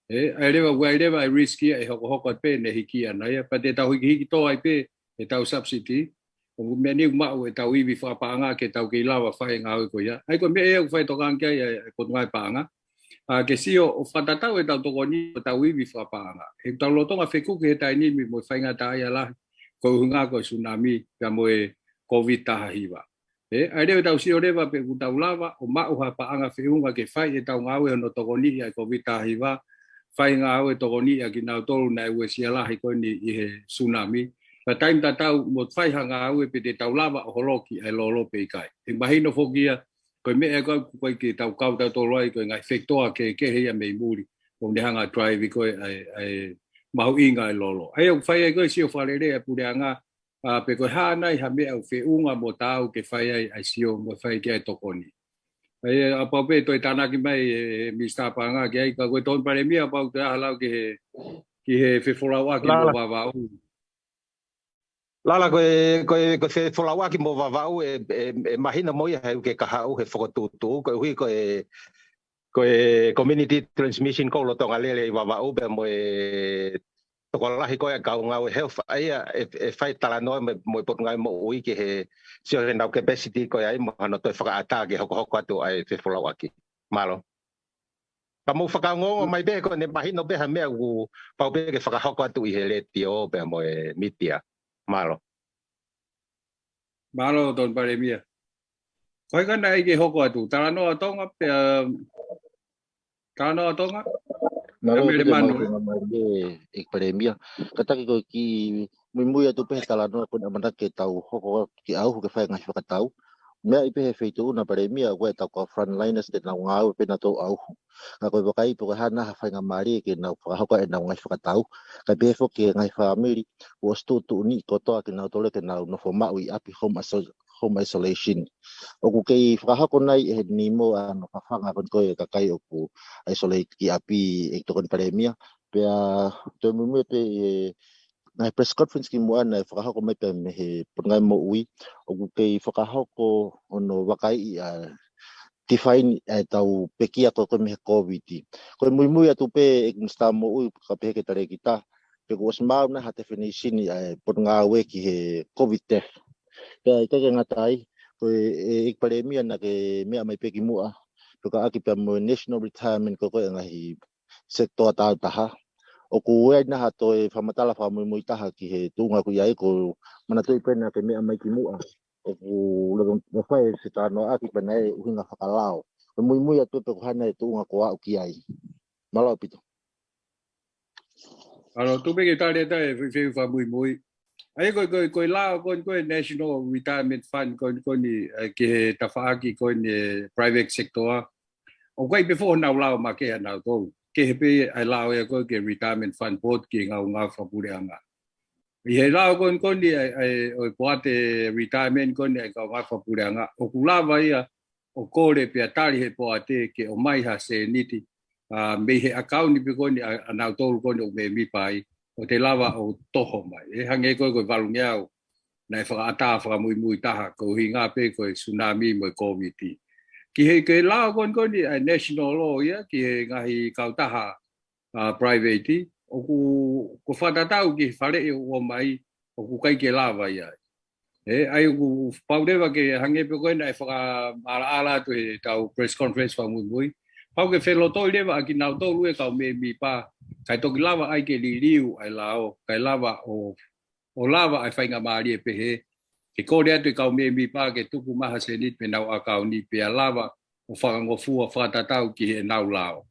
ʻE, ʻa e leva, ʻa e leva ʻa e risk ia ʻe hokohoko atu pē ʻene hiki ʻana ia, pea te tau hikihiki tō ai pē ʻetau subsidy, ʻo meʻa ni ʻoku maʻu ʻetau ivi fakapaʻanga ke tau kei lava fai e ngāue ko ia. ʻA ia ko e meʻa ia ʻoku fai tokanga ki ai ʻa e, ʻa e Potungāue Paʻanga. ʻA, ke sio ʻo fakatatau ʻetau tokoni ʻo tau ivi fakapaʻanga. He ʻoku tau lolotonga fekuki he taimi ni mo e faingataʻaʻia lahi, ko e ʻuhinga ko e tsunami, pea mo e COVID taha hiva. ʻE, ʻa ia leva ʻetau sio leva pe ʻoku tau lava ʻo maʻu ha paʻanga feʻunga ke fai ʻetau ngāue hono tokoniʻi ʻa e COVID taha hiva, fai ngāue tokoniʻi ʻa kinautolu naʻe uesia lahi ko eni ʻi he tsunami. Pea taimi tatau mo fai ha ngāue pe te tau lava ʻo holoki ʻa e lolo pe ʻikai. ʻE mahino foki ia, ko e meʻa ko ē ʻoku ʻikai ke tau kau tautolu ai ko e ngaahi fekitoa kehekehe ia mei muli. ʻO ne hanga ʻo drive ko ē ʻa e, ʻa e mahuʻinga ʻa e lolo. ʻA ia ʻoku fai ai ko ē sio fakalelei ʻa e puleʻanga, ʻa, pe ko e hā nai ha meʻa ʻoku feʻunga mo taau ke fai ai ʻa e sio mo fai ki ai tokoni. ʻA ia, ʻa pau pē toe tānaki mai ʻe, ʻe Minisitā Paʻanga ki ai, ka ko e Tony Palēmia ʻa pau te aha lau ki he, ki he fefolauʻaki mo Lala. Vavaʻu. Lala, ko e, ko e, ko e fefolauʻaki mo Vavaʻu ʻe, ʻe, ʻe mahino mo ia he uike kahaʻu he fokotuʻutuʻu, koeʻuhi ko e, ko e community transmission ko e lolotonga lele ʻi Vavaʻu pea mo e tokolahi ko ē ʻa e kau ngāue health, ʻa ia ʻe, ʻe fai talanoa mo, mo e Potungāue Moʻui ki he sio he ʻenau capacity ko ē ai mo hano toe fakaʻatā ke hokohoko atu ʻa e fefolauʻaki. Mālō. Ka mou fakaongoongo mai pē ko ʻene mahino pē ha meʻa ʻoku pau pē ke fakahoko atu ʻi he letiō pea mo e mītia. Mālō. Mālō, Tony Palēmia. Ko e hā nai ke hoko atu, talanoa Tonga, pea, talanoa Tonga? Mālō, Pea Mele Manu. Mālō, Mālō, ʻEiki Palēmia. Kātaki ko e kiʻi muimui atu pē he talanoa ko ena ʻamanaki ke tau hoko ki ʻauhu ke fai ngaahi fakatau. Meʻa ʻi pē he feituʻu na Palēmia, ko e tau kau frontliners te nau ngāue pē nautolu ʻauhu. Ka ko e vakai pe ko e hā nai ha faingamālie ke nau fakahoko ʻenau ngaahi fakatau. Kae pehē foki ki he ngaahi fāmili, kuo ʻosi tuʻutuʻuni kotoa kinautolu ke nau nofo maʻu ʻi ʻapi home iso-, home isolation. ʻOku kei fakahoko nai ʻe he nimo ʻa hono fafanga ko eni ko ē ʻa e kakai ʻoku isolate ki ʻapi ʻEiki Tokoni Palēmia. Pea toe muimui atu ʻi he ngaahi press conference kimuʻa naʻe fakahoko mai pea mei he Potungāue Moʻui, ʻoku kei fakahoko hono vakaiʻi ʻa e define ʻa e tau pekia ko ē ko ē mei he COVID. Ko e muimui atu pē ʻEiki Minisitā Moʻui ka pehē ki he talēkita, pe kuo ʻosi maʻu nai ha definition ʻa e potungāue ki he COVID death. Pea ʻikai ke ngata ai, ko e, ʻEiki Palēmia naʻa ke meʻa mai pē kimuʻa, fekauʻaki pea mo e National Retirement ko ē ko ē ʻa e ngaahi sekitoa tāutaha. ʻOku ʻi ai nai ha toe fakamatala fakamuimui taha ki he tuʻunga ko ia ai, ko e manatuʻi pē naʻa ke meʻa mai kimuʻa. ʻOku lava, lava fai e talanoaʻaki pē naʻe ʻuhinga fakalao. Ko e muimui atu pe ko e hā nai e tuʻunga ʻoku aʻu ki ai. Mālō ʻaupito. Mālō, tuku pē ke tali atu e fe-, fe-, fakamuimui. ʻA ia ko e, ko e, ko e lao ko eni ko e National Retirement Fund ko eni ko eni, ʻa, ki he tafaʻaki ko eni e private sector. ʻOku ʻikai pē foʻi ʻenau lao makehe ʻanautolu. Kehe pē ʻa e lao ia ko ē ki he Retirement Fund Board ki he ngāue fakapuleʻanga. ʻI he lao ko eni ko eni ʻa e, ʻa e, ʻo e poate retirement ko eni ʻa e kau ngāue fakapuleʻanga, ʻoku lava ia ʻo kole pea tali he poate ke ʻomai ha sēniti, ʻa, mei he ʻakauni pē ko eni ʻa, ʻanautolu ko eni ʻoku mēmipa ai, ʻo te lava ʻo toho mai. ʻE hangē ko e, ko e valungeau naʻe fakaʻatā fakamuimui taha, ko e ʻuhinga pē ko e tsunami mo e COVID. Ki he, ki he lao ko eni ko eni ʻa e national law ia, ki he ngaahi kautaha, ʻa, private, ʻoku, ko e fakatatau ki he faleʻi ʻoku ʻomai, ʻoku ʻikai ke lava ia. ʻE, ʻa ia ʻoku pau leva ke hangē pē ko ena ʻe fakamaʻalaʻala atu he tau press conference fakamuimui. Pau ke felotoi leva ʻa kinautolu e kau mēmipa, kae toki lava ai ke liliu ʻa e lao, kae lava ʻo ʻo lava ʻa e faingamālie pehē, ke kole atu e kau mēmipa ke tuku mai ha sēniti mei heʻenau ʻakauni pea lava ʻo fakangofua fakatatau ki heʻenau lao.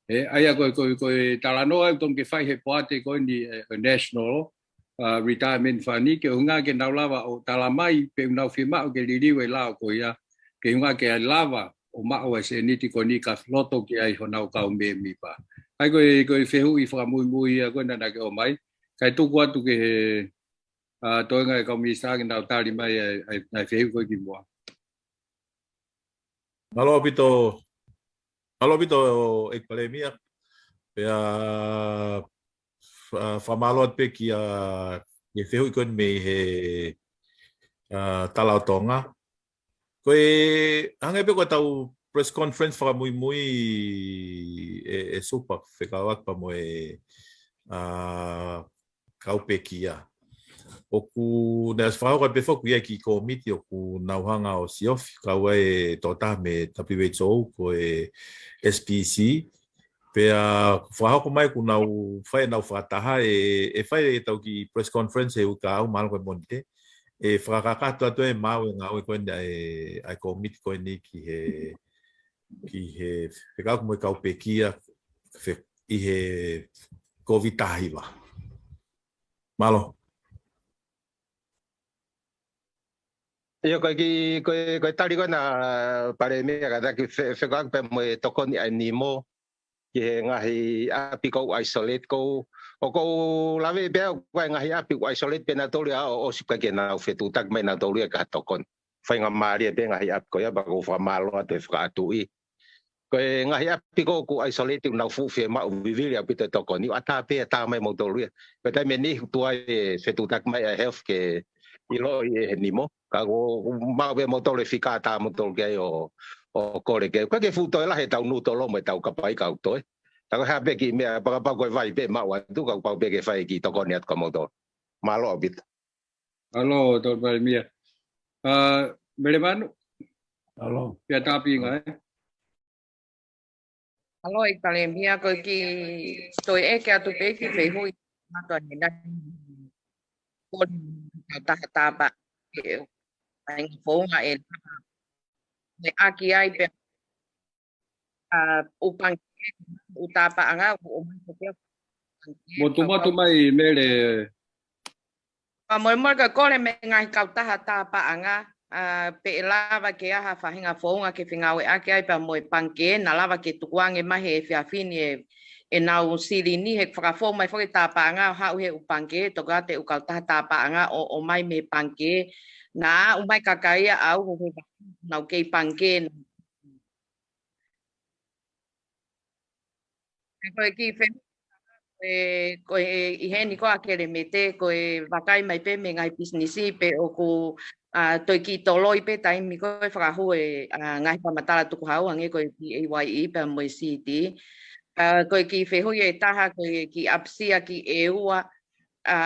ʻE, ʻa ia ko e, ko e, ko e talanoa ʻoku totonu ke fai he poate ko eni, ʻe, ʻe national, ʻa, retirement fund, ke ʻuhinga ke nau lava ʻo tala mai pe ʻoku nau fiemaʻu ke liliu e lao ko ia, ke ʻuhinga ke lava ʻo maʻu e sēniti ko eni ka loto ki ai honau kau mēmipa. ʻA ia ko e, ko e fehuʻi fakamuimui ia ko ena naʻa ke ʻomai, kae tuku atu ki he, ʻa, toenga e kau minisitā ke nau tali mai ʻa e, ʻa e, ʻa e fehuʻi ko ē kimuʻa. Mālō ʻaupito, mālō ʻaupito ʻEiki Palēmia. Pea, ʻa, fakamālō atu pē ki he, ki he fehuʻi ko eni mei he, ʻa, Tala ʻo Tonga. Ko e, hangē pē ko ʻetau press conference fakamuimui ʻe, ʻe Supa fekauʻaki pea mo e, ʻa, kau pekia. ʻOku, naʻe ʻosi fakahoko pē foki ia ki he kōmiti ʻoku nau hanga ʻo siofi, kau ai e tokotaha mei he W H O ko e S P C. Pea fakahoko mai kuo nau fai ʻenau fakataha ʻe, ʻe fai ʻetau kiʻi press conference he uike kahaʻu, mahalo ko e Mōnite. ʻE fakakakato atu ʻe maʻu e ngāue ko eni ʻa e, ʻa e kōmiti ko eni ki he, ki he fekauʻaki mo e kau pekia fe-, ʻi he Kōviti taha hiva. Mālō. ʻIo, ko e kiʻi, ko e, ko e tali ko ena Palēmia kātaki fe-, fekauʻaki pē mo e tokoni ʻa e nimo ki he ngaahi ʻapi ʻoku isolate ko ē. ʻOku ou lave pē au ko e ngaahi ʻapi ʻoku isolate pē nautolu ia ʻo ʻosi pē ke nau fetuʻutaki mai nautolu ia ki ha tokoni. Faingamālie pē ngaahi ʻapi ko ia pea ʻoku ou fakamālō atu he fakaʻatuʻi. Ko e ngaahi ʻapi ko ē ʻoku isolate ʻoku nau fuʻu fiemaʻu vivili ʻaupito e tokoni. ʻOku ʻatā pē ʻatā mai moutolu ia. Ko e taimi ʻe niʻihi ʻoku tuai e fetuʻutaki mai ʻa e health ke ʻiloʻi ʻe he nimo. Ka ʻoku maʻu pē moutolu e fika ʻatā moutolu ki ai ʻo, ʻo kole ke. ʻOku ʻikai ke fuʻu toe lahi ʻetau nūtolo mo ʻetau kapaʻika ʻoku toe. Ka ko e hā pē kiʻi meʻa, kapau ko e vai pē maʻu atu, kapau pē ke fai e kiʻi tokoni atu kia moutolu. Mālō ʻaupito. Mālō, Tolu Palēmia. ʻA, Melemanu? Mālō. Pea tāpinga, ē? Mālō ʻEiki Palēmia, ko e kiʻi toe ʻeke atu pē kiʻi fehuʻi. Mātuʻa ne nai. Kole ka taha tapa. ʻE, ʻai founga ʻe. Ne ʻaki ai pē ʻa, ʻū pangikē, ʻū tāpaʻanga, ʻū ʻomai ko ē. Motumotu mai Mele. Pea molemole ka kole mei he ngaahi kautaha tāpaʻanga, ʻa, pe ʻe lava ke ʻai ha faʻahinga founga ke fengāueʻaki ai pea mo e pangikē, naʻa lava ke tukuange mai he efiafi ni ʻe, ʻenau silini he fakafou mai foki e tāpaʻanga ʻo haʻu he ʻū pangikē, toki ʻoatu e ʻū kautaha tāpaʻanga ʻo, ʻomai mei he pangikē, naʻa ʻomai kakai ia ʻo ʻauhu he nau kei pangikē, Ko e kiʻi fe-, e, ko e ʻi heni ko ē ʻa Kelemete, ko e vakai mai pē mei he ngaahi pisinisi pē ʻoku, ʻa, toe kiʻi toloi pē taimi ko ē fakahū e, ʻa, ngaahi fakamatala tukuhau hangē ko e P A Y E pea mo e C T. ʻA, ko e kiʻi fehuʻi ʻe taha, ko e kiʻi ʻapisia ki he ʻEua, ʻa,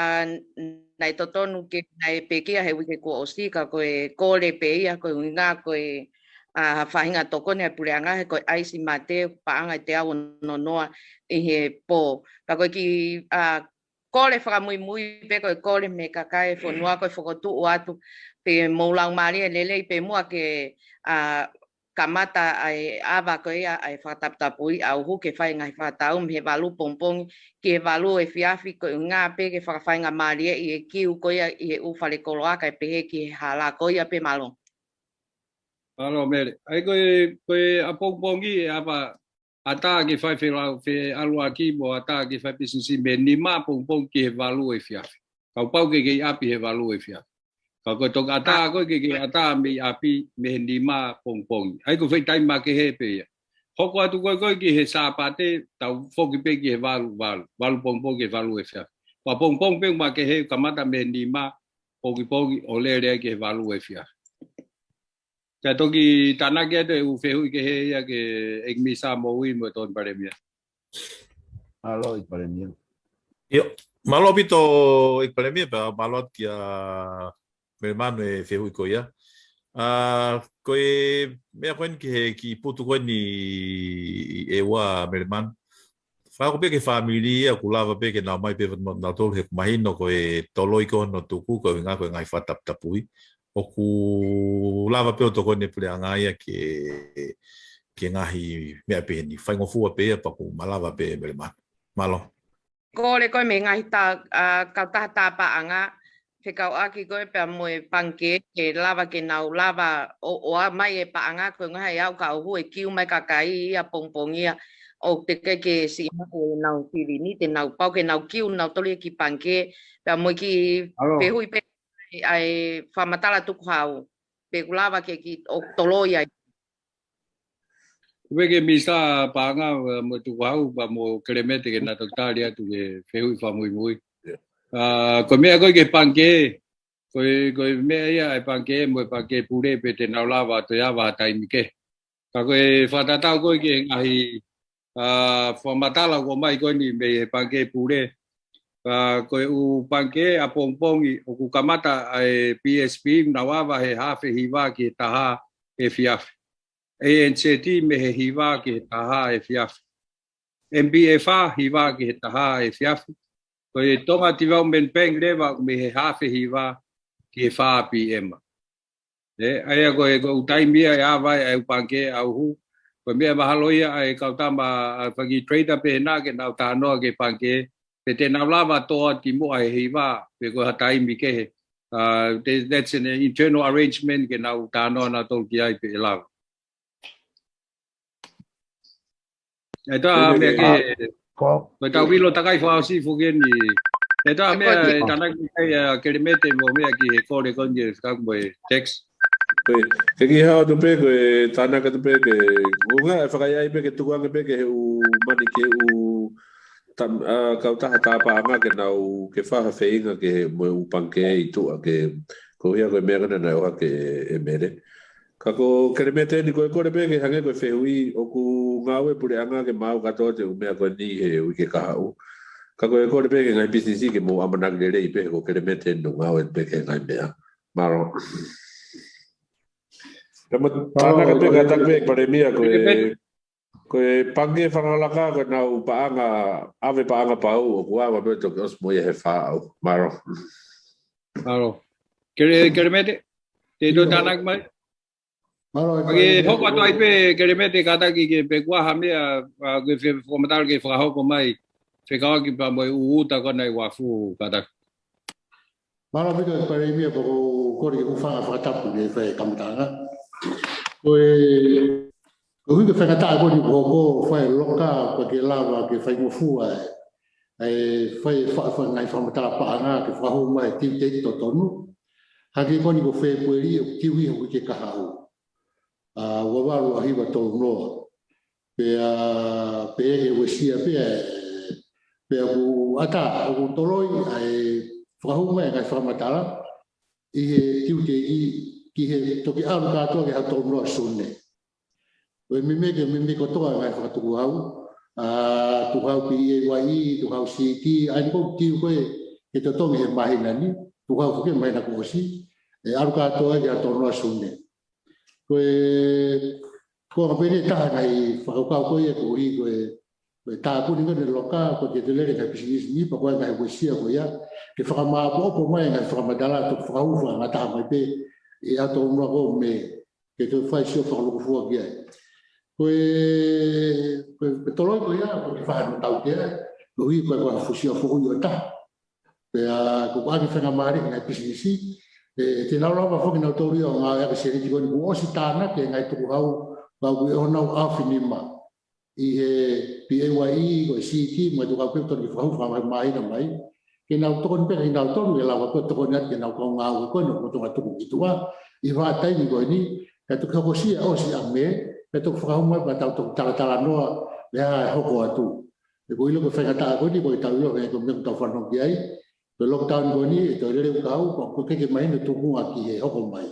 naʻe totonu ke naʻe pekia he uike kuo ʻosi ka ko e kole pē ia ko e ʻuhinga ko e, ʻa, faʻahinga tokoni ʻa e puleʻanga he ko e ʻaisi mate paʻanga ʻe teau ono noa ʻi he pō. Ka ko e kiʻi, ʻa, kole fakamuimui pē ko e kole mei he kakai e fonua ko e fokotuʻu atu pē mou laumālie lelei pē muʻa ke, ʻa, kamata ʻa e ʻava ko ia ʻa e fakataputapui ʻauhu ke fai ngaahi fakataʻu mei he valu pongipongi ki he valu efiafi ko e ʻuhinga pē ke fakafaingamālieʻi e kiu ko ia ʻi he ʻū falekoloa kae pehē ki he hala ko ia pē mālō. Mālō Mele. ʻAi ko e, ko e ʻapongipongi ʻe ʻava ʻatā ke fai felau feʻaluʻaki mo ʻatā ke fai pisinisi mei he nima pongipongi ki he valu efiafi. Kapau ke kei ʻapi he valu efiafi. Ka ko e toki ʻatā ko ē ke kei ʻatā mei ʻapi mei he nima pongipongi. ʻAi ko e fai taimi makehe pē ia. Hoko atu ko ē ko ē ki he Sāpate tau foki pē ki he valu, valu, valu pongipongi ki he valu efiafi. Ko e pongipongi pē makehe kamata mei he nima pongipongi ʻo lele ai ki he valu efiafi. Ka toki tānaki atu e ʻū fehuʻi kehe ia ki he ʻEiki Minisitā Moʻui mo Tony Palēmia. Mālō ʻEiki Palēmia. ʻIo, mālō ʻaupito ʻEiki Palēmia, pea mālō atu kia Melemanu e fehuʻi ko ia. ʻA, ko e meʻa ko eni ki he kiʻi putu ko eni ʻi ʻEua Melemanu. Fakahoko pē ki he fāmili ia ʻoku lava pē ke nau ōmai pē nautolu he ʻoku mahino ko e toloi ko hono tuku ko e ʻuhinga ko e ngaahi fakataputapui. ʻOku lava pē ʻo tokoni e puleʻanga ia ki he, ki he ngaahi meʻa pehē ni. Faingofua pē ia pea ʻoku malava pē Melemanu. Mālō. Kole ko ē mei he ngaahi tā-, ʻa, kautaha tāpaʻanga, fekauʻaki ko ē pea mo e pangikē, ke lava ke nau lava ʻo, ʻoatu mai e paʻanga, ko e ʻuhinga he ʻoku ʻauhu e kiu mai kakai ia pongipongi ia, ʻoku teʻeki ke siʻi maʻu ʻenau silini, te nau pau ke nau kiu nautolu ia ki he pangikē, pea mo e kiʻi fehuʻi pē ʻa e fakamatala tukuhau, pe ʻoku lava ke kiʻi ʻoku toloi ai. Pea ke Minisitā Paʻanga mo e Tukuhau, pea mo Kelemete ke na toki tali atu ki he fehuʻi fakamuimui. ʻA, ko e meʻa ko ē ki he pangikē, ko e, ko e meʻa ia ʻa e pangikē mo e pangikē pule pe te nau lava ʻo toe ava ha taimi kehe. Ka ko e fakatatau ko ē ki he ngaahi, ʻa, fakamatala ʻoku ʻomai ko eni mei he pangikē pule. ʻA, ko e ʻū pangikē ʻapongipongi ʻoku kamata ʻa e P S B, nau ava he hafe hiva ki he taha efiafi. A N Z mei he hiva ki he taha efiafi. M B F hiva ki he taha efiafi. Ko e Tonga Development Bank leva mei he hafe hiva ki he fā P M. ʻE, ʻa ia ko e, ko e ʻū taimi ia ʻe ava ai ʻa e ʻū pangikē ʻauhu. Ko e meʻa mahalo ia ʻa e kau tama, ʻa, fanga trader pehē na ke nau talanoa ki he pangikē, pe te nau lava ʻo tō atu ki muʻa he hiva, pe ko ha taimi kehe. ʻA, te-, that's an internal arrangement ke nau talanoa nautolu ki ai pe ʻe lava. ʻE toa meʻa ke, ko e tau ʻilo takai fakaʻosi foki eni. ʻE toa meʻa, ʻe tānaki mai ʻa Kelemete mo meʻa ki he kole ko eni ʻe fika mo e tax. Ko e, ke kiʻi hao atu pē, ko e tānaki atu pē ke, ko e ngaahi fakaʻaiʻai pē ke tuku ange pē ke he ʻū mani ke ʻū tam-, ʻa, kautaha tāpaʻanga ke nau ke fai ha feinga ke he mo e ʻū pangikē ʻi tuʻa ke, ko ia ko e meʻa ko ena naʻe ʻohake ʻe Mele. Ka ko Kelemete ni ko e kole pē ke hangē ko e fehuʻi ʻoku ngāue puleʻanga ke maʻu kātoa e ʻū meʻa ko eni he uike kahaʻu. Ka ko e kole pē ke ngaahi pisinisi ke mou ʻamanaki lelei pē ko Kelemete ni ʻoku ngāue pē ke ngaahi meʻa. Mālō. Ka ma-, tānaki pē ka taki pē Palēmia ko e, ko e pangikē fakalakalaka ko e nau paʻanga, ʻave paʻanga pau ʻoku ava pē toki ʻosi mo ia he faʻu. Mālō. Mālō. Kele-, Kelemete, te u tānaki mai. Mālō, ʻe ke hoko atu ai pē Kelemete kātaki ke pe ko ha meʻa, ʻa, ke fe-, fakamatala ke fakahoko mai, fekauʻaki pea mo e ʻū uta ko ena ʻi Uafu kātaki. Mālō ʻaupito Palēmia, pea ʻoku ou kole ke u hūfanga he fakatapu ke fai e kamataʻanga. Ko e, ko e ʻuhi ko e faingataʻa ko eni kuo hoko, fai loka, pea ke lava ke faingofua e, ʻa e fai e fa-, fai ngaahi fakamatala paʻanga ke fakahū mai e tiute totonu. Hangē ko eni ko Fēpueli ʻoku kiu ia he uike kahaʻu. ʻA, ua valu, ua hiva, tolu noa. Pea, pea ke uesia pea, pea ʻoku ʻatā, ʻoku toloi ʻa e fakahū mai e ngaahi fakamatala ʻi he tiute ʻi, ki he toki ʻalu kātoa ki he ʻaho tolu noa Sune. Ko e meimei ke meimei kotoa e ngaahi fakatukuhau, ʻa, tukuhau P A Y E, tukuhau C T, ʻa eni ʻoku kiu ko ē ke totongi he māhina ni, tukuhau foki he māhina kuo ʻosi, ʻe ʻalu kātoa ki he ʻaho tolu noa Sune. Ko e, ko e ngaahi pehē ni ʻe taha e ngaahi fakakaukau ko ia koeʻuhi ko e, ko e tāpuni ko eni e loka, ko e ke te lele e ngaahi pisinisi ni, pea ko e ngaahi uesia ko ia, ke fakamāʻopoʻopo mai e ngaahi fakamatala, toki fakahū fakangataha mai pē ʻi he ʻaho tolu noa ko ē Mē, ke toe fai sio fakalūkufua ki ai. Ko e, ko e, ko e toloi ko ia, ko e ke fai hano tautea, koeʻuhi ko e ko e fuʻu sio foʻui ʻo taha. Pea ko e ʻoange faingamālie ki he ngaahi pisinisi, ʻe, te nau lava foki nautolu ia ʻo ngāueʻaki e seniti ko eni kuo ʻosi tānaki e ngaahi tukuhau, pea ʻoku ʻi ai honau ʻaofinima ʻi he P A Y E, ko e C T, mo e tukuhau pē ʻoku totonu ke fakahū fakamāhina mai. Ke nau tokoni pē kinautolu, ke lava pē ʻo tokoni atu ki heʻenau kau ngāue ko eni ʻoku totonu ke tuku ki tuʻa ʻi he vahaʻa taimi ko eni, kae toki hokosia ʻosi ʻa Mē, kae toki fakahū mai pea tau toki talatalanoa pe ko e hā e hoko atu. He ʻoku ou ʻilo ko e faingataʻa ko eni, ʻoku tau ʻilo, he ko e meʻa ʻoku tau fanongo ki ai. Ko e lockdown ko eni, ʻe toe lele ʻū kahaʻu, pea ʻoku ʻikai ke mahino tuʻunga ki he hoko mai.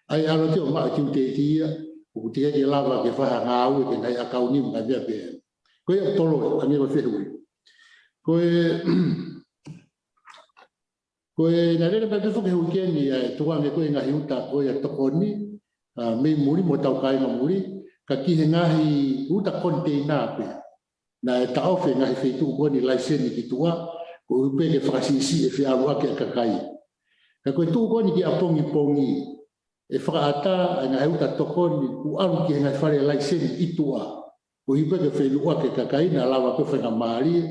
ʻA ia ʻalu atu ʻo maʻu e tiute ia, ʻoku teʻeki ke lava ke fai ha ngāue ki he ngaahi ʻakauni mo e ngaahi meʻa pehē. Ko ia ʻoku toloi, hangē ko e fehuʻi. Ko e, ko e naʻe lele mai pē foki he uike ni ʻa e tukuange ko ē ngaahi uta ko ia tokoni, ʻa, mei muli mo hotau kāinga muli, ka ki he ngaahi uta koniteina pē. Naʻe taʻofi e ngaahi feituʻu ko eni laiseni ki tuʻa, koeʻuhi pē ke fakasiʻisiʻi e feʻaluʻaki ʻa e kakai. Ka ko e tuʻu ko eni ki ʻapongipongi, ʻe fakaʻatā e ngaahi uta tokoni ʻoku ʻalu ki he ngaahi fale laiseni ʻi tuʻa. Koeʻuhi pē ke feʻiloaki e kakai naʻa lava pē faingamālie,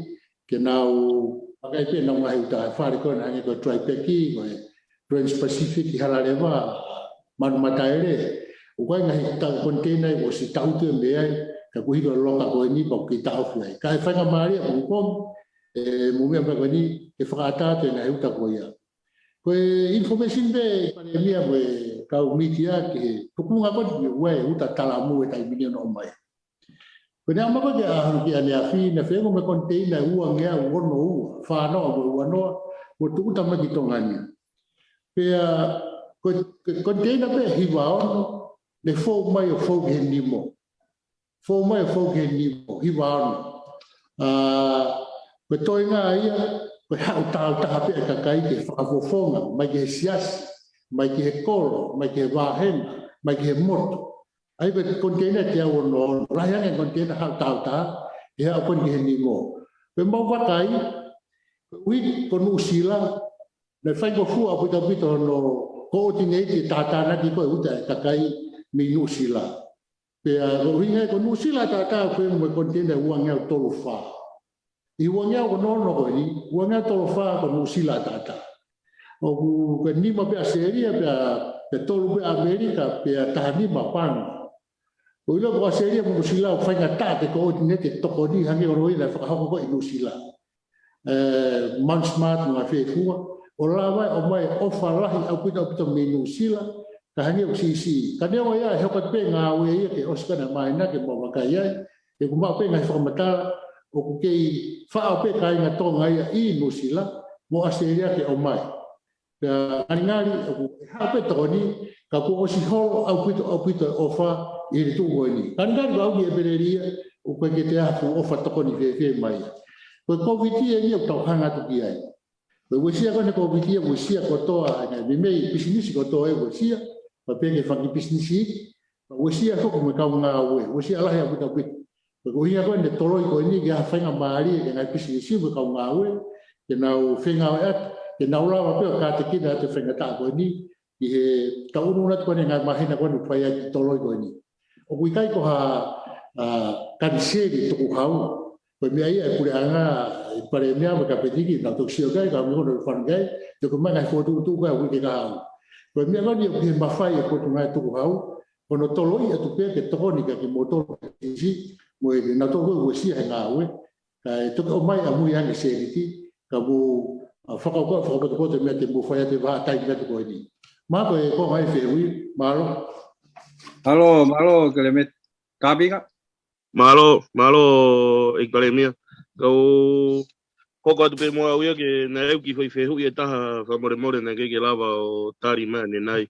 ke nau, ʻakai pē ʻenau ngaahi uta fale ko ena hangē ko e Tripac, ko e Trans-Pacific ʻi Halaleva, Manumataele. ʻOku ʻi ai e ngaahi ta-, koniteina ia kuo ʻosi taʻutu e meʻa ia, Ka kuo hiki e loka ko eni pea ʻoku kei taʻofi ai. Ka ʻe faingamālie ʻapongipongi, ʻe mou meʻa mai ko eni ke fakaʻatā atu e ngaahi uta ko ia. Ko e information pē ʻEiki Palēmia mo e kau mītia ki he tuʻunga ko eni ʻa e uta talamū he taimi ni ʻoku nau ʻomai. Ko ʻene ʻomai ko ē ki he ʻaho ni ʻaneafi, naʻe feinga mo e koniteina ʻe uangeau ono ua, fā noa mo e ua noa, kuo tūʻuta mai ki Tonga ni. Pea ko e, ko e koniteina pē ʻe hiva ono, naʻe fou mai ʻo fou ki he nimo. Fou mai ʻo fou ki he nimo, hiva ono. ʻA, ko e toenga ia, ko e haʻu tāutaha pē ʻa e kakai ke fakafofonga, mai ki he siasi, mai ki he kolo, mai ki he vāhenga, mai ki he motu. ʻA ia ko e koniteina ʻe teau ono ono. Lahi ange e koniteina haʻu tāutaha, ʻe haʻu ko eni ki he nimo. Pea mau vakai, ko e ʻuhi ko Nuʻusila, naʻe faingofua ʻaupito ʻaupito hono coordinate e tātānaki ko ē uta e kakai mei Nuʻusila. Pea ko e ʻuhinga ia ko Nuʻusila ʻataʻatā ʻoku feinga mo e koniteina ʻe uangeau tolu fā. ʻI he uangeau ono ono ko eni, uangeau tolu fā ko Nuʻusila ʻataʻatā. ʻOku ko e nima pē ʻAositelēlia, pea, pea tolu pē ʻAmelika, pea taha nima Pango. ʻOku ʻilo ko ʻAositelēlia mo Nuʻusila ʻoku faingataʻa ke coordinate e tokoni hangē ko hono ʻuhinga naʻe fakahoko ko ē ʻi Nuʻusila. ʻE, Mount Smart mo e ngaahi fefua, ʻo lava ʻo ʻomai e ʻofa lahi ʻaupito ʻaupito mei Nuʻusila, ka hangē ʻoku siʻisiʻi. Ka neongo ia ʻe hoko atu pē ngāue ia ke ʻosi ko ena e māhina ke mau vakai ai, he ʻoku maʻu pē ngaahi fakamatala, ʻoku kei faʻo pē kāinga Tonga ia ʻi Nuʻusila, mo ʻAositelēlia ke ʻomai. Pea ngalingali, ʻoku ʻi ai pē tokoni, ka kuo ʻosi holo ʻaupito, ʻaupito e ʻofa ʻi he tuʻu ko eni. Ngalingali, ʻoku ʻi ai pē lelei ia, ʻoku ʻikai ke toe ʻi ai ha fuʻu ʻofa tokoni fēfē mai. Ko e Kōviti eni ʻoku tau hanga atu ki ai. Ko e uesia ko eni e Kōviti ia, uesia kotoa, ʻa e ngaahi meimei pisinisi kotoa ʻe uesia, pea pehē ki he fanga kiʻi pisinisi, pea uesia foki mo e kau ngāue, uesia lahi ʻaupito ʻaupito. Ko e ʻuhinga ko eni e toloi ko eni ke ʻi ai ha faingamālie ki he ngaahi pisinisi mo e kau ngāue, ke nau fengāueʻaki, ke nau lava pē ʻo kātekina atu e faingataʻa ko eni, ʻi he taʻu ʻe ua atu ko eni e ngaahi māhina ko eni ʻoku fai ai e toloi ko eni. ʻOku ʻikai ko ha, ʻa, kaniseli tukuhau, ko e meʻa ia ʻa e puleʻanga, ʻEiki Palēmia mo e Kapineti, naʻa tau sio ki ai, ka ʻoku ʻikai ko hono fanga ʻikai, te u ʻomai e ngaahi fokotuʻutuʻu ko ē ʻa e uike kahaʻu. Ko e meʻa ko eni ʻoku ʻi he mafai ʻa e Potungāue Tukuhau, ko hono toloi atu pē ke tokoni kia kimoutolu ʻi, mo e, naʻa tau ko ē uesia he ngāue, kae toki ʻomai ʻamui ange e sēniti, ka mou, ʻa, fakakaukau fakapotopoto e meʻa te mou fai atu he vahaʻa taimi atu ko eni. Mālō e konga e fehuʻi, mālō. Mālō, mālō, Kelemeti. Kapinga? Mālō, mālō, ʻEiki Palēmia. Kau hoko atu pē muʻa au ia ke naʻe ʻi ai e kiʻi foʻi fehuʻi ʻe taha fakamolemole naʻe ʻikai ke lava ʻo tali mai ʻanenai.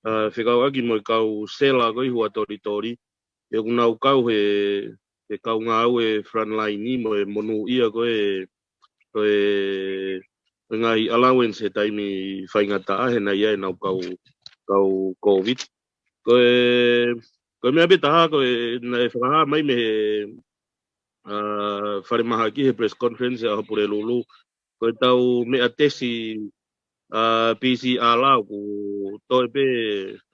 ʻA, fekauʻaki mo e kau sela ko ē ʻi Huʻatolitoli. ʻOku nau kau he, he kau ngāue frontline ni mo e monūʻia ko ē, ko e, ko e ngaahi allowance he taimi faingataʻa he naʻe ʻi ai ʻenau kau, kau Kōviti. Ko e, ko e meʻa pē taha ko ē naʻe fakahā mai mei he, ʻa, falemahaki he press conference ʻa e ʻaho Pulelulu. Ko ʻetau meʻa tesi, ʻa, P C R ʻoku toe pē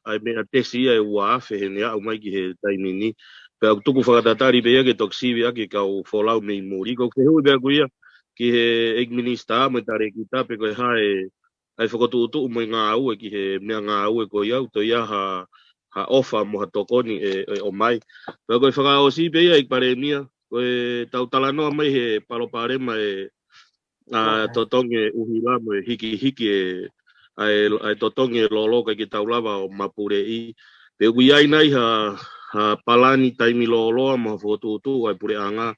ʻa e meʻa tesi ia ʻe ua afe he naʻe aʻu mai ki he taimi ni. Pea ʻoku tuku fakatatali pē ia ke toki sivi ʻaki e kau folau mei muli. Ko e fehuʻi pē ʻaku ia ki he ʻEiki Minisitā mo e Talēkita pe ko e hā e ʻa e fokotuʻutuʻu mo e ngāue ki he meʻa ngāue ko ia ʻoku toe ʻi ai ha, ha ʻofa mo ha tokoni ʻe, ʻe ʻomai. Pea ko e fakaʻosi pē ia ʻEiki Palēmia, ko ʻetau talanoa mai he palopalema ʻe, ʻa, totongi e ʻuhila mo e hikihiki e, ʻa e, ʻa e totongi e lolo ʻikai ke tau lava ʻo mapuleʻi. Pe ʻoku ʻi ai nai ha, ha palani taimi lōloa mo ha fokotuʻutuʻu ʻa e puleʻanga,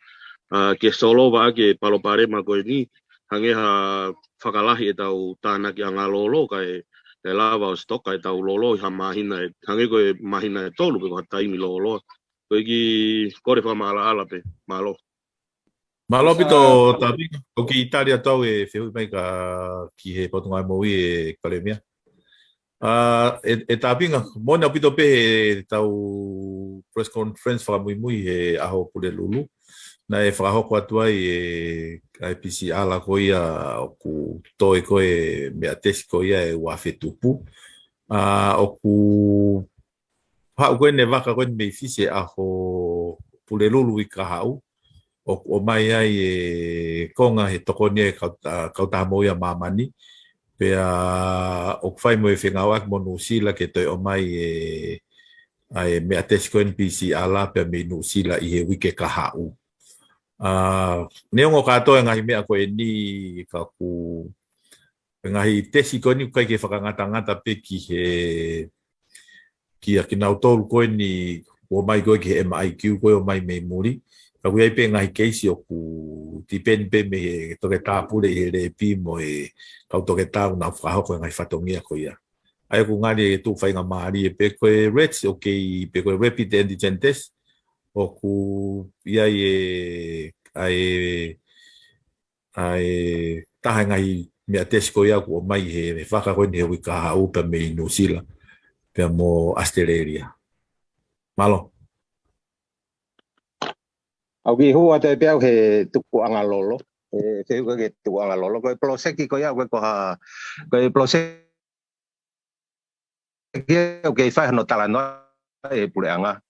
ʻa, ke solova ʻaki e palopalema ko eni, hangē ha fakalahi ʻetau tānakiʻanga lolo kae, kae lava ʻo sitoka ʻetau lolo ʻi ha māhina ʻe, hangē ko e māhina ʻe tolu pe ko ha taimi lōloa. Ko e kiʻi kole fakamaʻalaʻala pē. Mālō. Mālō ʻaupito, Tapinga. ʻOku ou kiʻi tali atu au e fehuʻi mai ka ki he Potungāue Moʻui ʻEiki Palēmia. ʻA, ʻe, ʻe Tapinga, moʻoni ʻaupito pē heʻetau press conference fakamuimui he ʻaho Pulelulu. Naʻe fakahoko atu ai e, ʻa e P C R ko ia ʻoku toe ko e meʻa tesi ko ia ʻe ua afe tupu. ʻA, ʻoku haʻu ko eni e vaka ko eni mei Fisi he ʻaho Pulelulu uike kahaʻu. ʻOku ʻomai ai e konga he tokoni ʻa e kau-, ʻa, Kautaha Moʻui ʻa Māmani. Pea ʻoku fai mo e fengāueʻaki mo Nuʻusila ke toe ʻomai e, ʻa e meʻa tesi ko eni P C R pea mei Nuʻusila ʻi he uike kahaʻu. ʻA, neongo kātoa e ngaahi meʻa ko eni ka ʻoku, e ngaahi tesi ko eni ʻoku ʻikai ke fakangatangata pē ki he, kia kinautolu ko eni ʻoku ʻomai ko ē ki he M I Q ko ē ʻomai mei muli. Ka ʻoku ʻi ai pē ngaahi keisi ʻoku tipeni pē mei he toketā pule ʻi he lēpi mo e kau toketā ʻoku nau fakahoko e ngaahi fatongia ko ia. ʻA ia ʻoku ngali ʻe tuʻu faingamālie pē ko e rets ʻoku kei, pe ko e rapid antigen test ʻoku ʻi ai e, ʻa e, ʻa e taha e ngaahi meʻa tesi ko ia ʻoku ʻomai he, he vaka ko eni he uike kahaʻu pea mei Nuʻusila pea mo ʻAositelēlia. Mālō. ʻOku ou hū atu ai pē au he tukuʻanga lolo. ʻE, he uike tukuʻanga lolo. Ko e poloseki ko ia, ko e ko ha, ko e poloseki ʻoku kei fai hono talanoa ʻe he puleʻanga.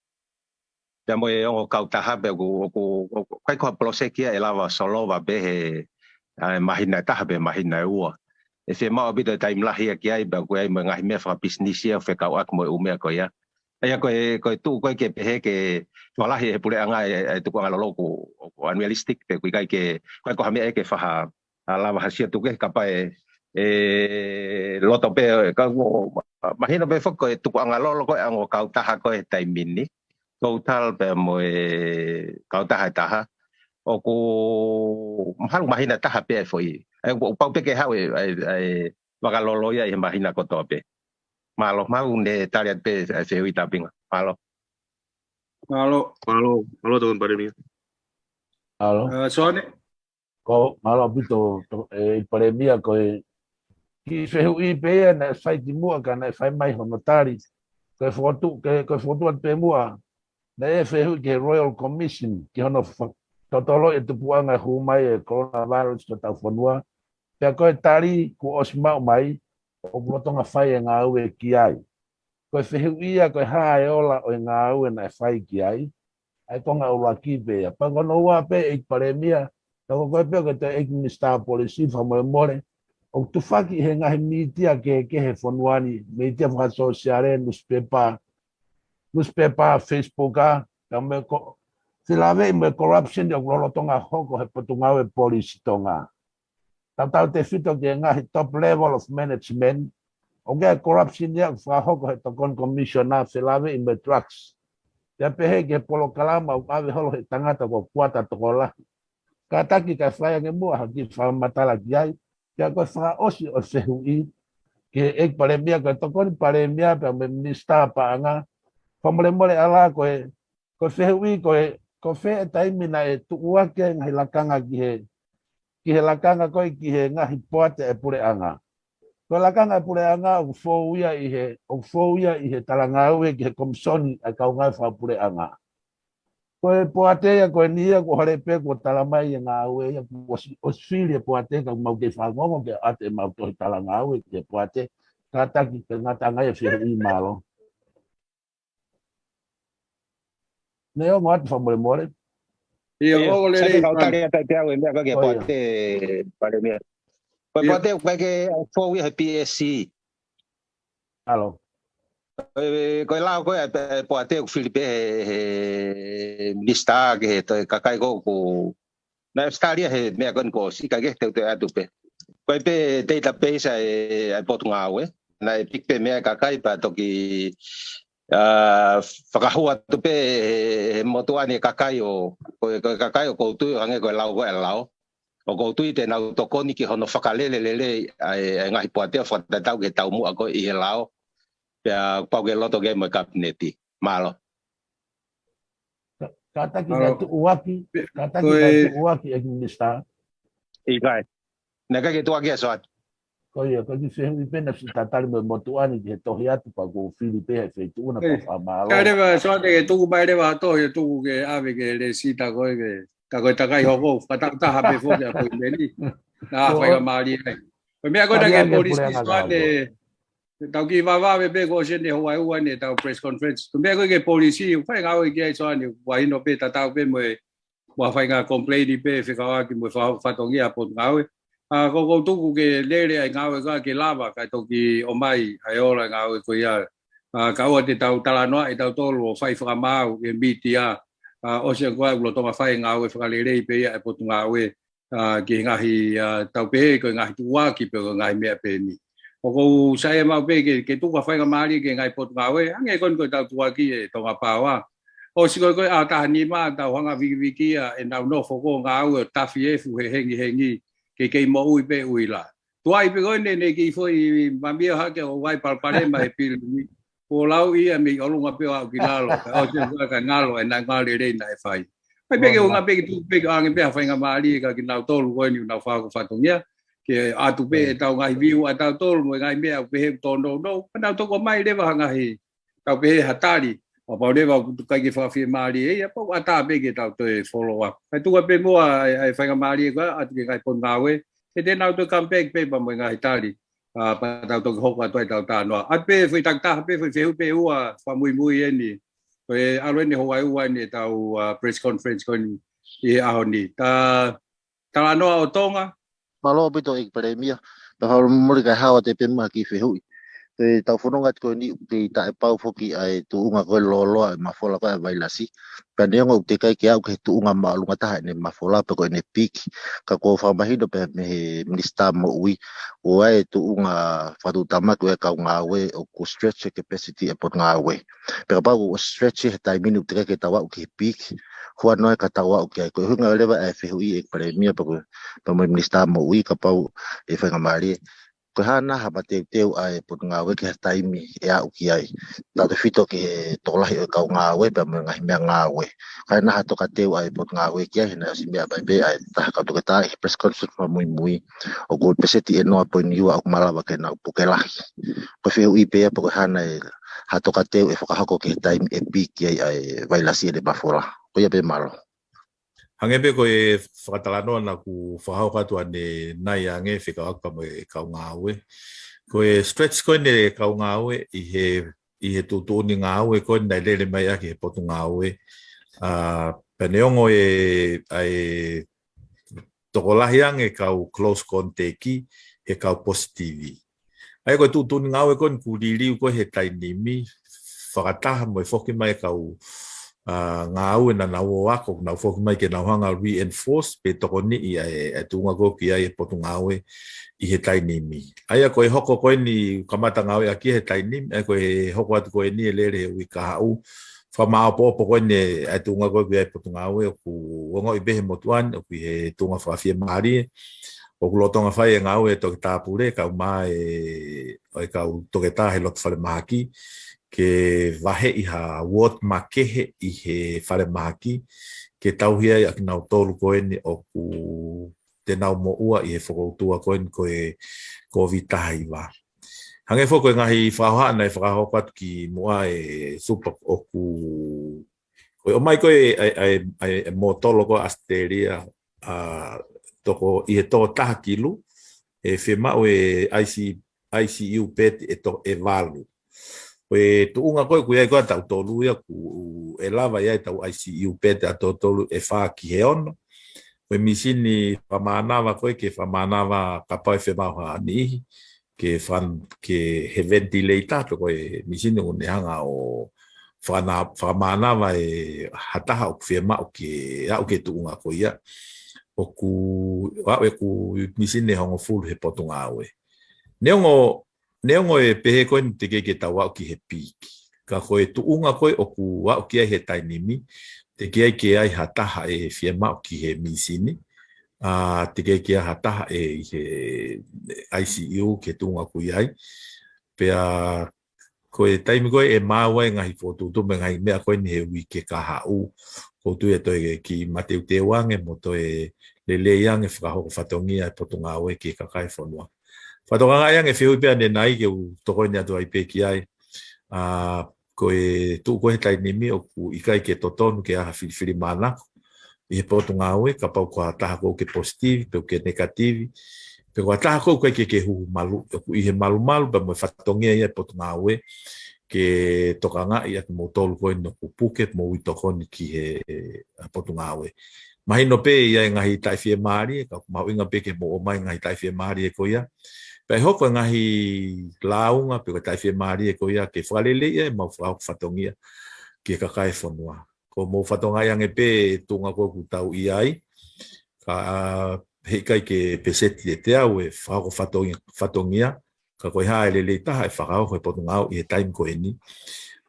Pea mo e ongo kautaha pea ʻoku, ʻoku, ʻoku, ʻikai ko ha poloseki ia ʻe lava solova pē he, ʻa e māhina ʻe taha pe māhina ʻe ua. ʻE fiemaʻu ʻaupito e taimi lahi ia ki ai, pea ʻoku ʻi ai mo e ngaahi meʻa fakapisinisi ia ʻoku fekauʻaki mo e ʻū meʻa ko ia. ʻA ia ko e, ko e tuʻu ko ē ke pehē ke fakalahi ʻe he puleʻanga e, e tukuʻanga lolo ʻoku, ʻoku unrealistic, pe ʻoku ʻikai ke, ʻikai ko ha meʻa ia ke faʻa, ʻa, lava ha sio tuku ke kapau ʻe, ʻe loto pē, ka ʻoku, ma-, mahino pē foki ko e tukuʻanga lolo ko e ongo kautaha ko ē he taimi ni. Total pea mo e kautaha ʻe taha. ʻOku mahalo māhina ʻe taha pē ʻa e foʻi. ʻA ia ʻoku pau pē ke haʻu e, ʻa e, ʻa e vaka lolo ia ʻi he māhina kotoa pē. Mālō, mālō ne tali atu pē ʻa e fehuʻi Tapinga. Mālō. Mālō, mālō, mālō Tokoni Palēmia. Mālō. ʻA, Soane? Ko, mālō ʻaupito, to-, ʻEiki Palēmia, ko e kiʻi fehuʻi pē ia naʻe fai kimuʻa ka naʻe fai mai hono tali. Ko e fokotuʻu, ke, ko e fokotuʻu atu pē muʻa, naʻe fehuʻi ki he Royal Commission, ki hono fa-, totoloʻi e tupuʻanga hū mai e coronavirus ki hotau fonua. Pea ko e tali kuo ʻosi maʻu mai, ʻoku lolotonga fai e ngāue ki ai. Ko e fehuʻi ia, ko e hā e ola ʻo e ngāue naʻe fai ki ai, ʻa e konga ʻuluaki pē ia. Pea ko hono ua pē, ʻEiki Palēmia, ka ko koe pē ʻoku ke toe ʻEiki Minisitā Polisi, fakamolemole, ʻoku tufaki he ngaahi mītia kehekehe he fonua ni, mītia fakasōsiale, nusipepa, nusipepa, Facebook, ʻa, ka mo e ko-, felāveʻi mo e corruption ʻoku lolotonga hoko he Potungāue Polisi Tonga. Tautautefito ki he ngaahi top level of management, ʻoku ʻi ai e corruption ia ʻoku fakahoko he Tokoni Commissioner felāveʻi mo e drugs. Pea pehē ki he polokalama ʻoku ʻave holo he tangata ko Kuata Tokolahi. Kātaki kae fai ange muʻa ha kiʻi fakamatala ki ai, pea ko e fakaʻosi ʻo e fehuʻi, ki he ʻEiki Palēmia, ko e Tokoni Palēmia, pea mo e Minisitā Paʻanga, fakamolemole ʻalā ko e, ko e fehuʻi, ko e, ko fē e taimi naʻe tuʻuaki ai e ngaahi lakanga ki he, ki he lakanga ko ē ki he ngaahi poate ʻa e puleʻanga. Ko e lakanga ʻa e puleʻanga ʻoku fou ia ʻi he, ʻoku fou ia ʻi he talangāue ki he komisoni ʻa e kau ngāue fakapuleʻanga. Ko e poate ia ko eni ia kuo hale pē kuo tala mai e ngāue ia kuo ʻosi, ʻosi fili e poate ka mau kei fanongo ke ʻoatu ʻemau tohi talangāue ki he poate kātaki ke ngataʻanga ia fehuʻi mālō. Neongo atu fakamolemole. ʻIo, ʻio, ʻo lele sai ke kau tali atu ai pē au e meʻa ko ē ki he poate, Palēmia. Ko e poate ʻoku ʻikai ke fou ia he P S C. ʻAlo. Ko e, ko e lao ko ē ʻa e poate ʻoku fili pē he, he minisitā ki he toe kakai ko ē ʻoku naʻe ʻosi tali ia he meʻa ko eni kuo ʻosi, ka ke teuteu atu pē. Ko e pē database ʻa e, ʻa e Potungāue, naʻe piki pē meʻa ʻa e kakai pea toki, ʻa, fakahū atu pē he, he motuʻa ni e kakai ʻo, ko e, ko e kakai ʻoku ou tui ʻo hangē ko e lao ko ē ʻa e lao. ʻOku ou tui te nau tokoni ki hono fakalele lelei ʻa e, ʻa e ngaahi poate ʻo fakatatau ki he taumuʻa ko ē ʻi he lao. Pea pau ke loto ke mo e Kapineti. Mālō. Ka-, kātaki Mālō. Kae tuʻuaki, Pe-, kātaki ko kae e tuʻuaki ʻEiki Minisitā. ʻIkai. Naʻe ʻikai ke tuʻuaki ʻa Soane. Ko ia, ko e kiʻi fehuʻi pē naʻe ʻosi tatali mo e motuʻa ni ki he tohi atu pea kuo fili pē he feituʻu na Ē, pea fakamālō. Kae leva Soane ke tuku mai leva ha tohi ʻo tuku ke ʻave ki he lēsisita ko ē ke, ka ko e takai hoko, fakatāutaha pē foki ʻa e poimeni. Naʻa Ko faingamālie ai. Ko e meʻa ko ē Tali ke ange polisi Puleʻanga Soane, Kahaʻu. Tau kiʻi vavave pē ko ʻosi eni he houa ʻe ua ni ʻetau press conference. Ko e meʻa ko ē ki he polisi, ʻoku fai ngāue ki ai Soane, ʻoku mahino pē tatau pē mo e, mo ha faʻahinga complain pē fekauʻaki mo e fa-, fatongia ʻa e Potungāue. ʻA, ko ʻoku ou tuku ke lele ʻa e ngāue ko ē ke lava, kae toki ʻomai ʻa e ola e ngāue ko ia, ʻA, kae ʻoua te tau talanoa ʻe tautolu ʻo fai fakamaau ʻi he mītia, ʻa, ʻosi ko ia ʻoku lolotonga fai e ngāue fakalelei pē ia ʻa e Potungāue, ʻa, ki he ngaahi, ʻa, tau pehē ko e ngaahi tuʻuaki pe ko e ngaahi meʻa pehē ni. ʻOku ou saiʻia maʻu pē ke, ke tuku ha faingamālie ki he ngaahi Potungāue, hangē ko eni ko ʻetau tuʻuaki ʻe Tonga Power. ʻOsi ko ē ko e ʻaho taha nima tau hanga vikiviki ʻa ʻenau nofo ko ē ngāue ʻo tafi efu he hengihengi ke kei moʻui pē ʻuhila. Tuai pē ko eni ne kiʻi foʻi mamio hake ʻo ʻai palopalema he pilimi. Kuo lau ia mei ʻolunga pē ʻo aʻu ki lalo, kae ʻosi ko ia kae ngalo ʻenau ngāue lelei naʻe fai. ʻAi pē ke ʻOna. ʻUhinga pē ke tuku pē ke ʻoange pē ha faingamālie kia kinautolu ko eni ʻoku nau fakahoko fatongia, ke ʻatu pē ʻetau ngaahi view ʻa tautolu mo e ngaahi meʻa ʻoku pehē ʻoku tōnounou, ka nau toki ʻomai leva ha ngaahi, tau pehē ha tali, ʻo pau leva ʻoku ʻikai ke fakafiemālie ia, pau ʻatā pē ke tau toe follow up. Kae tuku pē muʻa ʻa e, ʻa e faingamālie ko ia ʻatu ki he ngaahi Potungāue, he te nau toe come back pē pea mo e ngaahi tali, ʻa, pea tau toki hoko atu ai ʻetau talanoa. ʻAi pē foʻi takitaha pē, foʻi fehuʻi pē ʻe ua fakamuimui eni. Ko e ʻalu eni he houa ʻe ua eni ʻetau, ʻa, press conference ko eni ʻi he ʻaho ni. Ta, talanoa ʻo Tonga. Mālō ʻaupito ʻEiki Palēmia. Pea fakamolemole kae hao atu pē muʻa ha kiʻi fehuʻi. Ko ʻetau fononga atu ko eni ʻoku kei taʻepau foki ʻa e tuʻunga ko ē lōloa ʻa e mafola ko ē ʻa e vailasi. Pea neongo ʻoku teʻeki ai ke aʻu ki he tuʻunga māʻolunga taha ʻene mafola pe ko ʻene peak, ka kuo fakamahino pē mei he Minisitā Moʻui ʻoku ʻi ai e tuʻunga fakatuʻutāmaki ʻo e kau ngāue ʻoku stretch e capacity ʻa e Potungāue. Pea kapau ʻoku stretch he taimi ni ʻoku teʻeki ai ke tau aʻu ki he peak, huanoa ka tau aʻu ki ai. Ko e ʻuhinga leva e fehuʻi ʻEiki Palēmia pea ko, pea mo e Minisitā Moʻui, kapau ʻe faingamālie, ko e hā nai ha mateuteu ʻa e Potungāue ki he taimi ʻe aʻu ki ai, tautefito ki he tokolahi ʻo e kau ngāue pea mo e ngaahi meʻangāue? Ko e hā nai ha tokateu ʻa e Potungāue ki ai, he naʻe ʻosi meʻa mai pē ʻa e taha kau toketā ʻi he press conference fakamuimui, ʻoku peseti ʻe noa poini ua ʻoku malava ke nau puke lahi. Ko e fehuʻi pē ia pe ko e hā nai ha tokateu ʻe fakahoko ki he taimi ʻe peak ai ʻa e vailasi ʻene mafola. Ko ia pē, mālō. Hangē pē ko e fakatalanoa naʻa ku fakahoko atu ʻanenai ange fekauʻaki pea mo e kau ngāue. Ko e stretch ko eni ʻa e kau ngāue ʻi he, ʻi he tuʻutuʻuni ngāue ko eni naʻe lele mai ʻaki ʻe he Potungāue. ʻA, pea neongo e, ʻa e tokolahi ange kau close contact he kau positive. ʻA ia ko e tuʻutuʻuni ngāue ko eni kuo liliu ko ē he taimi ni, fakataha mo e foki mai e kau, ʻa, ngāue naʻa nau ō ako, nau foki mai ke nau hanga reinforce pe tokoniʻi ʻa e, ʻa e tuʻunga ko ē ʻoku ʻi ai e Potungāue ʻi he taimi ni. ʻA ia ko e hoko ko eni kamata ngāue ʻaki he taimi ni, ʻa ia ko e hoko atu ko eni ʻe lele he uike kahaʻu, fakamāʻopoʻopo ko eni ʻa e tuʻunga ko ē ʻoku ʻi ai e Potungāue, ʻoku ongoʻi pē he motuʻa ni ʻoku ʻi he tuʻunga fakafiemālie, ʻoku lolotonga fai e ngāue ʻa e toketā pule, kae ʻumaʻā e, ʻo e kau toketā he loto falemahaki, ke vaheʻi ha ward makehe ʻi he falemahaki, ke tauhi ai ʻa kinautolu ko eni ʻoku te nau moʻua ʻi he fokoutua ko eni ko e Kōviti taha hiva. Hangē foki ko e ngaahi fakahohaʻa naʻe fakahoko atu kimuʻa ʻe Supa ʻoku, ko e ʻomai ko ē ʻa e, ʻa e, ʻa e, ʻa e mōtolo ko ē ʻAositelēlia, ʻa, toko, ʻi he toko taha kilu, ʻe fiemaʻu e I C, I C U bed ʻe to-, ʻe valu. Ko e tuʻunga ko ē ʻoku ʻi ai ko ē ʻa tautolu ia ʻoku ʻe lava ʻi ai ʻetau I C U bed ʻa tautolu ʻe fā ki he ono. Ko e mīsini fakamānava ko ē ke fakamānava kapau ʻe fiemaʻu ha niʻihi, ke fan-, ke he ventilator pe ko e mīsini ʻoku ne hanga ʻo fakana-, fakamānava e ha taha ʻoku fiemaʻu ke aʻu ki he tuʻunga ko ia. ʻOku, ʻa, ʻoku mīsini ʻe hongofulu he Potungāue. Neongo, neongo ʻe pehē ko eni teʻeki ke tau aʻu ki he peak. Ka ko e tuʻunga ko ē ʻoku aʻu ki ai he taimi ni, teʻeki ai ke ʻi ai ha taha ʻe fiemaʻu ki he mīsini, ʻa, teʻeki ai ke ʻi ai ha taha ʻe ʻi he I C U ki he tuʻunga ʻoku ʻi ai. Pea ko e taimi ko ē ʻe maʻu ai e ngaahi fokotuʻutuʻu mo e ngaahi meʻa ko eni he uike kahaʻu, ʻoku ou tui ʻe toe kiʻi mateuteu ange mo toe lelei ange fakahoko fatongia e Potungāue ki he kakai e fonua. Fakatokangaʻi ange e fehuʻi pē ʻanenai ke u tokoni atu ai pē ki ai. ʻA, ko e tuʻu ko ē he taimi ni ʻoku ʻikai ke totonu ke ʻi ai ha filifilimānako ʻi he Potungāue, kapau ko ha taha ʻoku ke positive, pe ʻoku ke negative, pe ko ha taha ʻoku ʻikai ke ke huhu malu, ʻoku ʻi he malumalu pea mo e fatongia ia e Potungāue, ke tokangaʻi ʻa kimoutolu ko eni ʻoku puke moʻui tokoni ki he, ʻa, Potungāue. Mahino pē ʻe ʻi ai e ngaahi taʻefiemālie, ka ʻoku mahuʻinga pē ke mou ʻomai e ngaahi taʻefiemālie ko ia, Pea ʻe hoko e ngaahi lāunga pe ko e taʻefiemālie ko ia ke fakaleleiʻi ʻemau fakahoko fatongia ki he kakai e fonua. Ko hoʻomou fakatokangaʻi ange pē e tuʻunga ko ē ʻoku tau ʻi ai, ka, ʻa, heʻikai ke peseti ʻe teau e fakahoko fatongi-, fatongia, ka ko e hā e lelei taha ʻe fakaoho ʻe he Potungāue ʻi he taimi ko eni,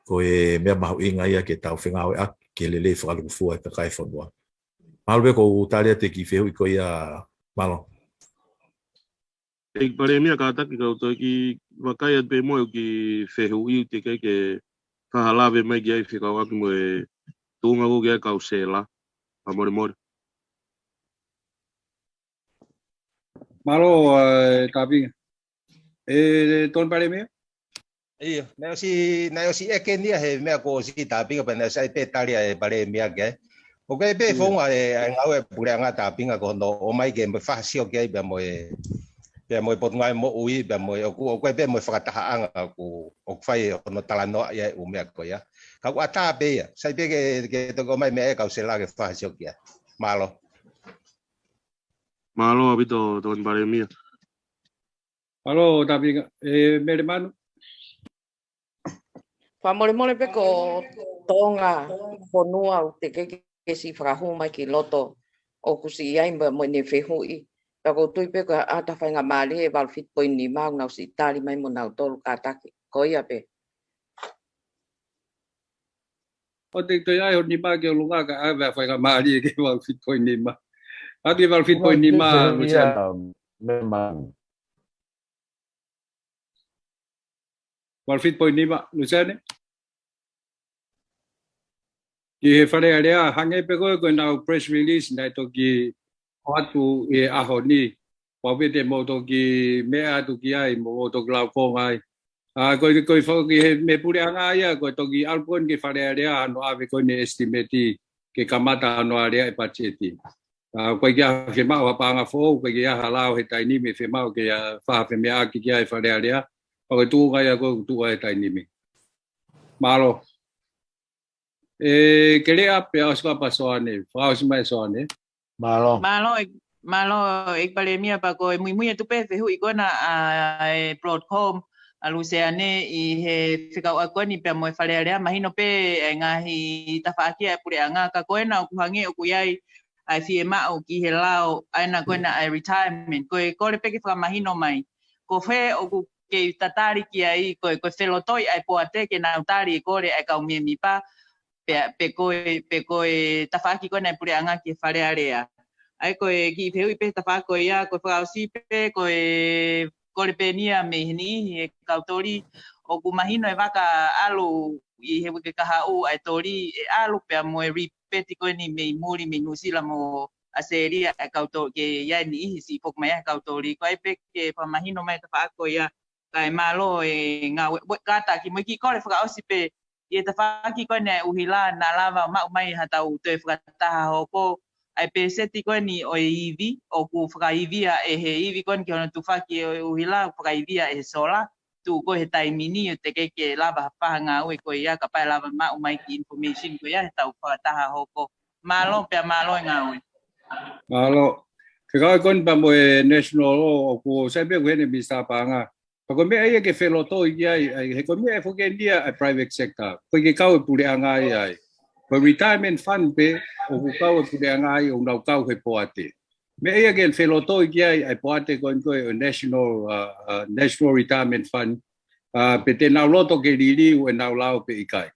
ko e meʻa mahuʻinga ia ke tau fengāueʻaki ki he lelei fakalūkufua e kakai e fonua. Mahalo pē ʻoku ou tali atu e kiʻi fehuʻi ko ia, mālō. ʻEiki Palēmia, kātaki kau toe kiʻi vakai atu pē mo e kiʻi fehuʻi teʻeki ke fai ha lave mai ki ai fekauʻaki mo e tuʻunga ko ē ki he kausela. Fakamolemole. Mālō, ē, Tāpinga. ʻE, Tony Palēmia? ʻIo, naʻe ʻosi, naʻe ʻosi ʻeke eni ia he meʻa kuo ʻosi Tāpinga pea naʻe ʻosi ʻai pē tali ʻa e Palēmia ki ai. ʻOku ʻi ai pē founga e, ʻa e ngāue ʻa e Puleʻanga Tāpinga ko hono ʻomai ke mo fakasioki ai pea mo e, pea mo e Potungāue Moʻui, pea mo e ʻoku, ʻoku ʻi ai pē mo e fakatahaʻanga ʻoku, ʻoku fai hono talanoaʻi ʻa e ʻū meʻa ko ia. Ka ʻoku ʻatā pē ia, sai pē ke, ke toki ʻomai meʻa ʻa e kausela ke fakasioki ai. Mālō. Mālō ʻaupito, Tony Palēmia. Mālō, Tāpinga. ʻE, Mele Manu. Fakamolemole pē ko Tonga fonua ʻoku teʻeki ke siʻi fakahū mai ki loto ʻoku siʻi ʻi ai mo, mo ʻene fehuʻi. Pea ʻoku ou tui pē ko e ʻata faingamālie ʻe valu fitu poini nima ʻoku nau siʻi tali mai mo nautolu kātaki. Ko ia pē. ʻOua te ke toe ʻai ho nima ki ʻolunga kae ʻave ʻa e faingamālie ki he valu fitu poini nima. ʻAtu ki he valu fitu poini nima, Luseane. Mele Manu. Valu fitu poini nima, Luseane. Ki he Fale Alea, hangē pē ko e, ko ʻenau press release naʻe toki ʻoatu ʻi he ʻaho ni. Pau pē te mou toki meʻa atu ki ai, mou toki laukonga ai. ʻA, ko e, ko e foki he meʻa Puleʻanga ia, ko e toki ʻalu ko eni ki he Fale Alea, hono ʻave ko eni e estimate ke kamata hono aleaʻi e patiseti. ʻA, ʻoku ʻikai ke ʻi ai ha fiemaʻu ha paʻanga foʻou, ʻoku ʻikai ke ʻi ai ha lao he taimi ni ʻe fiemaʻu ke ʻi ai ha femeʻaʻaki ki ai e Fale Alea, pea ko e tuʻunga ia ko ē ʻoku tuʻu ai he taimi ni. Mālō. ʻE, Keleʻa pea ʻosi ko ia pea Soane, fakaʻosi mai Soane. Mālō. Mālō, ʻe, mālō, ʻEiki Palēmia, pea ko e muimui atu pē he fehuʻi ko ena ʻa e Broadcom, ʻa Luseane ʻi he fekauʻaki ko eni pea mo e Fale Alea, mahino pē e ngaahi tafaʻaki ʻa e Puleʻanga, ka ko ena ʻoku hangē ʻoku ʻi ai ʻa e fiemaʻu ki he lao, ʻa ena ko ena ʻa e retirement, ko e kole pē ke fakamahino mai. Ko fē ʻoku kei tatali ki ai, ko e, ko e felotoʻi ʻa e poate ke nau tali e kole ʻa e kau mēmipa, pe, pe ko e, pe ko e tafaʻaki ko ena ʻa e Puleʻanga ki he Fale Alea. ʻA ia ko e kiʻi fehuʻi pē he tafaʻaki ko ia, ko e fakaʻosi pē, ko e kole pē eni ia mei he niʻihi e kau toli, ʻoku mahino e vaka ʻalu ʻi he uike kahaʻu ʻa e toli ʻe ʻalu pea mo e ripeti ko eni mei muli mei Nuʻusila mo ʻAositelēlia ʻa e kau toli ke ʻi ai e niʻihi siʻi foki mai ʻa e kau toli. Ko ia pē ke fakamahino mai e tafaʻaki ko ia kae mālō e ngāue, ue, kātaki mo e kiʻi kole fakaʻosi pē ʻi he tafaʻaki ko ena ʻa e ʻuhila naʻa lava maʻu mai ha tau toe fakataha hoko ʻa e pēseti ko eni ʻo e ivi, ʻoku fakaivia ʻe he ivi ko eni ki hono tufaki ʻo e ʻuhila, ʻoku fakaivia ʻe he sola, tuʻu ko ē he taimi ni ʻo teʻeki ke lava ha faʻahinga ngāue ko ia ka pae lava maʻu mai kiʻi information ko ia he tau fakataha hoko. Mālō pea mālō e ngāue. Mālō. Ke kau ko eni pea mo e National Law, ʻoku sai pē ko eni Minisitā Paʻanga. Pea ko e meʻa ia ke felotoʻi ki ai, ʻa ia he ko e meʻa ʻe foki eni ia ʻa e private sector. ʻOku ʻikai ke kau e Puleʻanga ia ai. Ko e retirement fund pē, ʻoku kau e Puleʻanga ai ʻo nau kau he poate. Meʻa ia ke felotoʻi ki ai ʻa e poate ko eni ko e ʻo e National, uh, uh, National Retirement Fund, uh, pe te nau loto ke liliu ʻenau lao pe ʻikai.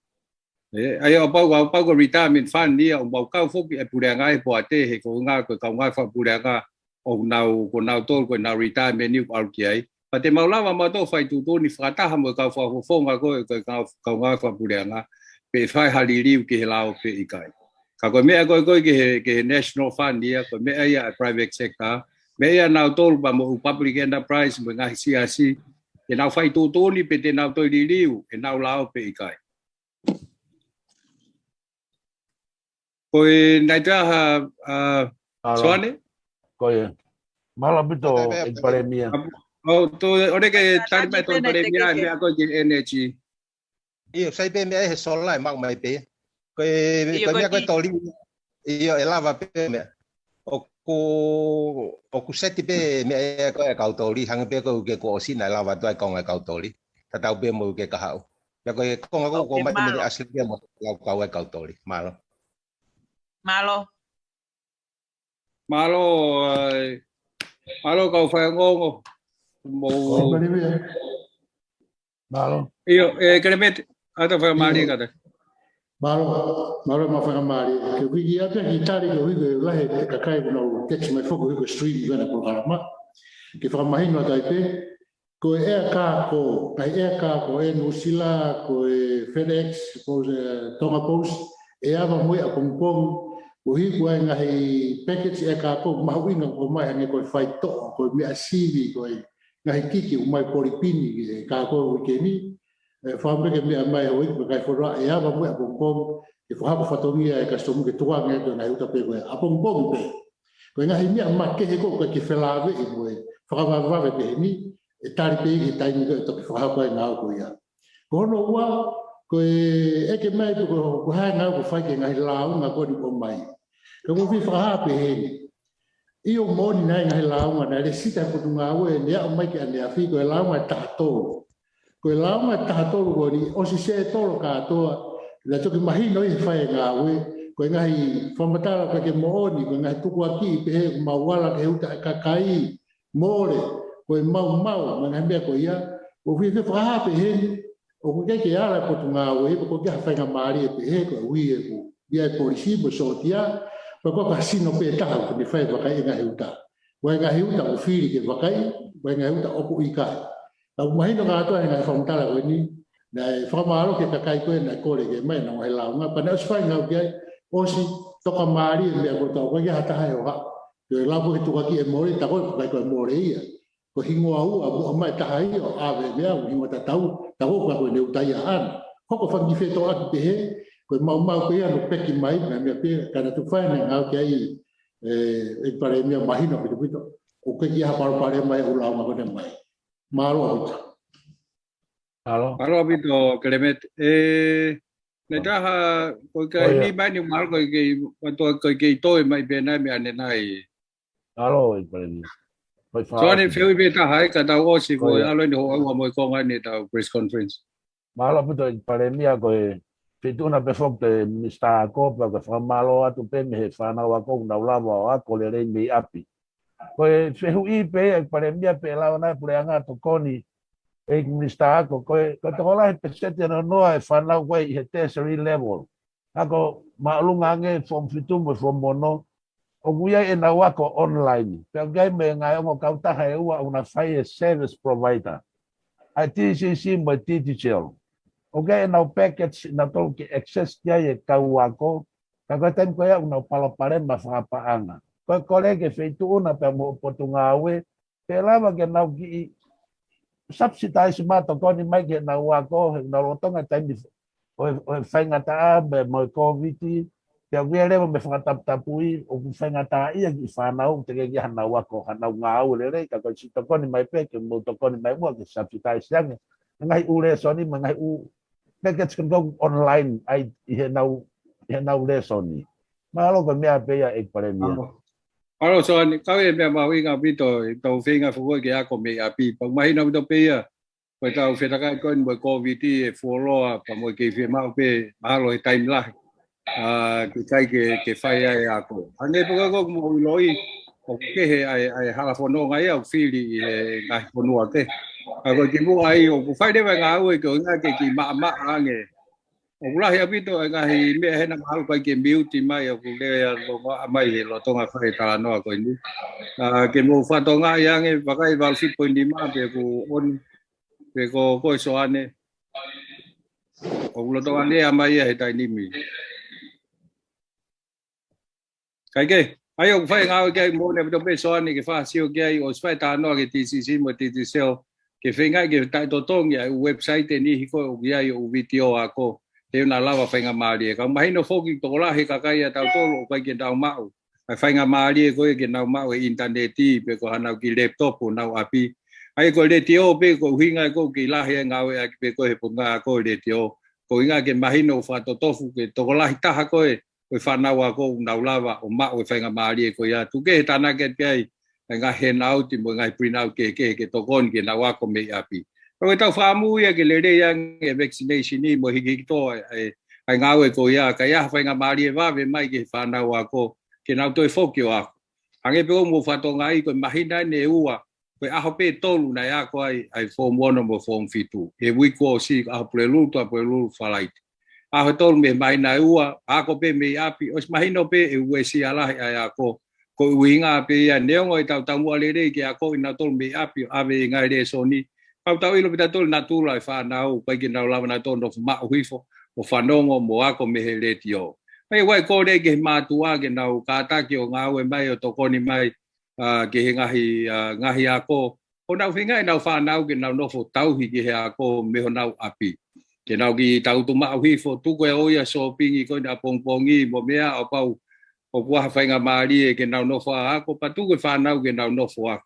ʻE, ʻa ia ʻo pau, ʻo pau ko e retirement fund ia ʻoku mau kau foki e Puleʻanga he poate he ko e ngaahi, ko e kau ngāue fakapuleʻanga ʻoku nau, ko nautolu ko ʻenau retirement ʻoku ʻalu ki ai. Pea te mau lava mautolu fai tuʻutuʻuni fakataha mo e kau fakafofonga ko e, ko e kau, kau ngāue fakapuleʻanga pe fai ha liliu ki he lao pe ʻikai. Ka ko e meʻa ko ē ko ē ki he, ki he National Fund ia, ko e meʻa ia ʻa e private sector, meʻa ia nautolu pea mo e ʻū public enterprise mo e ngaahi siasi, ke nau fai tuʻutuʻuni pe te nau toe liliu ʻenau lao pe ʻikai. Ko e naʻe taha, uh, Soane? Ko ia. Mālō ʻaupito, ʻEiki Palēmia. ʻO, tō, ʻoua ke tali mai Tony Palēmia, meʻa ko e ki he energy. ʻIo, sai pē meʻa he sola ʻe maʻu mai pē. Ko e, ko e meʻa ko e toli. ʻIo, ʻe lava pē meʻa. ʻOku ʻoku seti pē meʻa ʻa e kau toli, hangē pē ko e uike kuo ʻosi naʻe lava atu ai e konga e kau toli. Tatau pē mo e uike kahaʻu. Pea ko e konga ko ē kuo ʻomai mei ʻAsili ke mo lau kau e kau toli. Mālō. Mālō. Mālō, ʻai. Mālō kau faiongoongo. Mo Mālō. ʻIo, ʻe Kelemeti, ʻatā faingamālie kātaki. Mālō, mālō mo e faingamālie. Ke u kiʻi ʻai pē ha kiʻi tali koeʻuhi ko e lahi e kakai ʻoku nau text mai foki koeʻuhi ko e stream ko ena polokalama. Ke fakamahino atu ai pē, ko e air cargo, ngaahi air cargo ʻa Nuʻusila, ko e FedEx, ko e Tonga Post, ʻe ava mo ia ʻapongipongi, koeʻuhi ko e ngaahi package air cargo mahuʻinga ʻoku ʻomai hangē ko e faitoʻo, ko e meʻa sivi, ko e ngaahi kiki ʻoku ʻomai Polipini ki he cargo uike ni. ʻE, fakaʻamu pē ke meʻa mai houʻeiki mo e kau fonua, ʻe ava mo ia ʻapongipongi, ke fakahoko fatongia e kasitomu ke tukuange atu e ngaahi uta pē ko ē ʻapongipongi pē. Ko e ngaahi meʻa makehe ko ē ʻoku ʻikai ke felāveʻi mo e fakavavevave pehē ni, ʻe tali pē ia ki he taimi ko ē ʻe toki fakahoko ai e ngāue ko ia. Ko hono ua, ko e ʻeke mai pe ko, ko e hā e ngāue ʻoku fai ki he ngaahi lāunga ko eni ʻoku ʻomai. Ka ʻoku ou fie fakahā pehē ni. ʻIo, moʻoni naʻe ʻi ai e ngaahi lāunga naʻe lēsisita ʻe he Potungāue, naʻe aʻu mai ki ʻaneafi, ko e lāunga ʻe taha tolu. Ko e lāunga ʻe taha tolu ko eni, ʻosi sētolo kātoa, naʻe toki mahino ia he fai e ngāue, ko e ngaahi fakamatala ʻoku ʻikai ke moʻoni, ko e ngaahi tukuakiʻi pehē ʻoku mau ala ki he uta ʻa e kakai, mole, ko e maumau, mo e ngaahi meʻa ko ia, ʻoku ou fie fakahā pehē ni, ʻoku ʻikai ke ala e Potungāue, pe ko e ʻikai ha faingamālie pehē, koeʻuhi ʻoku ʻi ai e polisi mo e sōtia, pe ko e ʻikai ko ha sino pē ʻe taha ʻoku ne fai e vakai e ngaahi uta. Ko e ngaahi uta ʻoku fili ke vakai, ko e ngaahi uta ʻoku ʻikai. Ka ʻoku mahino kātoa he ngaahi fakamatala ko eni, naʻe fakamālō ki he kakai ko ē naʻe kole ke ʻomai ʻenau ngaahi lāunga, pea naʻe ʻosi fai e ngāue ki ai, ʻosi tokamālie e meʻa kotoa, ʻoku ʻikai ha taha ʻe ʻohaʻa. Ko e lava ke tukuakiʻi e mole, tā ko ē ʻoku ʻikai ko e mole ia. Ko e hingoa ua, muʻa mai e taha ia ʻo ʻave e meʻa, ko e hingoa tatau, tā ko ē ʻoku ʻikai ko ʻene uta ia ʻaʻana. Hoko e fanga kiʻi fetōʻaki pehē, ko e maumau pē ia naʻe peki mai, mo e meʻa pē, ka naʻe tuku fai ʻene ngāue ki ai, ʻe, ʻEiki Palēmia, mahino ʻaupito ʻaupito. ʻOku ʻikai ke ʻi ai ha palopalema ia ʻoku lāunga ko eni mai. Mālō ʻaupito. Mālō. Mālō ʻaupito, Kelemeti. ʻE, naʻe taha, ko e kiʻi ʻai mai ni mālō ko e kiʻi, ko e kiʻi toe mai pē nai meʻa ʻanenai. Mālō, ʻEiki Palēmia. Ko e fā- Soane, fehuʻi pē taha ai, ka tau ʻosi, ko e ʻalu eni hoʻo ʻalu mo e konga eni ʻetau press conference. Mālō ʻaupito, ʻEiki Palēmia, ko e feituʻu na pē foki ki he Minisitā Ako, pea ko e fakamālō atu pē mei he fānau ako ʻoku nau lava ʻo ako lelei mei ʻapi. Ko e fehuʻi pē ia, ʻEiki Palēmia, pe ʻe lava nai e puleʻanga ʻo tokoni, ʻEiki Minisitā Ako, ko e, ko e tokolahi e peseti ʻe noa e fānau ko ē ʻi he tertiary level, ako māʻolunga ange, form fitu mo e form ono, ʻoku ʻi ai ʻenau ako online. Pea ʻoku ʻi ai mo e ngaahi ongo kautaha ʻe ua ʻoku na fai e service provider, ʻa e TCC mo e Digicel. ʻOku ʻi ai ʻenau package ʻe nautolu ke access ki ai e kau ako, ka ko e taimi ko ia ʻoku nau palopalema fakapaʻanga. Ko e kole ki he feituʻu na pea mo e Potungāue, pe ʻe lava ke nau kiʻi subsidize mai, tokoni mai ki heʻenau ako, he ʻoku nau lolotonga e taimi ʻo e, ʻo e faingataʻa mo e, mo e Kōviti, pea ʻoku ʻi ai leva mo e fakataputapui, ʻoku faingataʻaʻia e kiʻi fānau, teʻeki ke ʻi ai hanau ako, hanau ngāue lelei, ka ko e siʻi tokoni mai pē, ke mou tokoni mai muʻa ke subsidize ange e ngaahi ʻū lēsoni, mo e ngaahi ʻū package ko ē ʻoku online ai ʻi heʻenau, ʻi heʻenau lēsoni. Mālō, ko e meʻa pē ia, ʻEiki Palēmia. Mālō. Mālō Soane, kau e meʻa mahuʻinga ʻaupito, ʻetau feinga foki ke ako mei ʻapi. Pea ʻoku mahino ʻaupito pē ia, ko ʻetau fetokoniʻaki ko eni mo e Kōviti ʻe fuoloa, pea mo e kei fiemaʻu pē mahalo he taimi lahi, ʻa, ke ʻikai ke, ke fai ai e ako. Hangē pē ko e, ko e ʻoku mou ʻiloʻi, ʻoku kehe ʻa e, ʻa e hala fononga ia ʻoku fili ʻi he ngaahi fonua kehe. Ka ko e kimuʻa ai, ʻoku fai leva e ngāue koeʻuhi ke kiʻi maʻamaʻa ange. ʻOku lahi ʻaupito e ngaahi meʻa hena mahalo ʻoku ʻikai ke mute mai, ʻoku lea longoaʻa mai he lolotonga fai e talanoa ko eni. ʻA, ke mou fakatokangaʻi ange, vakai valu fitu poini nima pe ʻoku ʻoni, pe ko, ko e Soane. ʻOku lolotonga lea mai ia he taimi ni. Kae kehe, ʻa ia ʻoku fai e ngāue ki ai, moʻoni ʻaupito pē Soane ke fakasio ki ai, ʻosi fai e talanoa ki he TCC mo e Digicel, ke feingaʻi ke taʻetotongi ʻa e ʻū website ʻe niʻihi ko ē ʻoku ʻi ai e ʻū vitiō ako, he ʻoku na lava faingamālie. Ka ʻoku mahino foki tokolahi e kakai ʻa tautolu ʻoku ʻikai ke nau maʻu ʻa e faingamālie ko ē ke nau maʻu e ʻinitaneti pe ko hanau kiʻi laptop ʻi honau ʻapi. ʻA ia ko e letiō pē, ko e ʻuhinga ia ʻoku kei lahi e ngāueʻaki pē ko ē he Potungāue Ako e letiō. Ko e ʻuhinga ke mahino ʻoku fakatotofu ke tokolahi taha ko ē ko e fānau ako ʻoku nau lava ʻo maʻu e faingamālie ko ia. Tuku kehe tānaki atu ki ai ʻa e ngaahi handout mo e ngaahi printout kehekehe ke tokoni ke nau ako mei ʻapi. Pea ko ʻetau fakamoʻui ia ke lelei ange e vaccination ni mo e hikihiki tō ʻa e, ʻa e, ʻa e ngāue ko ia, ka ʻi ai ha faingamālie vave mai ki he fānau ako ke nau toe foki ʻo ako. Hangē pē ko hoʻomou fakatokangaʻi, ko e māhina eni ʻe ua, ko e ʻaho pē ʻe tolu naʻe ako ai ʻa e form ono mo e form fitu. He uike kuo ʻosi, ʻaho Pulelulu, ʻaho Pulelulu, Falaite. ʻAho ʻe tolu mei he māhina ʻe ua, ako pē mei ʻapi, ʻosi mahino pē ʻe uesia lahi ʻa e ako. Ko e ʻuhinga pē ia, neongo ʻetau taumuʻa lelei ke akoʻi kinautolu mei ʻapi ʻo ʻave e ngaahi lēsoni, ka ʻoku tau ʻilo pē ʻe tautolu e natula e fānau, ʻoku ʻikai ke nau lava nautolu ʻo nofo maʻu hifo ʻo fanongo mo ako mei he letiō. Pea ʻoku ou kole ki he mātuʻa ke nau kātaki ʻo ngāue mai ʻo tokoni mai, ʻa, ki he ngaahi, ʻa, ngaahi ako. ʻO nau feinga ʻenau fānau ke nau nofo tauhi ki he ako mei honau ʻapi. Ke nau kiʻi tangutu maʻu hifo, tuku e ō ia sōpingi ko eni ʻapongipongi mo e meʻa, ʻo kapau ʻoku ʻi ai ha faingamālie ke nau nofo ako, pea tuku e fānau ke nau nofo ako.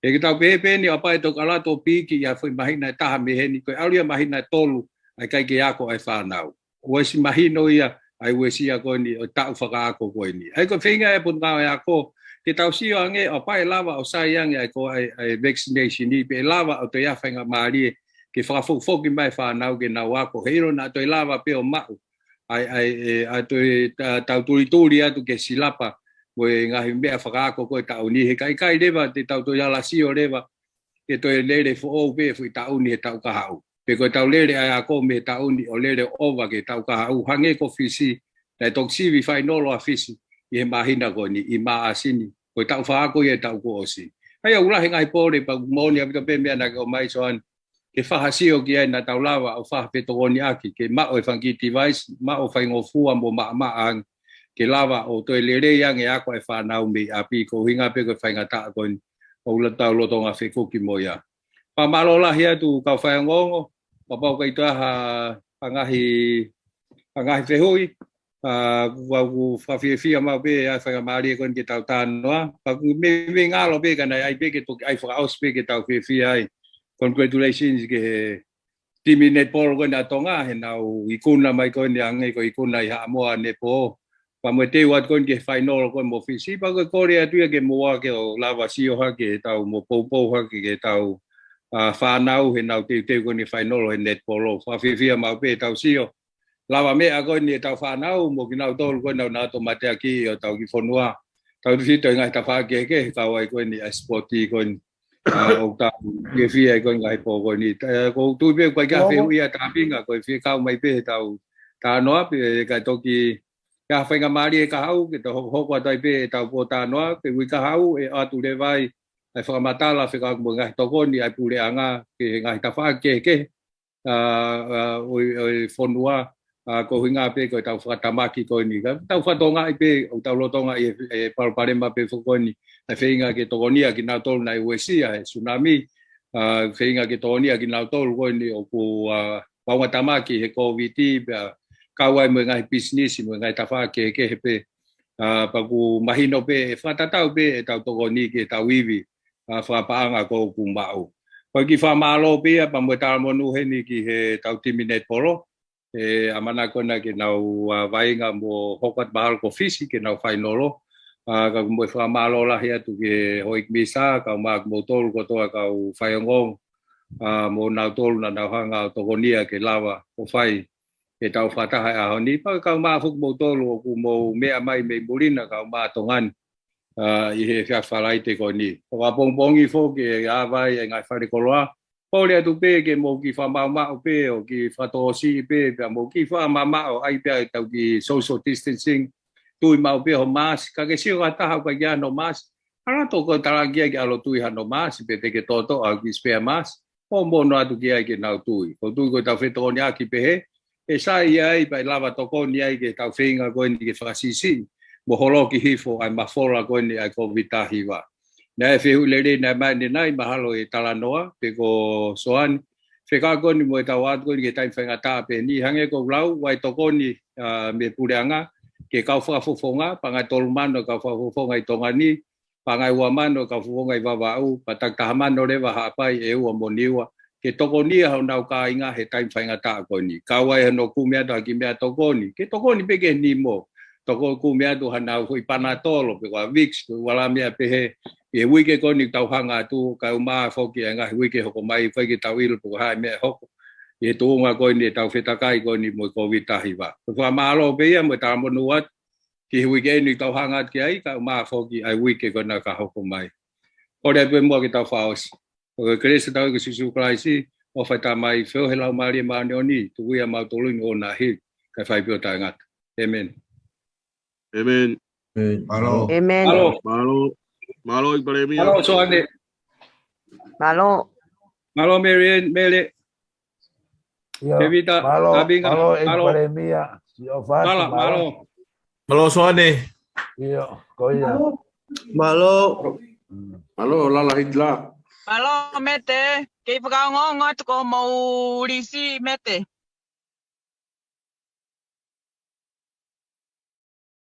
He ʻikai ke tau pehē pē eni ʻo kapau ʻe toki ʻalu atu ʻo piki ʻi ha foʻi māhina ʻe taha mei heni, ko e ʻalu ia māhina ʻe tolu ʻa e ʻikai ke ako ʻa e fānau. ʻOsi mahino ia ʻa e uesia ko eni ʻo e taʻu fakaako ko eni. ʻA ia ko e feinga ʻa e Potungāue Ako ke tau sio ange ʻo kapau ʻe lava ʻo sai ange ʻa e ko ē ʻa e, ʻa e vaccination ni, pe ʻe lava ʻo toe ʻi ai ha faingamālie ke fakafokifoki mai e fānau ke nau ako. Heiʻilo naʻa toe lava pē ʻo maʻu ʻa e, ʻa e, ʻe, ʻa e toe ta-, tau tulituli atu ki he silapa mo e ngaahi meʻa fakaako ko ē taʻu ni. He ʻikai, ʻikai leva te tau toe ala sio leva ke toe lele foʻou pē e foʻi taʻu ni he taʻu kahaʻu. Pe ko ʻetau lele ʻa e ako mei he taʻu ni ʻo lele ʻova ki he taʻu kahaʻu, hangē ko Fisi, naʻe toki sivi fainolo ʻa Fisi ʻi he māhina ko eni, ʻi Maʻasi ni. Ko e taʻu fakaako ia e taʻu kuo ʻosi. ʻA ia ʻoku lahi e ngaahi pole, pea ʻoku moʻoni ʻaupito pē e meʻa naʻa ke ʻomai, Soani, ke fai ha sio ki ai, naʻa tau lava ʻo fai ha fetokoniʻaki ke maʻu e fanga kiʻi device, maʻu e faingofua mo maʻamaʻa ange, ke lava ʻo toe lelei ange e ako ʻa e fānau mei ʻapi, ko e ʻuhinga pē ko e faingataʻa ko eni ʻoku tau lolotonga fekuki mo ia. Fakamālō lahi atu kau faiongoongo, kapau ʻoku ʻi ai ha, ha ngaahi, ha ngaahi fehuʻi, ʻa, ʻoku ou fakafiefia maʻu pē ʻa e faingamālie ko eni ke tau talanoa. Pea ʻoku meimei ngalo pē ka naʻe ʻi ai pē ke toki ʻai fakaʻosi pē ke tau fiefia ai. Congratulations ki he timi netball ko eni ʻa Tonga, heʻenau ikuna mai ko eni, hangē ko e ikuna ʻi Haʻamoa netball. Pea mo e teu atu ko eni ki he fainolo ko eni mo Fisi, pea ʻoku ou kole atu ia ke mou ō ke ʻo lava sio hake ʻetau mo poupou hake ki heʻetau, ʻa, fānau heʻenau teuteu ko eni fainolo he netball. Fakafiefia maʻu pē ʻetau sio lavameʻa ko eni ʻetau fānau mo kinautolu ko eni ʻoku nau toe mateaki ʻi hotau kiʻi fonua. Tautefito ʻi he ngaahi tafaʻaki kehekehe, kau ai ko eni ʻa e sipoti ko eni. ʻA, ʻoku tau fiefia ai ko eni he ngaahi pō ko eni. ʻA, ʻoku ou tui pē ʻoku ʻikai ke ʻi ai ha fehuʻi ʻa Tāpinga, ko e fie kau mai pē ʻetau talanoa, pe ʻe ʻikai toki ʻi ai ha faingamālie kahaʻu ke tau hokohoko atu ai pē ʻetau pōtalanoa, pe ʻi he uike kahaʻu ʻe ʻoatu leva ai ʻa e fakamatala fekauʻaki mo e ngaahi tokoni ʻa e puleʻanga ki he ngaahi tafaʻaki kehekehe, ʻa, ʻa, ʻo e, ʻo e fonua, ʻa, ko e ʻuhinga pē ko ʻetau fakatamaki ko eni. Ka tau fakatokangaʻi pē, ʻoku tau lolotonga ʻi he, he palopalema pē foki ko eni, ʻa e feinga ke tokonia kinautolu naʻe uesia he tsunami, ʻa, feinga ke tokonia kinautolu ko eni ʻoku, ʻa, vaunga tamaki he Kōviti, pea kau ai mo e ngaahi pisinisi, mo e ngaahi tafaʻaki kehekehe pē. ʻA, pea ʻoku mahino pē, ʻe fakatatau pē ʻetau tokoni ki heʻetau ivi, ʻa, fakapaʻanga ko ē ʻoku maʻu. Ko e kiʻi fakamālō pē ia, pea mo e talamonū heni ki heʻetau timi netball. ʻE ʻamanaki ko ena ke nau, ʻa, vaʻinga mo hoko atu mahalo ko Fisi ke nau fainolo. ʻA, ka ʻoku ou fakamālō lahi atu ki he houʻeiki minisitā, kae ʻumaʻā kimoutolu kotoa kau faiongoongo, ʻa, mo kinautolu naʻa nau hanga ʻo tokonia ke lava ʻo fai ʻetau fakataha he ʻaho ni. Pea kae ʻumaʻā foki kimoutolu ʻoku mou meʻa mai mei muli na kae ʻumaʻā Tonga ni, ʻa, ʻi he efiafi Falaite ko eni. ʻOku ʻapongipongi foki ʻe ʻi ai e ngaahi falekoloa. Kole atu pē ke mou kiʻi fakamaʻumaʻu pē ʻo kiʻi fakatokosiʻi pē, pea mou kiʻi fakamamaʻo ai pē ʻetau kiʻi social distancing. Tui maʻu pē hoʻo mask, ka ke sio ki ha taha ʻoku ʻikai ke ʻi ai hono mask, ʻalu atu ʻo talaange ke ʻalu ʻo tui hano mask, pe te ke toʻotoʻo ha kiʻi spare mask, ʻo mou ʻoatu ki ai ke nau tui. ʻOku ou tui ko ʻetau fetokoniʻaki pehē, ʻe sai ai pea ʻe lava tokoni ai ki heʻetau feinga ko eni ke fakasiʻisiʻi mo holoki hifo ʻa e mafola ko eni ʻa e Kōviti taha hiva. Naʻe ʻi ai e fehuʻi lelei naʻe ʻomai ʻanenai, mahalo ʻe talanoa, pe ko Soani, fekauʻaki ko eni mo ʻetau ō atu ko eni ki he taimi faingataʻa pē eni, hangē ko ʻeku lau, ʻoku ʻi ai e tokoni, ʻa, mei he puleʻanga ki he kau fakafofonga, paʻanga ʻe tolu mano e kau fakafofonga ʻi Tonga ni, paʻanga ʻe ua mano e kau fakafofonga ʻi Vavaʻu, pea taki taha mano leva Haʻapai, ʻEua mo Niua, ke tokonia honau kāinga he taimi faingataʻa ko eni. Kau ai hono kumi atu ha kiʻi meʻatokoni ke tokoni pē ki he nimo. toko kumi atu hanau foʻi panatolo pe ko e Vicks pe ko e hā e meʻa pehē. ʻI he uike ko eni tau hanga atu, kae ʻumaʻā foki ʻa e ngaahi uike hoko mai, fai ke tau ʻilo pe ko e hā e meʻa ʻe hoko ʻi he tuʻunga ko eni ʻetau fetakai ko eni mo e Kōviti taha hiva. Ko e fakamālō pē ia mo e talamonū atu ki he uike eni tau hanga atu ki ai, kae ʻumaʻā foki ʻa e uike ko ena ka hoko mai. Kole atu pē muʻa ke tau fakaʻosi. Ko e kelesi ʻa hotau ʻEiki ko Sīsū Kalaisi, ʻofa ʻa e Tamai, feohi ʻa e Laumālie Māʻoniʻoni, tuku ia mautolu ni ʻo nahili, kae fai pē ʻo taʻengata. ʻĒmeni. ʻĒmeni. Mālō. ʻĒmeni. Mālō. Mālō. Mālō ʻEiki Palēmia. Mālō Soane. Mālō. Mālō Mele, Mele. ʻIo, Tēvita, mālō, Tavinga, mālō ʻEiki Palēmia. Siʻo Fatu, mālō. Mālō Soane. ʻIo, ko ia. Mālō. Mālō Lala Hitler. Mālō Mete, kei fakaongoongo atu ko homou lisi Mete.